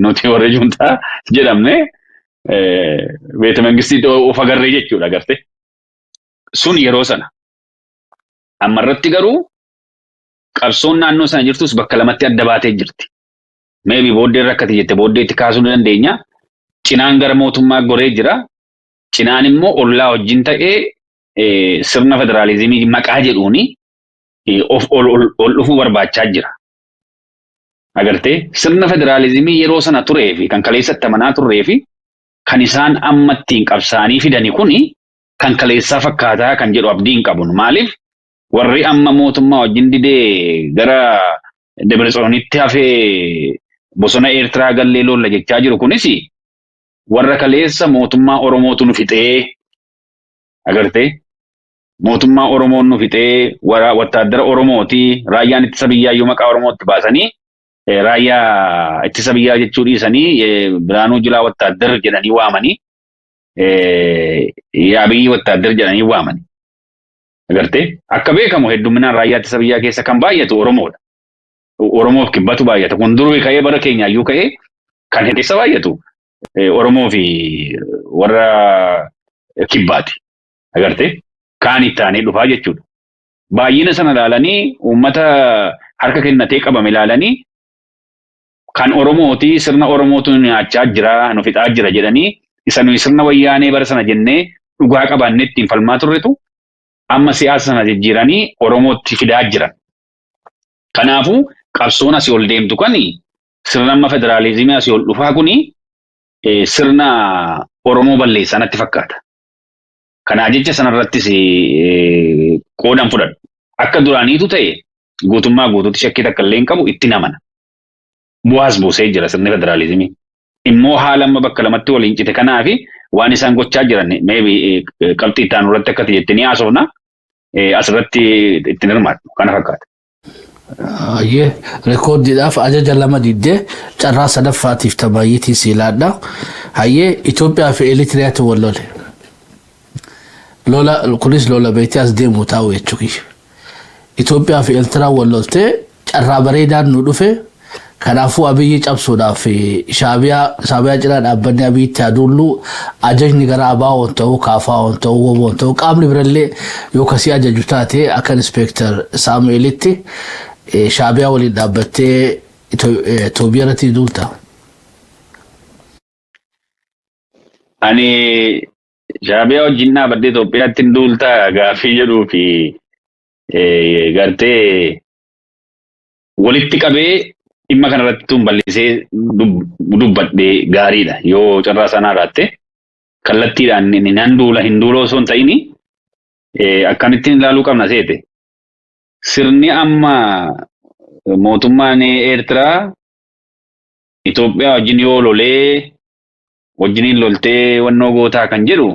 nuti warra juntaa jedhamne beeta mangistii of agarree jechuudha garte. Sun yeroo sana. Ammarratti garuu qabsoon naannoo sana jirtus bakka lamatti adda baatee jirti. Maybe booddee rakkate jette, booddee itti kaasuu ni dandeenya. Cinaan gara mootummaa goree jira. Cinaan immoo ollaa wajjin ta'ee sirna federaalizimii maqaa jedhuuni of ol dhufuu barbaachaa jira. Agartee, sirna federaalizimii yeroo sana turee fi kan kaleessatti amanaa turree fi kan isaan amma ittiin qabsaanii fidani kuni kan kaleessaa fakkaataa kan jedhu abdii hin qabun. Maaliif, warri amma mootummaa wajjin didee gara Dabretsiyoonitti hafee bosona Eertiraa gallee lolla jechaa jiru kunis warra kaleessa mootummaa Oromootu nu fixee, agartee, mootummaa Oromoon nu fixee, warra wattaaddara Oromooti, raayyaan ittisa biyyaa iyyuu maqaa Oromootti baasanii, raayyaa ittisa biyyaa jechuu dhiisanii Biraanuu Julaa wattaaddar jedhanii waamanii, Abiyyi wattaaddar jedhanii waamanii. Agartee, akka beekamu hedduminaan raayyaa ittisa biyyaa keessa kan baay'atu Oromoodha. Oromoof kibbatu baay'ata. Kun duruu ka'ee, bara keenyaayyuu ka'ee kan keessa baay'atu Oromoo fi warra kibbaati. Agartee, kaan itti aanee dhufaa jechuudha. Baay'ina sana ilaalanii, uummata harka kennatee qabame ilaalanii, kan Oromooti, sirna Oromootu nu nyaachaa jira, nu fixaa jira jedhanii, isa nuyi sirna Wayyaanee bara sana jennee dhugaa qabaannee ittiin falmaa turretu amma siyaasa sana jijjiiranii Oromootti fidaa jiran. Kanaafuu qabsoon asii ol deemtu kani sirna amma federaalizimii asii ol dhufaa kuni sirna Oromoo balleessaa natti fakkaata. Kanaa jecha sanarrattis qoodan fudhadhu. Akka duraaniitu ta'e guutummaa guutuutti shakkii takka illee hin qabu, itti namana. Bu'aas buusee jira sirni federaalizimii. Immoo haala amma bakka lamatti waliin cite kanaa fi waan isaan gochaa jiran maybe qabxii itti aanu irratti akka jettee ni haasofna. Asirratti ittiin hirmaadhu. Kana fakkaata. Ayyee, reekoordiidhaaf ajaja lama diddee, carraa sadaffaatiif tabaayyitii siilaadha. Hayyee, Itoophiyaa fi Eritiriyaatu wal lole. Lola kunis lola beektee as deemu taa'u jechuudha. Itoophiyaa fi Eertiraan wal loltee carraa bareedaan nu dhufe. Kanaafuu Abiyyi cabsuudhaaf Shaabiyaa cinaa dhaabbanni Abiyyitti aduullu, ajajni gara ABO'n ta'uu, KFO'n ta'uu, WBO'n ta'uu, qaamni birallee yoo kasii ajaju taate, akka Inspector Saamu'eelitti Shaabiyaa waliin dhaabbattee Itoophiyaa irratti duulta. Ani Shaabiyaa wajjin dhaabbadhee Itoophiyaatti hin duultaa gaaffii jedhuu fi gartee walitti qabee dhimma kanarratti tun bal'isee dubbadhee gaariidha. Yoo carraa sanaa laatte, kallattiidhaan nan duula hin duula osoo hin ta'in, akkamittiin ilaaluu qabna seete. Sirni amma mootummaan Eertiraa Itoophiyaa wajjin yoo lolee wajjiniin loltee wannoo gootaa kan jedhu,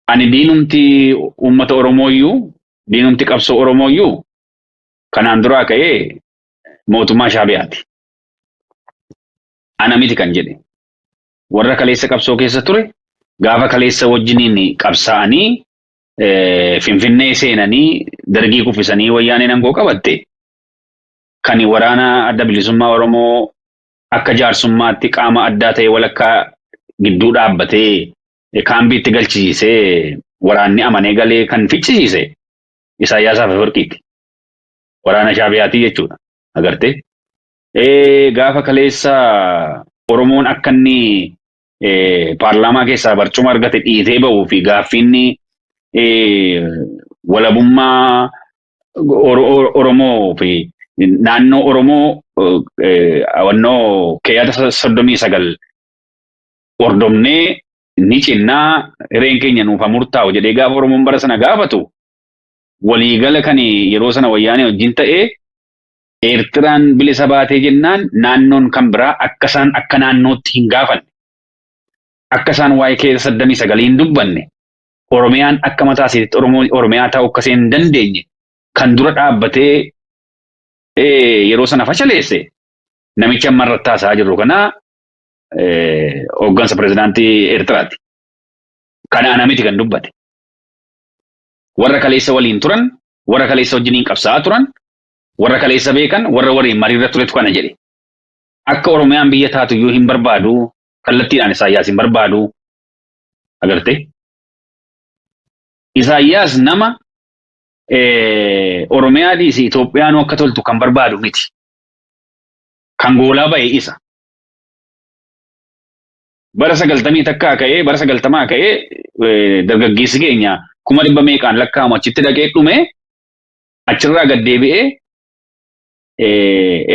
ani diinumti uummata Oromooyyuu, diinumti qabsoo Oromooyyuu kanaan duraa ka'ee mootummaa Shaabiyaati. Ana miti kan jedhe. Warra kaleessa qabsoo keessa ture, gaafa kaleessa wajjiniin qabsaa'anii Finfinnee seenanii Dargii kuffisanii Wayyaaneen aangoo qabatte, kan waraana Adda Bilisummaa Oromoo akka jaarsummaatti qaama addaa ta'e walakkaa gidduu dhaabbatee kaambiitti galchisiisee, waraanni amanee galee kan ficcisiise Isaayyaas Afeworqiiti. Waraana Shaabiyaatii jechuudha. Agartee? Gaafa kaleessa Oromoon akka inni paarlaamaa keessaa barcuma argate dhiitee bahuu fi gaaffiinni walabummaa Oromoo fi naannoo Oromoo hawannoo keeyyata 39 hordofnee ni cinnaa, hireen keenya nuuf haa murtaa'u jedhee gaafa Oromoon bara sana gaafatu, waliigala kan yeroo sana Wayyaanee wajjin ta'ee Eertiraan bilisa baatee jennaan naannoon kan biraa akka isaan akka naannootti hin gaafanne, akka isaan waa'ee keessa 39 hin dubbanne, Oromiyaan akka mataa isiitti Oromoo Oromiyaa ta'uu akka isheen hin dandeenye kan dura dhaabbatee yeroo sana fashaleesse namicha amma irratti haasa'aa jirru kana, hooggansa pirezidaantii Eertiraati. Kana ana miti kan dubbate. Warra kaleessa waliin turan, warra kaleessa wajjiniin qabsaa'aa turan, warra kaleessa beekan, warra waliin mariirra turetu kana jedhe. Akka Oromiyaan biyya taatu iyyuu hin barbaadu, kallattiidhaan Isaayyaas hin barbaadu. Agartee? Isaayyaas nama Oromiyaa dhiisi Itoophiyaanuu akka toltu kan barbaadu miti. Kan goolaa ba'e isa. Bara 91 ka'ee, bara 90 ka'ee, dargaggeessi keenya kuma dhibba meeqaan lakkaa'amu achitti dhaqee dhume. Achirraa gad deebi'ee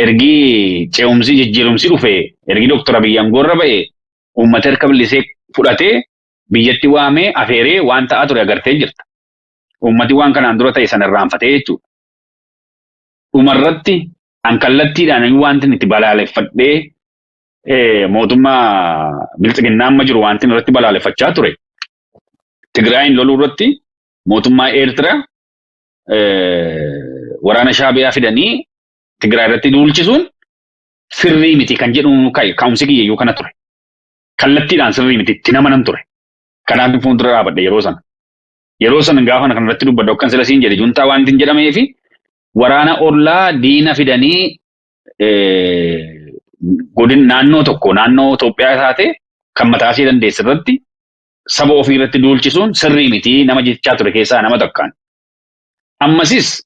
ergii ce'umsi jijjiirumsi dhufe, ergii Dooktar Abiyyi aangoorra ba'e, uummata harka billisee fudhatee biyyatti waamee afeeree waan ta'aa ture agartee jirta. Uummati waan kanaan dura ta'e sana irraanfatee jechuudha. Dhumarratti an kallattiidhaan wanti itti balaaleffadhee mootummaa Bilxiginnaa amma jiru wanti irratti balaaleffachaa ture, Tigraayin loluu irratti mootummaa Eertiraa waraana Shaabiyaa fidanii Tigraay irratti duulchisuun sirrii miti kan jedhu ka'umsi kiyyayyuu kana ture. Kallattiidhaan sirrii miti itti nama nan ture. Kanaaf fuuldura dhaabadhe yeroo sana. Yeroo sana gaafa kana irratti dubbadhu, akkan sila siin jedhe, juntaa wanti hin jedhamee fi waraana ollaa diina fidanii godin naannoo tokko, naannoo Itoophiyaa taate kan mataa ishee dandeesse irratti, saba ofii irratti duulchisuun sirrii miti nama jechaa ture keessaa nama tokkaan. Ammasis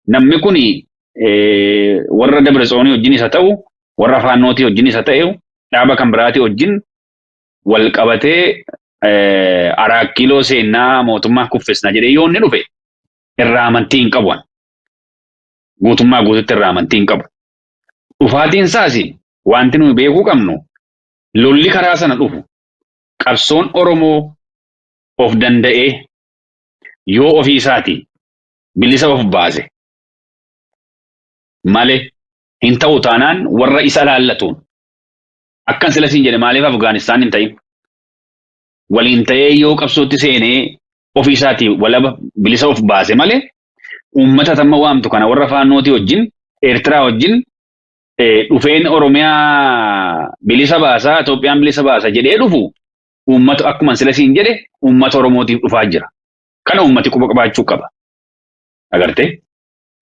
namni kun warra Dabra Tsoonii wajjin isa ta'u, warra Faannootii wajjin isa ta'u, dhaaba kan biraatii wajjin wal qabatee Araa Kiiloo seennaa mootummaa kuffisna jedhee yoo inni dhufe irraa amantii hin qabu. Guutummaa guututti irraa amantii hin qabu. Dhufaatiin isaas wanti nuyi beekuu qabnu, lolli karaa sana dhufu, qabsoon Oromoo of danda'ee yoo ofii isaatii bilisa of baase malee hin ta'u taanaan, warra isa laallatuun akkan sila siin jedhe, maaliif Afgaanistaan hin ta'in, waliin ta'ee yoo qabsootti seenee ofii isaatii walaba bilisa of baase malee, uummata tamma waamtu kana warra Faannootii wajjin, Eertiraa wajjin dhufeen Oromiyaa bilisa baasaa, Itoophiyaan bilisa baasa jedhee dhufu, uummata akkuma sila siin jedhe uummata Oromootiif dhufaa jira. Kana uummati quba qabaachuu qaba. Agartee?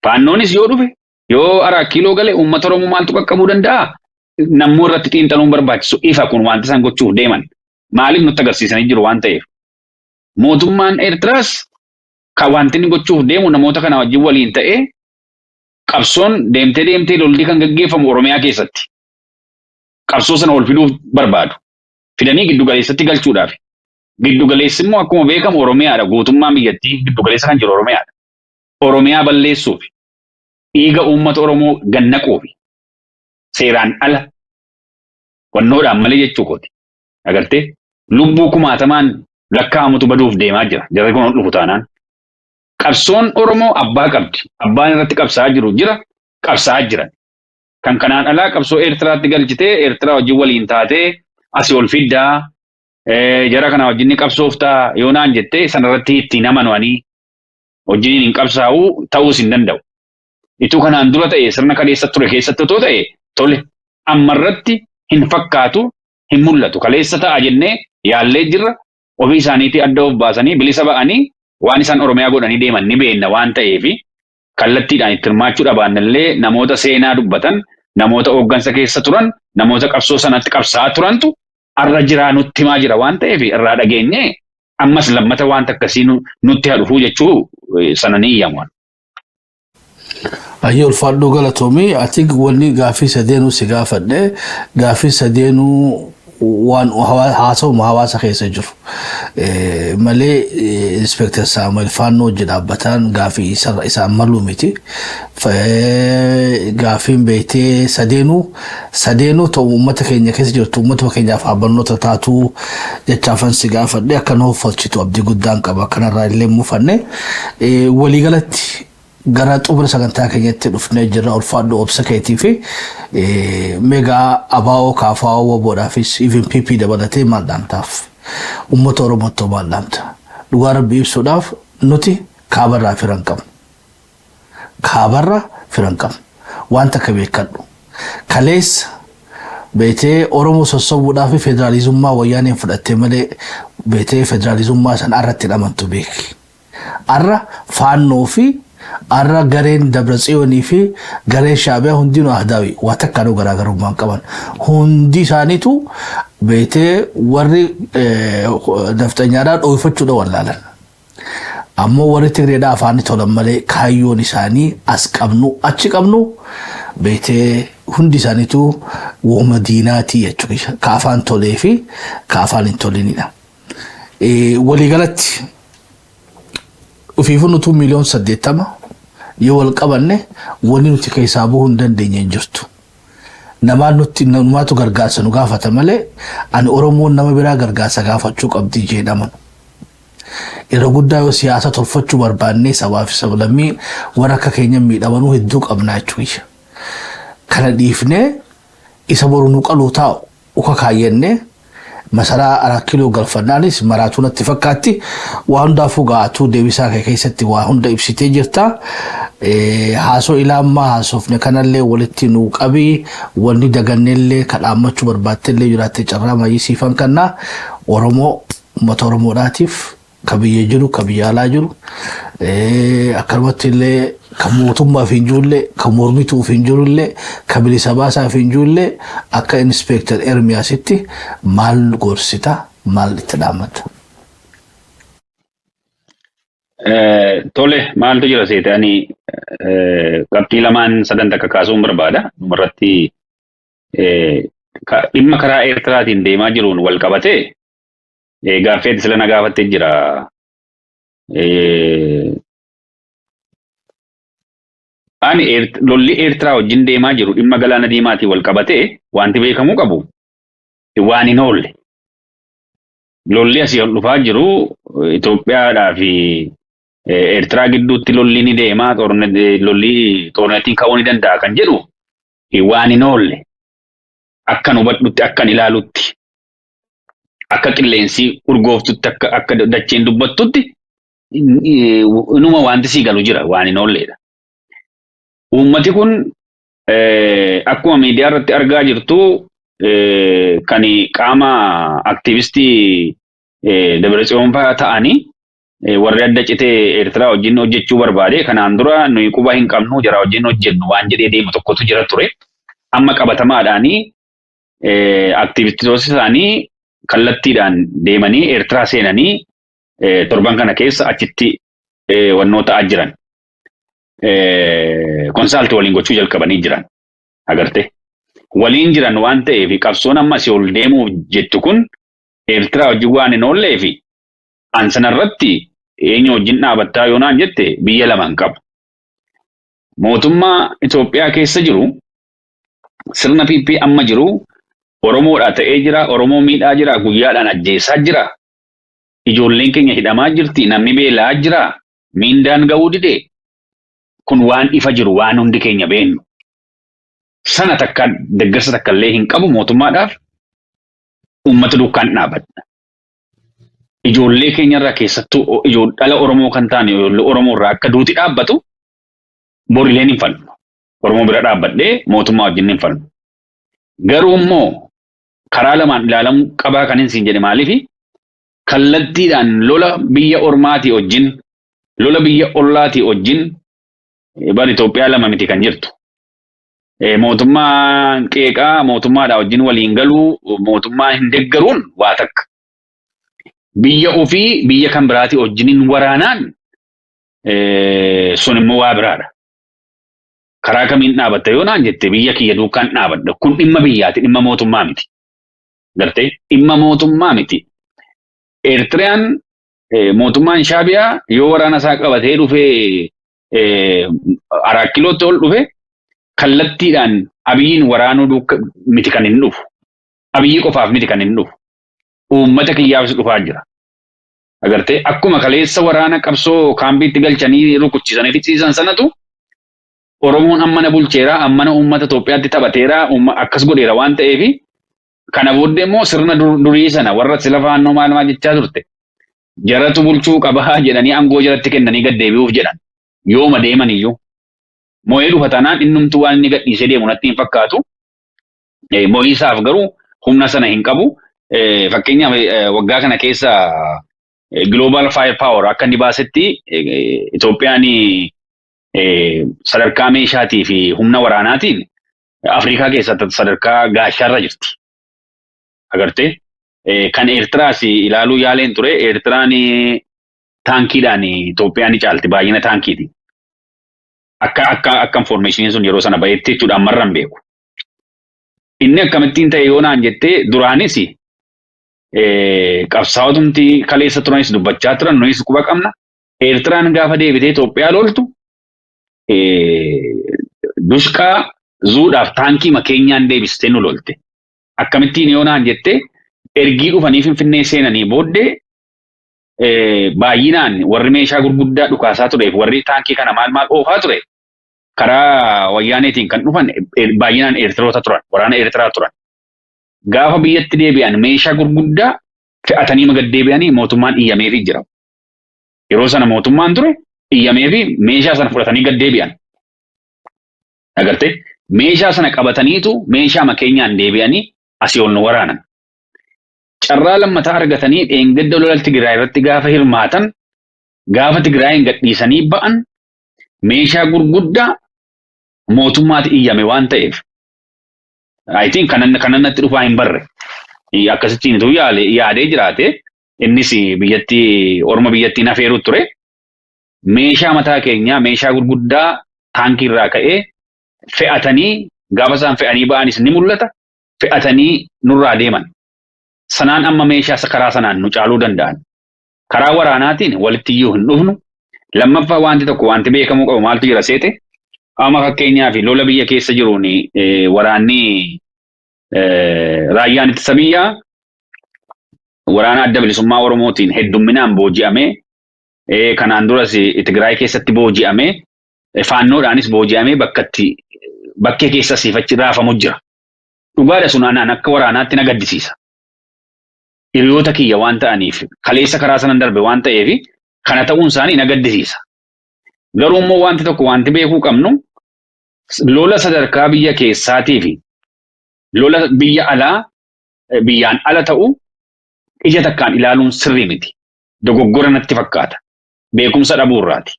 Faannoonis yoo dhufe, yoo Araa Kiiloo gale, uummata Oromoo maaltu qaqqabuu danda'a? Nammuu irratti xiinxaluun barbaachisu, ifa kun wanti isaan gochuuf deeman. Maaliif nutti agarsiisanii jiru waan ta'eef. Mootummaan Eertiraas kan wanti inni gochuuf deemu namoota kana wajjin waliin ta'ee qabsoon deemtee deemtee lolli kan gaggeeffamu Oromiyaa keessatti. Qabsoo sana ol fiduuf barbaadu. Fidanii giddu galeessatti galchuudhaaf. Giddu galeessi immoo akkuma beekamu Oromiyaadha. Guutummaan biyyattii giddu galeessa kan jiru Oromiyaadha. Oromiyaa balleessuuf, dhiiga uummata Oromoo gannaquuf, seeraan ala wannoodhaan malee jechuu kooti. Agartee, lubbuu kumaatamaan lakkaa'amutu baduuf deemaa jira. Jarri kun dhufu taanaan. Qabsoon Oromoo abbaa qabdi. Abbaan irratti qabsaa'aa jiru jira. Qabsaa'aa jiran. Kan kanaan alaa qabsoo Eertiraatti galchitee Eertiraa wajjin waliin taatee asii ol fiddaa, jara kana wajjin ni qabsooftaa yoo naan jettee, sanarratti ittiin amanuanii wajjiniin hin qabsaa'uu, ta'uus hin danda'u. Ituu kanaan dura ta'e, sirna kaleessa ture keessatti otoo ta'e tole, ammarratti Hin fakkaatu, hin mul'atu. Kaleessa ta'a jennee yaallee jirra. Ofii isaaniitii adda of baasanii bilisa ba'anii waan isaan Oromiyaa godhanii deeman ni beekna waan ta'eefi kallattiidhaan itti hirmaachuu dhabaannillee namoota seenaa dubbatan, namoota hooggansa keessa turan, namoota qabsoo sanatti qabsaa'aa turantu arra jiraa nutti himaa jira waan ta'eef irraa dhageenye ammas lammata wanta akkasii nutti haa dhufuu jechuu sana ni iyyamu. Ayyee, ulfaadhuu, galatoomii. Ati wanni gaaffii sadeenuu si gaafadhe, gaaffii sadeenuu waan haasawuma hawaasa keessa jiru malee Inspector Saamu'eel Faannoo hojii dhaabbataan gaaffii isaan maluu miti. Gaaffiin beektee sadeenuu ta'u uummata keenya keessa jirtu, uummata keenyaaf barnoota taatuu jechaafan si gaafadhe. Akka nu uffalchitu abdii guddaan qaba, kanarraa illee mufanne. Waliigalatti gara xumura sagantaa keenyatti dhufnee jirra. Ulfaadhu obsa keetii fi meegaa ABO, KFO, WBOdhaafis, even PP dabalatee maal dhaamtaaf? Uummata Oromootti maal dhaamta? Dhugaa Rabbii ibsuudhaaf nuti kaabarraa firan qabnu. Kaabarra firan qabnu. Waan takka beekadhu. Kaleessa beetee Oromoo sossobuudhaaf federaalizummaa Wayyaaneen fudhattee malee beetee federaalizummaa san irratti amantu beeki. Arra Faannoo fi arra gareen Dabratsiyoonii fi gareen Shaabiyaa hundinuu ahdaawi, waa takkaanuu garaagarummaa hin qaban. Hundi isaaniitu beetee warri nafxanyaadhaa dhoofachuudha wallaalan. Ammoo warri Tigreedhaa afaanii tolan malee kaayyoon isaanii as qabnu achi qabnu beetee hundi isaaniitu wooma diinaatii jechuudha. Ka afaan tolee fi ka afaan hin tolinidha. Waliigalatti ufiifuu nutuu 80 miiliyoon yoo wal qabanne wanni nuti keessaa bu'uu hin dandeenye hin jirtu. Namaan nutti namaatu gargaarsa nu gaafata malee ani Oromoon nama biraa gargaarsa gaafachuu qabdi jedhaman. Irra guddaa yoo siyaasa tolfachuu barbaannee sabaa fi sablammii warra akka keenya miidhamanuu hedduu qabnaa jechuudha. Kana dhiifnee isa boru nu qaluu taa'u uka kaayyannee masaraa 4 Kiiloo galfannaanis maraatuu natti fakkaatti. Waa hundaafuu ga'atuu deebisaa kee keessatti waa hunda ibsitee jirta. Haasoo ilaa ammaa haasofne kanallee walitti nuu qabii, wanni dagannellee kadhaammachuu barbaattellee jiraatte carraa mayyisiifan kannaa. Oromoo, uummata Oromoodhaatiif, ka biyya jiru, ka biyya alaa jiru, akkanumatti illee ka mootummaaf hin jirullee, ka mormituuf hin jirullee, ka bilisa baasaaf hin jirullee, akka Inspector Ermiyaasitti maal gorsita, maal itti dhaammata? Tole, maaltu jira seete, ani qabxii lamaan sadan takka kaasuun barbaada. Dhumarratti dhimma karaa Eertiraatiin deemaa jiruun wal qabatee gaaffii ati sila na gaafattee jira. Ani lolli Eertiraa wajjin deemaa jiru dhimma galaana diimaatiin wal qabatee wanti beekamuu qabu waan hin oolle. Lolli asii ol dhufaa jiru Itoophiyaadhaa fi Eertiraa gidduutti lolli ni deema, lolli xoornetiin ka'uu ni danda'a kan jedhu waan hin oolle. Akkan hubadhutti, akkan ilaalutti, akka qilleensi urgooftutti, akka dacheen dubbattutti inuma wanti sii galu jira, waan hin oolledha. Uummati kun akkuma miidiyaa irratti argaa jirtu kan qaama aktiivistii Dabratsiyoon fa'aa ta'anii warri adda citee Eertiraa wajjin hojjechuu barbaade, kanaan dura nuyi quba hin qabnu, jara wajjin hojjennu waan jedhee deemu tokkotu jira ture. Amma qabatamaadhaanii aktiivistoota isaanii kallattiidhaan deemanii Eertiraa seenanii torban kana keessa achitti wannoo ta'aa jiran. Consult waliin gochuu jalqabanii jiran. Agartee. Waliin jiran waan ta'eef qabsoon amma asii ol deemuuf jettu kun Eertiraa wajjin waan hin oolleef an sanarratti eenyu wajjin dhaabattaa yoo naan jette biyya lama hin qabu. Mootummaa Itoophiyaa keessa jiru, sirna PP amma jiru, Oromoodha ta'ee jira, Oromoo miidhaa jira, guyyaadhaan ajjeesaa jira. Ijoolleen keenya hidhamaa jirti, namni beelaa jira, miindaan ga'uu dide. Kun waan ifa jiru, waan hundi keenya beennu. Sana takka deeggarsa takka illee hin qabu mootummaadhaaf, uummata duukaan dhaabadha. Ijoollee keenyarraa, keessattuu dhala Oromoo kan ta'an ijoollee Oromoo irraa akka duuti dhaabbatu borileen hin falmu. Oromoo bira dhaabbadhee mootummaa wajjin hin falmu. Garuu immoo Karaa lamaan ilaalamuu qabaa kan hin siin jedhe maaliifi kallattiidhaan lola biyya ormaatii wajjin, lola biyya ollaatii wajjin bar Itoophiyaa lama miti kan jirtu. Mootummaan qeeqaa mootummaadhaa wajjin waliin galuu, mootummaa hin deeggaruun waa takka. Biyya ofii biyya kan biraatii wajjiniin waraanaan sun immoo waa biraadha. Karaa kamiin dhaabatta yoo naan jette, biyya kiyya duukaan dhaabadha. Kun dhimma biyyaati, dhimma mootummaa miti. Gartee, dhimma mootummaa miti. Eertiriyaan, mootummaan Shaabiyaa yoo waraana isaa qabatee dhufee Araa Kiilootti ol dhufe, kallattiidhaan Abiyyiin waraanuu duuka miti kan hin dhufu. Abiyyi qofaaf miti kan hin dhufu. Uummata kiyyaafis dhufaa jira. Agartee, akkuma kaleessa waraana qabsoo kaambiitti galchanii rukuchiisanii fixsiisan sanatu Oromoon ammana bulcheera, ammana uummata Itoophiyaatti taphateera, akkas godheera waan ta'eef, kana booddee immoo sirna durii sana warra sila Faannoo maal maal jechaa turte jaratu bulchuu qabaa jedhanii aangoo jaratti kennanii gad deebi'uuf jedhan yooma deeman iyyuu. Mo'ee dhufa taanaan innumtuu waan inni gadhiisee deemu natti hin fakkaatu. Mo'iisaaf garuu humna sana hin qabu. Fakkeenyaaf, waggaa kana keessa Global Fire Power akka inni baasetti, Itoophiyaan sadarkaa meeshaatii fi humna waraanaatiin Afrikaa keessatti sadarkaa gaashaarra jirti. Agartee, kan Eertiraas ilaaluu yaaleen ture. Eertiraan taankiidhaan Itoophiyaan ni caalti, baay'ina taankiiti. Akka informationiin sun yeroo sana bahetti jechuudha, ammarra hin beeku. Inni akkamittiin ta'e yoo naan jettee, duraanis qabsaa'otumti kaleessa turanis dubbachaa turan, nuyis quba qabna. Eertiraan gaafa deebitee Itoophiyaa loltu dushqaa zuudhaaf taankii makeenyaan deebistee nu lolte. Akkamittiin yoo naan jettee, ergii dhufanii Finfinnee seenanii booddee baay'inaan warri meeshaa gurguddaa dhukaasaa tureef, warri taankii kana maal maal oofaa ture, karaa Wayyaaneetiin kan dhufan baay'inaan Eertiroota turan, waraana Eertiraa turan. Gaafa biyyatti deebi'an meeshaa gurguddaa fe'atanii gad deebi'anii mootummaan iyyameefii jira. Yeroo sana mootummaan ture iyyameefi meeshaa sana fudhatanii gad deebi'an. Agartee, meeshaa sana qabataniitu meeshaa makeenyaan deebi'anii asii ol nu waraanan. Carraa lammataa argatanii dheengadda lola Tigraay irratti gaafa hirmaatan, gaafa Tigraayin gadhiisanii ba'an, meeshaa gurguddaa mootummaati iyyame waan ta'eef. I think kanan kanan natti dhufaa hin barre. Akkasittiin utuu yaadee jiraate, innis biyyatti orma biyyattiin afeeru ture. Meeshaa mataa keenyaa, meeshaa gurguddaa taankii irraa ka'ee fe'atanii gaafa isaan fe'anii ba'anis ni mul'ata. Fe'atanii nurraa deeman. Sanaan amma meeshaa karaa sanaan nu caaluu danda'an. Karaa waraanaatiin walitti iyyuu hin dhufnu. Lammaffaa, wanti tokko wanti beekamuu qabu maaltu jira seete? Amma fakkeenyaaf lola biyya keessa jiruun waraanni raayyaan ittisa biyyaa waraana Adda Bilisummaa Oromootiin heddumminaan booji'amee, kanaan duras Tigraay keessatti booji'amee, Faannoodhaanis booji'amee bakka itti bakkee keessa siifachi raafamu jira. Dhugaadha, sun anaan akka waraanaatti na gaddisiisa. Hiriyoota kiyya waan ta'aniif, kaleessa karaa sanan darbe waan ta'eef, kana ta'uun isaanii na gaddisiisa. Garuu immoo wanti tokko wanti beekuu qabnu, lola sadarkaa biyya keessaatii fi lola biyya alaa, biyyaan ala ta'u ija takkaan ilaaluun sirrii miti. Dogoggora natti fakkaata. Beekumsa dhabuurraati.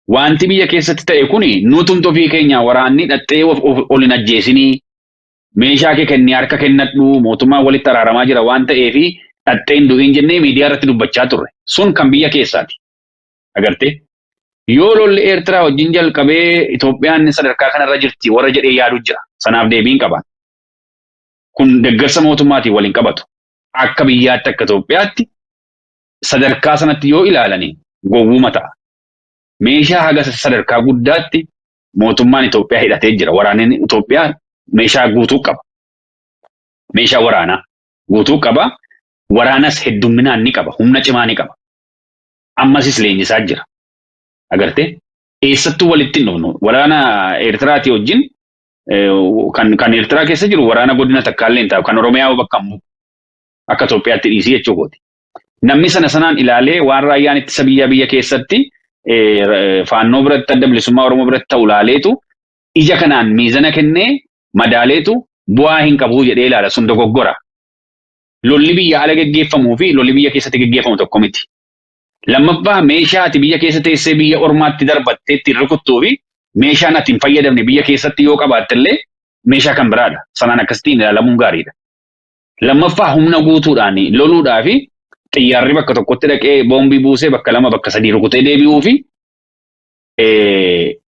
Wanti biyya keessatti ta'e kuni nutumti ofii keenya waraanni dhaxxee ol hin ajjeesinii, meeshaa kee kennee harka kennadhu, mootummaan walitti araaramaa jira waan ta'eefi dhaxxeen du'iin jennee miidiyaa irratti dubbachaa turre. Sun kan biyya keessaati. Agartee? Yoo lolli Eertiraa wajjin jalqabee Itoophiyaan sadarkaa kanarra jirti warra jedhee yaadu jira. Sanaaf deebiin qaban. Kun deeggarsa mootummaatiin waliin qabatu. Akka biyyaatti, akka Itoophiyaatti sadarkaa sanatti yoo ilaalani gowwuma ta'a. Meeshaa haga sadarkaa guddaatti mootummaan Itoophiyaa hidhatee jira. Waraanni Itoophiyaa meeshaa guutuu qaba. Meeshaa waraanaa guutuu qaba. Waraanas heddumminaan ni qaba. Humna cimaa ni qaba. Ammasis leenjisaa jira. Agartee? Eessattuu walitti hin dhufnu. Waraana Eertiraatii wajjin kan Eertiraa keessa jiru waraana godina takkaallee hin taa'u. Kan Oromiyaa bakka hin bu'u. Akka Itoophiyaatti dhiisii jechuu kooti. Namni sana sanaan ilaalee waan raayyaan ittisa biyyaa biyya keessatti Faannoo biratti, Adda Bilisummaa Oromoo biratti ta'u ilaaleetu ija kanaan miizana kennee madaaleetu Bu'aa hin qabu jedhee ilaala, sun dogoggora. Lolli biyya ala geggeeffamuu fi lolli biyya keessatti geggeeffamu tokko miti. Lammaffaa, meeshaa ati biyya keessa teessee biyya ormaatti darbattee ittiin rukuttuu fi meeshaan ati hin fayyadamne biyya keessatti yoo qabaatte illee meeshaa kan biraadha. Sanaan akkasittiin ilaalamuun gaariidha. Lammaffaa, humna guutuudhaan loluudhaa fi xiyyaarri bakka tokkotti dhaqee boombii buusee bakka lama, bakka sadii rukutee deebi'uu fi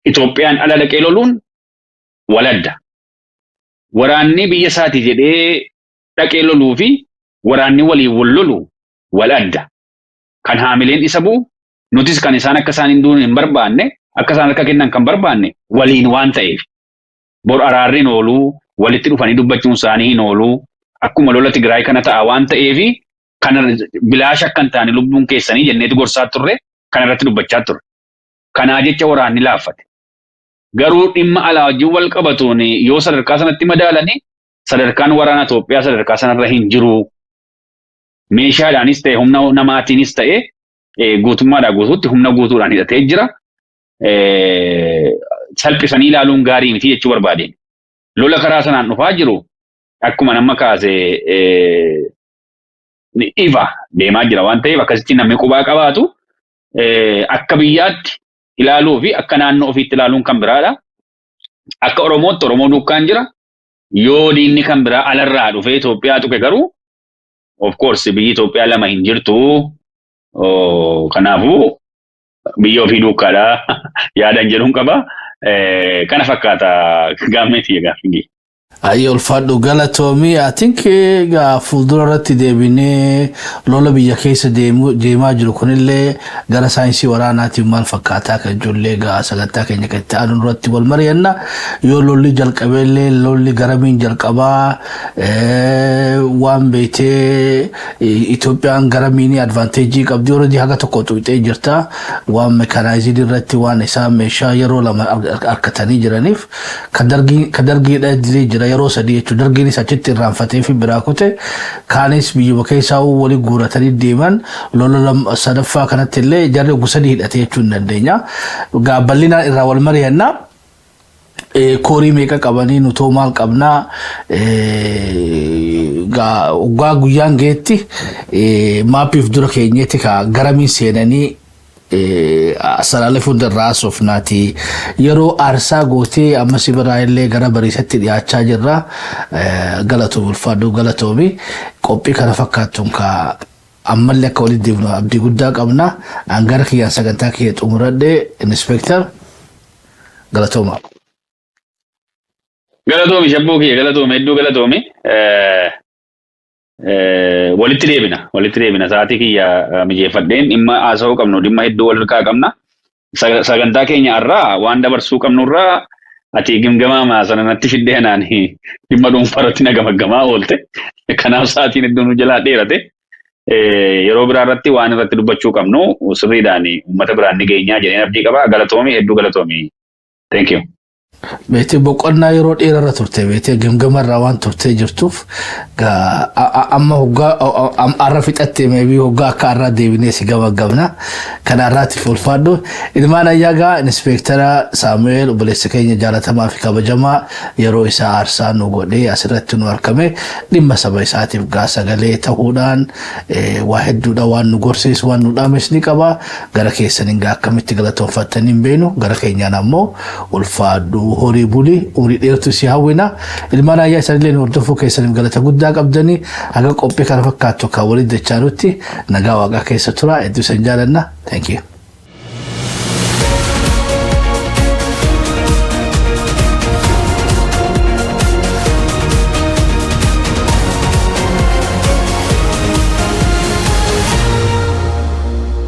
Itoophiyaan ala dhaqee loluun waladda. Waraanni biyya isaati jedhee dhaqee loluu fi waraanni waliin wal lolu wal adda. Kan haamileen isa bu'u, nutis kan isaan akka isaan hin duune hin barbaanne, akka isaan harka kennan kan barbaanne waliin waan ta'eef. Bor araarri hin ooluu, walitti dhufanii dubbachuun isaanii hin ooluu, akkuma lola Tigraay kana ta'a waan ta'eef, kana bilaasha akka hin taane lubbuun keessanii jenneetu gorsaa turre, kana irratti dubbachaa turre. Kanaa jecha waraanni laaffate. Garuu dhimma alaa wajjin wal qabatuun yoo sadarkaa sanatti madaalanii, sadarkaan waraana Itoophiyaa sadarkaa sanarra hin jiru. Meeshaadhaanis ta'e, humna namaatiinis ta'e, guutummaadhaa guutuutti humna guutuudhaan hidhatee jira. Salphisanii ilaaluun gaarii miti jechuu barbaadeen. Lola karaa sanaan dhufaa jiru akkuma nama kaase ifa deemaa jira waan ta'eef, akkasitti namni qubaa qabaatu, akka biyyaatti ilaaluu fi akka naannoo ofiitti ilaaluun kan biraadha. Akka Oromootti Oromoo duukaan jira. Yoo diinni kan biraa alarraa dhufee Itoophiyaa tuqe garuu, of course, biyyi Itoophiyaa lama hin jirtu. Kanaafuu biyya ofii duukaadha yaadan jedhuun qaba. Kana fakkaata gaammeetii gaaffii. Ayyee, ulfaadhu, galatoomii. I think egaa fuuldura irratti deebinee lola biyya keessa deemaa jiru kunillee gara saayinsii waraanaatiin maal fakkaataa kan ijoollee egaa sagantaa keenya kan itti aanu irratti wal mari'anna. Yoo lolli jalqabeellee, lolli garamiin jalqabaa, waan beektee Itoophiyaan garamiin advantage qabdi, already haga tokko tuqxee jirta. Waan mechanized irratti waan isaan meeshaa yeroo lama harkatanii jiraniif, kan dargiidha illee jira yeroo sadii jechuudha. Dargiinis achitti irraanfatee fi biraa kute, kaanis biyyuma keessaa walii guuratanii deeman. Lola sadaffaa kanatti illee jarri gosa sadii hidhatee jechuu hin dandeenya. Bal'inaan irraa wal mari'annaa. Koorii meeqa qabanii, nutoo maal qabnaa, waggaa guyyaan geetti maappiif dura keenyetti ka garamiin seenanii saraalee fuuldarraa haasofnaati. Yeroo aarsaa gootee amma si biraa illee gara bariisatti dhiyaachaa jirra. Galatoomi, ulfaadhu, galatoomi. Qophii kana fakkaattuun ka ammallee akka walitti deemnu abdii guddaa qabna. An gara kiyyaan sagantaa kiyya xumuradhe, inspector, galatooma. Galatoomi, shabboo kiyya, galatoomi, hedduu galatoomi. Walitti deebina, walitti deebina. Sa'aatii kiyya mijeeffadheen dhimma haasa'uu qabnu, dhimma hedduu wal harkaa qabna. Sagantaa keenya irraa waan dabarsuu qabnurraa ati gimgamaa sana natti fiddee anaan dhimma dhuunfaa irratti na gamaggamaa oolte. Kanaaf sa'aatiin hedduu nu jalaa dheerate. Yeroo biraa irratti waan irratti dubbachuu qabnu sirriidhaan uummata biraan ni geenyaa jedheen abdii qaba. Galatoomi, hedduu galatoomi. Thank you. Beetee, boqonnaa yeroo dheerarra turte, beetee gimgamarraa waan turtee jirtuuf, amma hoggaa arra fixatte, maybe hoggaa akka arraa deebinee si gamaggamna. Kana arraatiif ulfaadhu. Ilmaan ayyaagaa, inspector Saamu'eel, obboleessa keenya jaalatamaa fi kabajamaa, yeroo isaa aarsaa nu godhee asirratti nu argame, dhimma saba isaatiif gaa sagalee ta'uudhaan waa hedduudha waan nu gorsees, waan nu dhaames ni qaba. Gara keessaniin gaa akkamitti galatoonfattanii hin beenu, gara keenyaan ammoo ulfaadhu, horii buli, umrii dheertu si hawwina. Ilmaan ayyaa, isaanillee nu hordofuu keessaniif galata guddaa qabdanii. Haga qophii kana fakkaattu kan walitti dachaanutti nagaa waaqaa keessa tura. Hedduu isin jaalanna. Thank you.